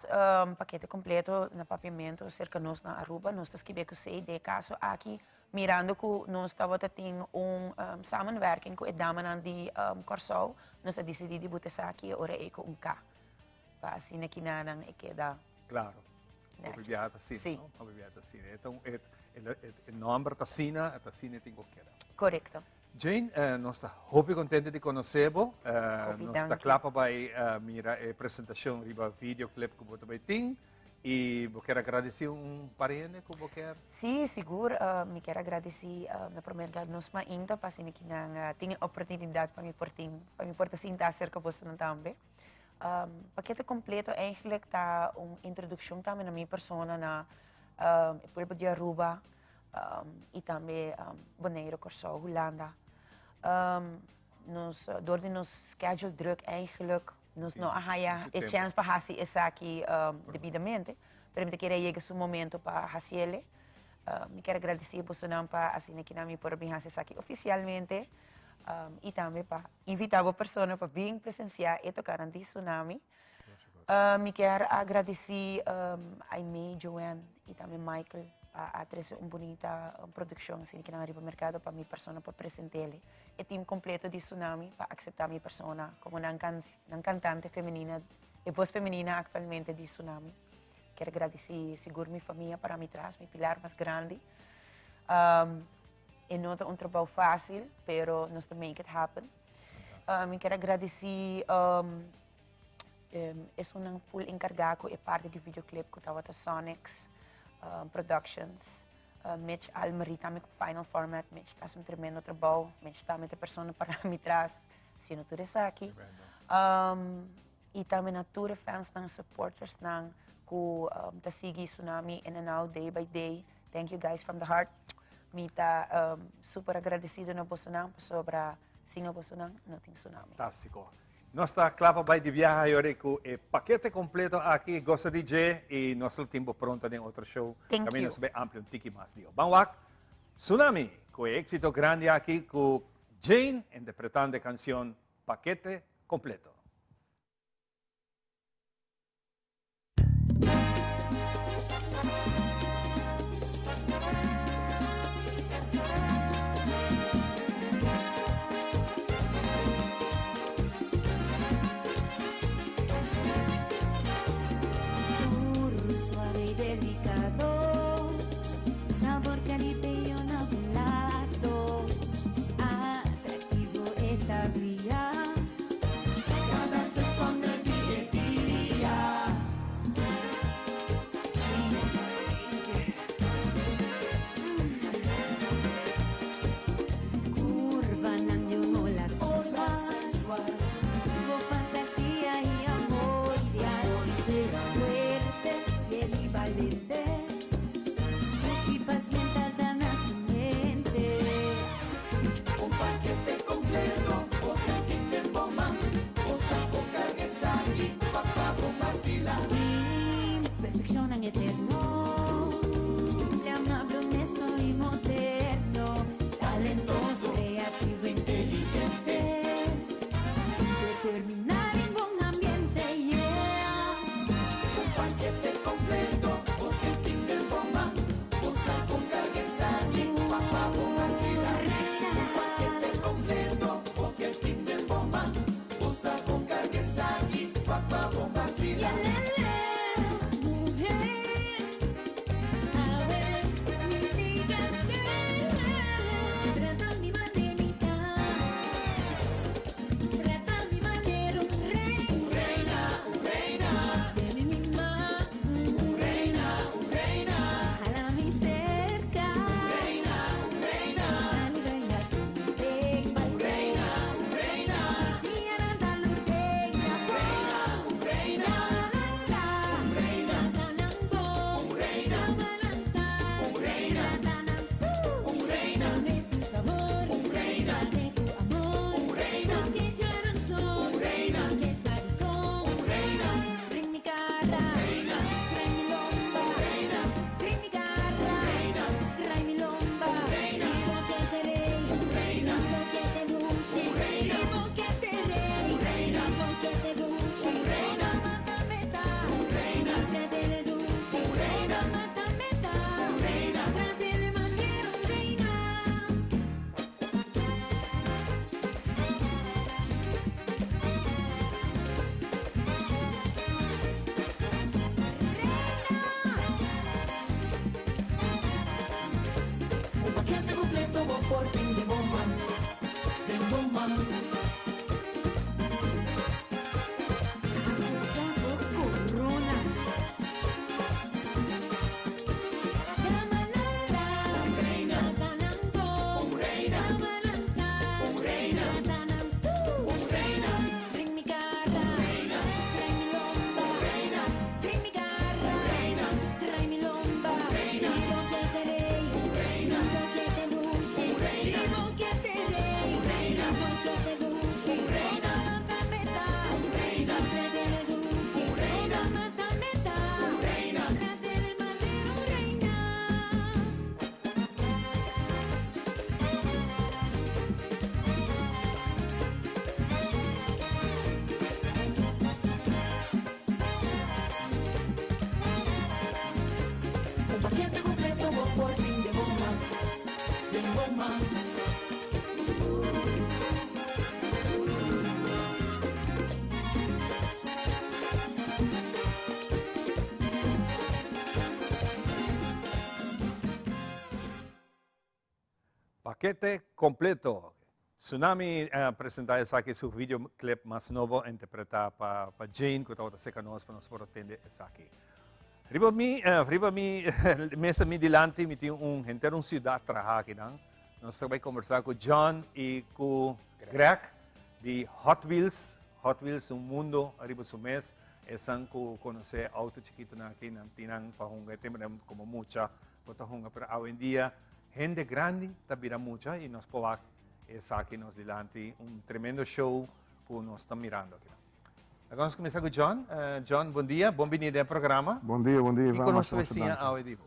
pakete completo na Papiamento cerca nos na Aruba nos ta skibi cu C. Den e caso aki Mirando ku nos tabata tin un samenwerking ku e damanan di Kòrsou, nos a disidí di buta esaki e ora ei ku un K, pa asina kinanan e keda Klaro. Hopi nèchi. biaha ta asina, Sí. no? Hopi biaha ta asina. E ta un, e, e nòmber ta asina, e ta asina e tin ku keda. Korekto. Jane, nos ta hopi kontento di konosé bo. Hopi Nos ta danki. kla pa bai mira e presentashon riba videoclip ku bo ta bai tin. Y bo kier a gradici un par di hende cu bo kier? Sí, sigur. Mi kier a gradici na primer lugar nos mainta pa asina ki nan tin e oportunidad pa mi por tin, pa mi por ta sinta acerca bosonan tambe. Pakete completo eigenlijk ta un introduccion tambe na mi persona, na e pueblo di Aruba y tambe Bonaire, Corsou, Hulanda. nos door di nos schedule druk eigenlijk nos no a haya e chance pa haci esaki debidamente, pero mi ta kere a yega su momento pa haciele. Mi kier a gradici bosonan pa asina kinan mi por a bin haci esaki oficialmente y tambe pa invita bo persona pa bin presencia e tocanan di Tsunami. Mi kier a gradici Aimee, Joanne y tambe Michael pa a trece un bunita produccion asina kinan ariba mercado pa mi persona por presentele. E team completo di Tsunami pa acepta mi persona como nan nan cantante femenina, e voz femenina actualmente di Tsunami. Kier gradici sigur mi famia para mi tras, mi pilar mas grandi. E no ta un trabou facil, pero nos ta make it happen. Mi kier a gradici esunnan full encarga cu e parti di videoclip cu tabata Sonics Productions. Mitch Almery tambe cu Final Format. Mitch ta haci un tremendo trabou. Mitch tambe ta e persona para mi tras haciendo tur esaki. Y tambe na tur e fansnan, supportersnan cu ta sigui Tsunami in and out day by day. Thank you guys from the heart. Mi ta super agradecido na bosonan pasobra sin a bosonan no tin Tsunami. Fantastico. Nos ta cla pa bay di biaha ayora cu e pakete completo aki. Gosa di dje y nos lo tin bo pronto den otro show. Thank Caminda you. nos bay amplia un tiki mas di. Ban wak Tsunami cu e exito grandi aki cu Jane interpretando e cancion Pakete Completo. Duro, suave y delicado, sabor caribeño na plato, atractivo e ta bria. Pakete completo. Tsunami a presenta esaki su videoclip mas nobo interpreta pa pa Jane cu tabata seca nos pa nos por a tende esaki. Riba mi riba mi mesa mi dilanti mi tin un henter un ciudad traha akinan. Nos ta bay conversa cu John y cu Greg di Hot Wheels. Hot Wheels un mundo ariba su mes. Esan cu conoce auto chikitonan aki nan tin nan pa hunga e temponan como mucha bo ta hunga pero awendia Hende grandi ta bira mucha y nos por wak esaki nos dilanti un tremendo show cu nos ta mirando aki. Laga nos cuminsa cu John. John, bon dia, bon bini den e programa. Bon dia, bon dia Ivan. Kico nos ta bay siña awe di bo?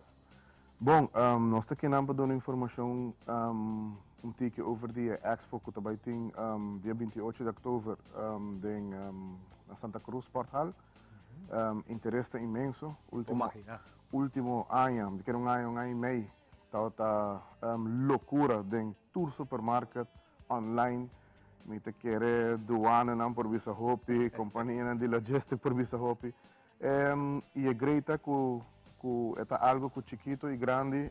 Bon, nos ta kinan pa duna informacion un tiki over di e expo cu ta bay tin dia 28 di october den na Santa Cruz Sport Hall. Interes ta inmenso. Ultimo, ultimo aña, mi ta kere un aña, un aña y mei, Tabata locura den tur supermarket, online. Mi ta kere duanenan por bisa hopi, companianan di logistic por bisa hopi. Y e great ta cu cu e ta algo cu chikito y grandi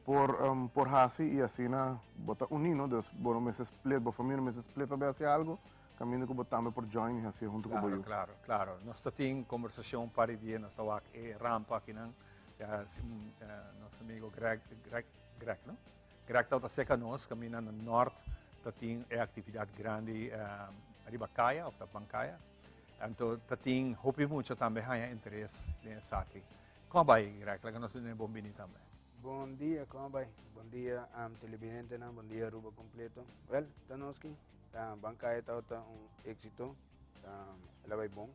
por por haci y asina bo ta uni, no? Dus bo no mester split, bo famia no mester split pa bay haci algo, caminda cu bo tambe por join y haci hunto cu bo yu. Claro, claro, claro. Nos ta tin conversacion un par di dia, nos ta wak e rampa akinan. Ya, nos amigo Greg, Greg, Greg, no? Greg ta seca nos, camina na Noord, ta tin e actividad grandi riba caya, of ta bancaya. Anto ta tin hopi mucho tambe haya interes den esaki. Con bay, Greg? Laga nos duna bon bini tambe. Bon dia, con bay? Bon dia, um, televidentenan, bon dia Aruba completo. Wel, ta nos ki, um, bancaya ta un éxito, um, el a bay bon.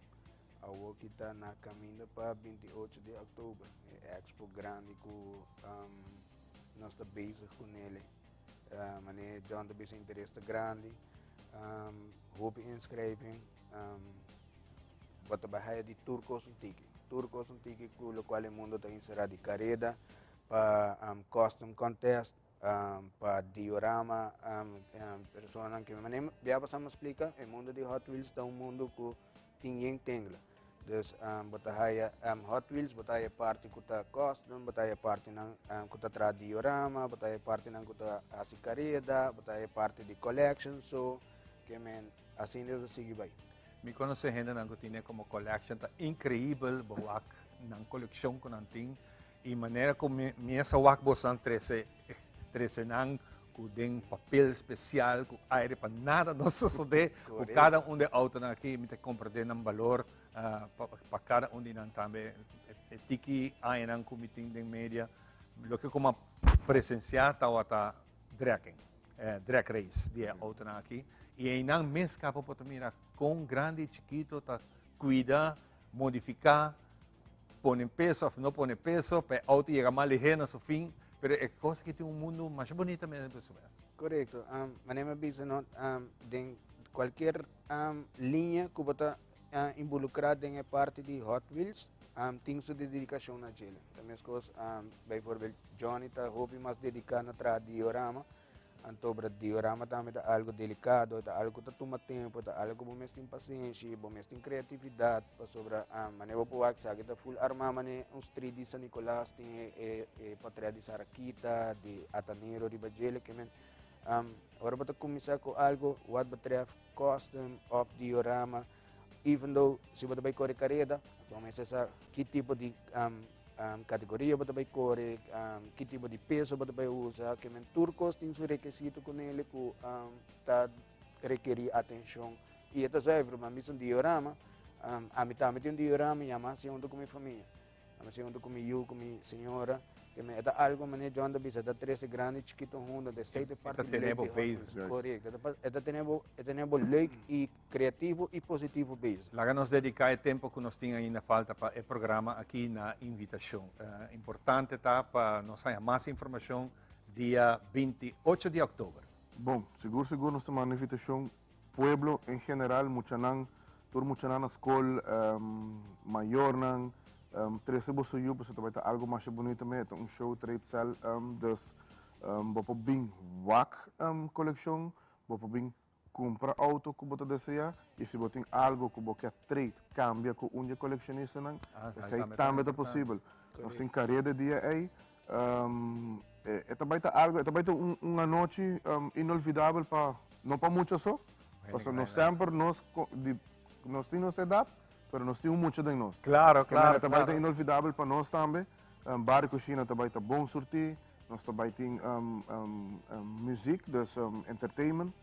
Awor ki ta na kaminda pa 28 di òktober, e expo grandi ku nos ta bezig kunele. Manera John ta bisa interes ta grandi, hopi inschrijving, bo ta bai haya di tur kos un tiki, tur kos un tiki ku lokual e mundo ta insera di kareda pa custom contest. Pa diorama personanan ke manera bia pasá mi a splika e mundo di Hot Wheels ta un mundo ku tin yen tengla. Dus bo ta haya Hot Wheels bo ta haya parti ku ta custom, bo ta haya partinan ku ta traha diorama, bo ta haya partinan ku ta hasi kareda, bo ta haya parti di collection so ke men asina ta sigui bai. Mi konosé hendenan ku tine komo collection ta inkreibel bo wak nan kolekshon ku nan tin. Y manera cu mi mi a wak bosan trece trece nan cu den papel special cu aire pa nada no sosode cu cada un de autonan aki mi ta comprende nan balor uh, pa, pa cada un di nan tambe e tiki añanan cu mi tin den media loke cu m'a presencia tawata dragging eh, drag race di e autonan aki y einan mes caba por ta mira con grandi y chikito ta cuida modifica pone peso of no pone peso pa e auto yega mas lihé na su fin, pero e kos aki tin un mundu masha bunita mes den su mes. Korekto. Um, manera mi a bisa no, um, den kualkier um, liña ku bo ta uh, involukrá den e parti di Hot Wheels, um, tin su dedikashon na djele. Ta meskos, um, bijvoorbeeld Johnny ta hopi mas dediká na traha diorama, Anto bra diorama tambe ta algo delicado, ta algo cu ta tuma tempo, ta algo cu bo mes tin pasenshi, bo mes tin creatividad, pasobra manera bo por wak esaki ta full arma mane un street di San Nicolas tin e e e potret di Sarakita, di Atanero riba djele ke men ora bo ta cuminsa cu algo wat betreft custom of diorama even though si bo ta bay core careda bo mester sa ki tipo di Kategoria bo ta bai kore, ki tipo di peso bo ta bai usa, ke men tur kos tin su rekisito ku nele ku ta rekerí atenshon. I e ta zuiver, ma mi su diorama, ami tambe tin un diorama i ami hasi huntu ku mi famia. Ami hasi huntu ku mi yu, ku mi señora, ke men e ta algu manera John ta bisa, e ta trese grandi i chikito huntu, e ta esei ta e parti leuk di Hot Wheels. Korekto, e ta tene bo, e tene bo leuk i Creativo y positivo bezig. Laga nos dedica e tempo cu nos tin ainda falta pa e programa aki na invitacion. Importante ta pa nos haya mas informacion dia 28 di october. Bon, sigur sigur nos ta manda invitacion pueblo en general, muchanan, tur muchanan na scol, mayornan, trece boso yu pasobra ta bay ta algo masha bunito me, e ta un show trade sale, dus bo por bin wak coleccion, bo por bin Kumpra outo ku bo ta deseá i si bo tin algu ku bo ke trade, kambia ku un di e kolekshionistanan, esei tambe ta posibel. Nos tin kareda e dia ei. E ta bai ta algo, e ta bai ta un un anochi inolvidabel pa, no pa mucha so, pasobra nos semper nos di nos tin nos edat, pero nos tin un mucha den nos. Claro, claro, E ta bai ta inolvidabel pa nos tambe. Bar y Cushina ta bai ta bon surti, nos ta bai tin muziek, dus entertainment.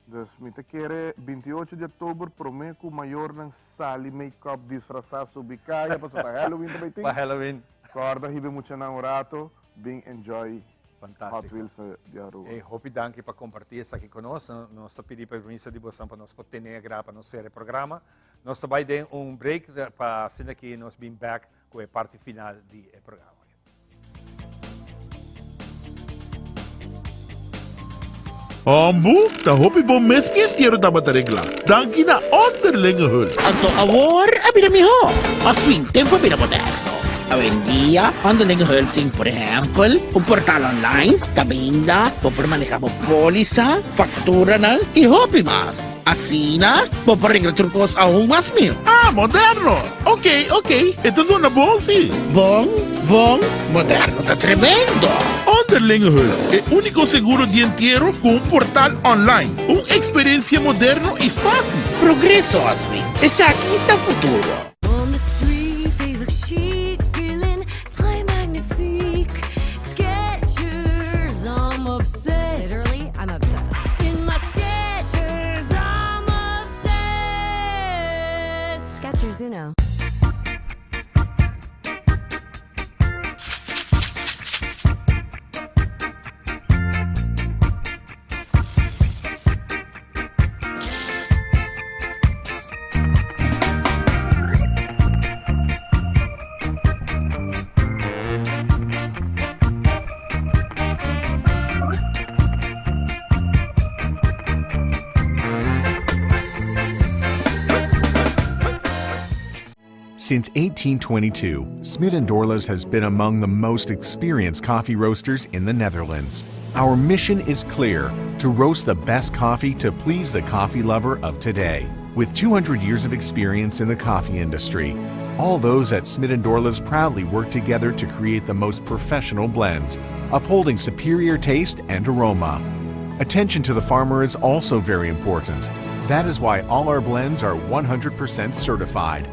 Dus mi ta kere 28 di october prome cu mayornan sali make-up, disfrasa, subi caya, pasobra pa Halloween ta bai tin. Pa Halloween. Corda hiba e muchanan un rato, bin enjoy Hot Wheels di Aruba. Hey, hopi danki pa comparti esaki cu nos. Nos ta pidi permiso di bosan pa nos por tene agra pa nos cera e programa. Nos ta bai den un break pa asina ki nos bin back cu e parti final di e programa. Hombu, ta hopi bon mes mi entiero tabata reglá. Danki na Onderlinge Hulp. Anto awor a bira mihó. Oswin, tempu a bira moderno. Awendia, Onderlinge Hulp tin, por ehèmpel, un portal online kaminda bo por manehá bo pólisa, fakturanan i hopi mas. Asina, bo por regla tur kos aun mas mihó. Ah, moderno! Ok, ok, e ta zona bon si. Bon, bon, moderno ta tremendo! Onderlinge Hulp, e úniko seguro di entiero ku un portal online. Un eksperensia moderno i fásil. Progreso, Oswin. Esaki ta futuro. On the street they look chic, feeling très magnifique. Skechers, I'm obsessed. Literally, I'm obsessed. In my Skechers, I'm obsessed. Skechers Uno. Since 1822, Smit & Dorlas has been among the most experienced coffee roasters in the Netherlands. Our mission is clear, to roast the best coffee to please the coffee lover of today. With 200 years of experience in the coffee industry, all those at Smit & Dorlas proudly work together to create the most professional blends, upholding superior taste and aroma. Attention to the farmer is also very important. That is why all our blends are 100% certified.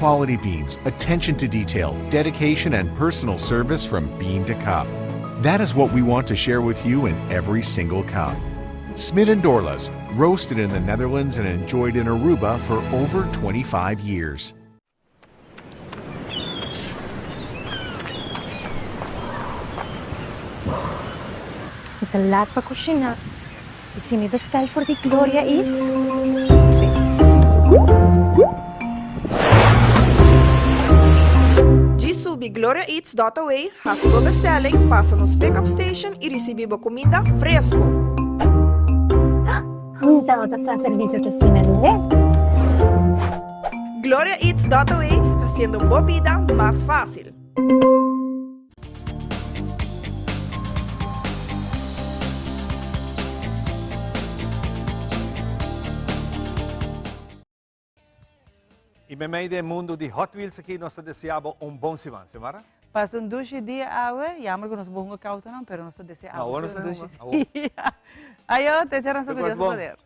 Quality beans, attention to detail, dedication, and personal service from bean to cup. That is what we want to share with you in every single cup. Smit & Dorlas, roasted in the Netherlands and enjoyed in Aruba for over 25 years. Mi ta laat pa cushina. Y si mi bestel for di Gloria Eats? Si. Djis subi gloriaeats dot away, hasi bo bestelling, pasa nos pick-up station y ricibi bo cuminda fresco. Hunta no ta sa servicio ta asina lihé. Gloria Eats dot away, haciendo bo bida mas facil. Y meimei den mundo di Hot Wheels aki nos ta desea bo un bon siman. Xiomara? Pasa un dushi dia awe. Jammer cu nos bo hunga cautonan, pero nos ta desea No, abo awor si nos un ta dushi hunga, awor. dia. Ayo, te djaranson cu Tur Dios cos bon. poder.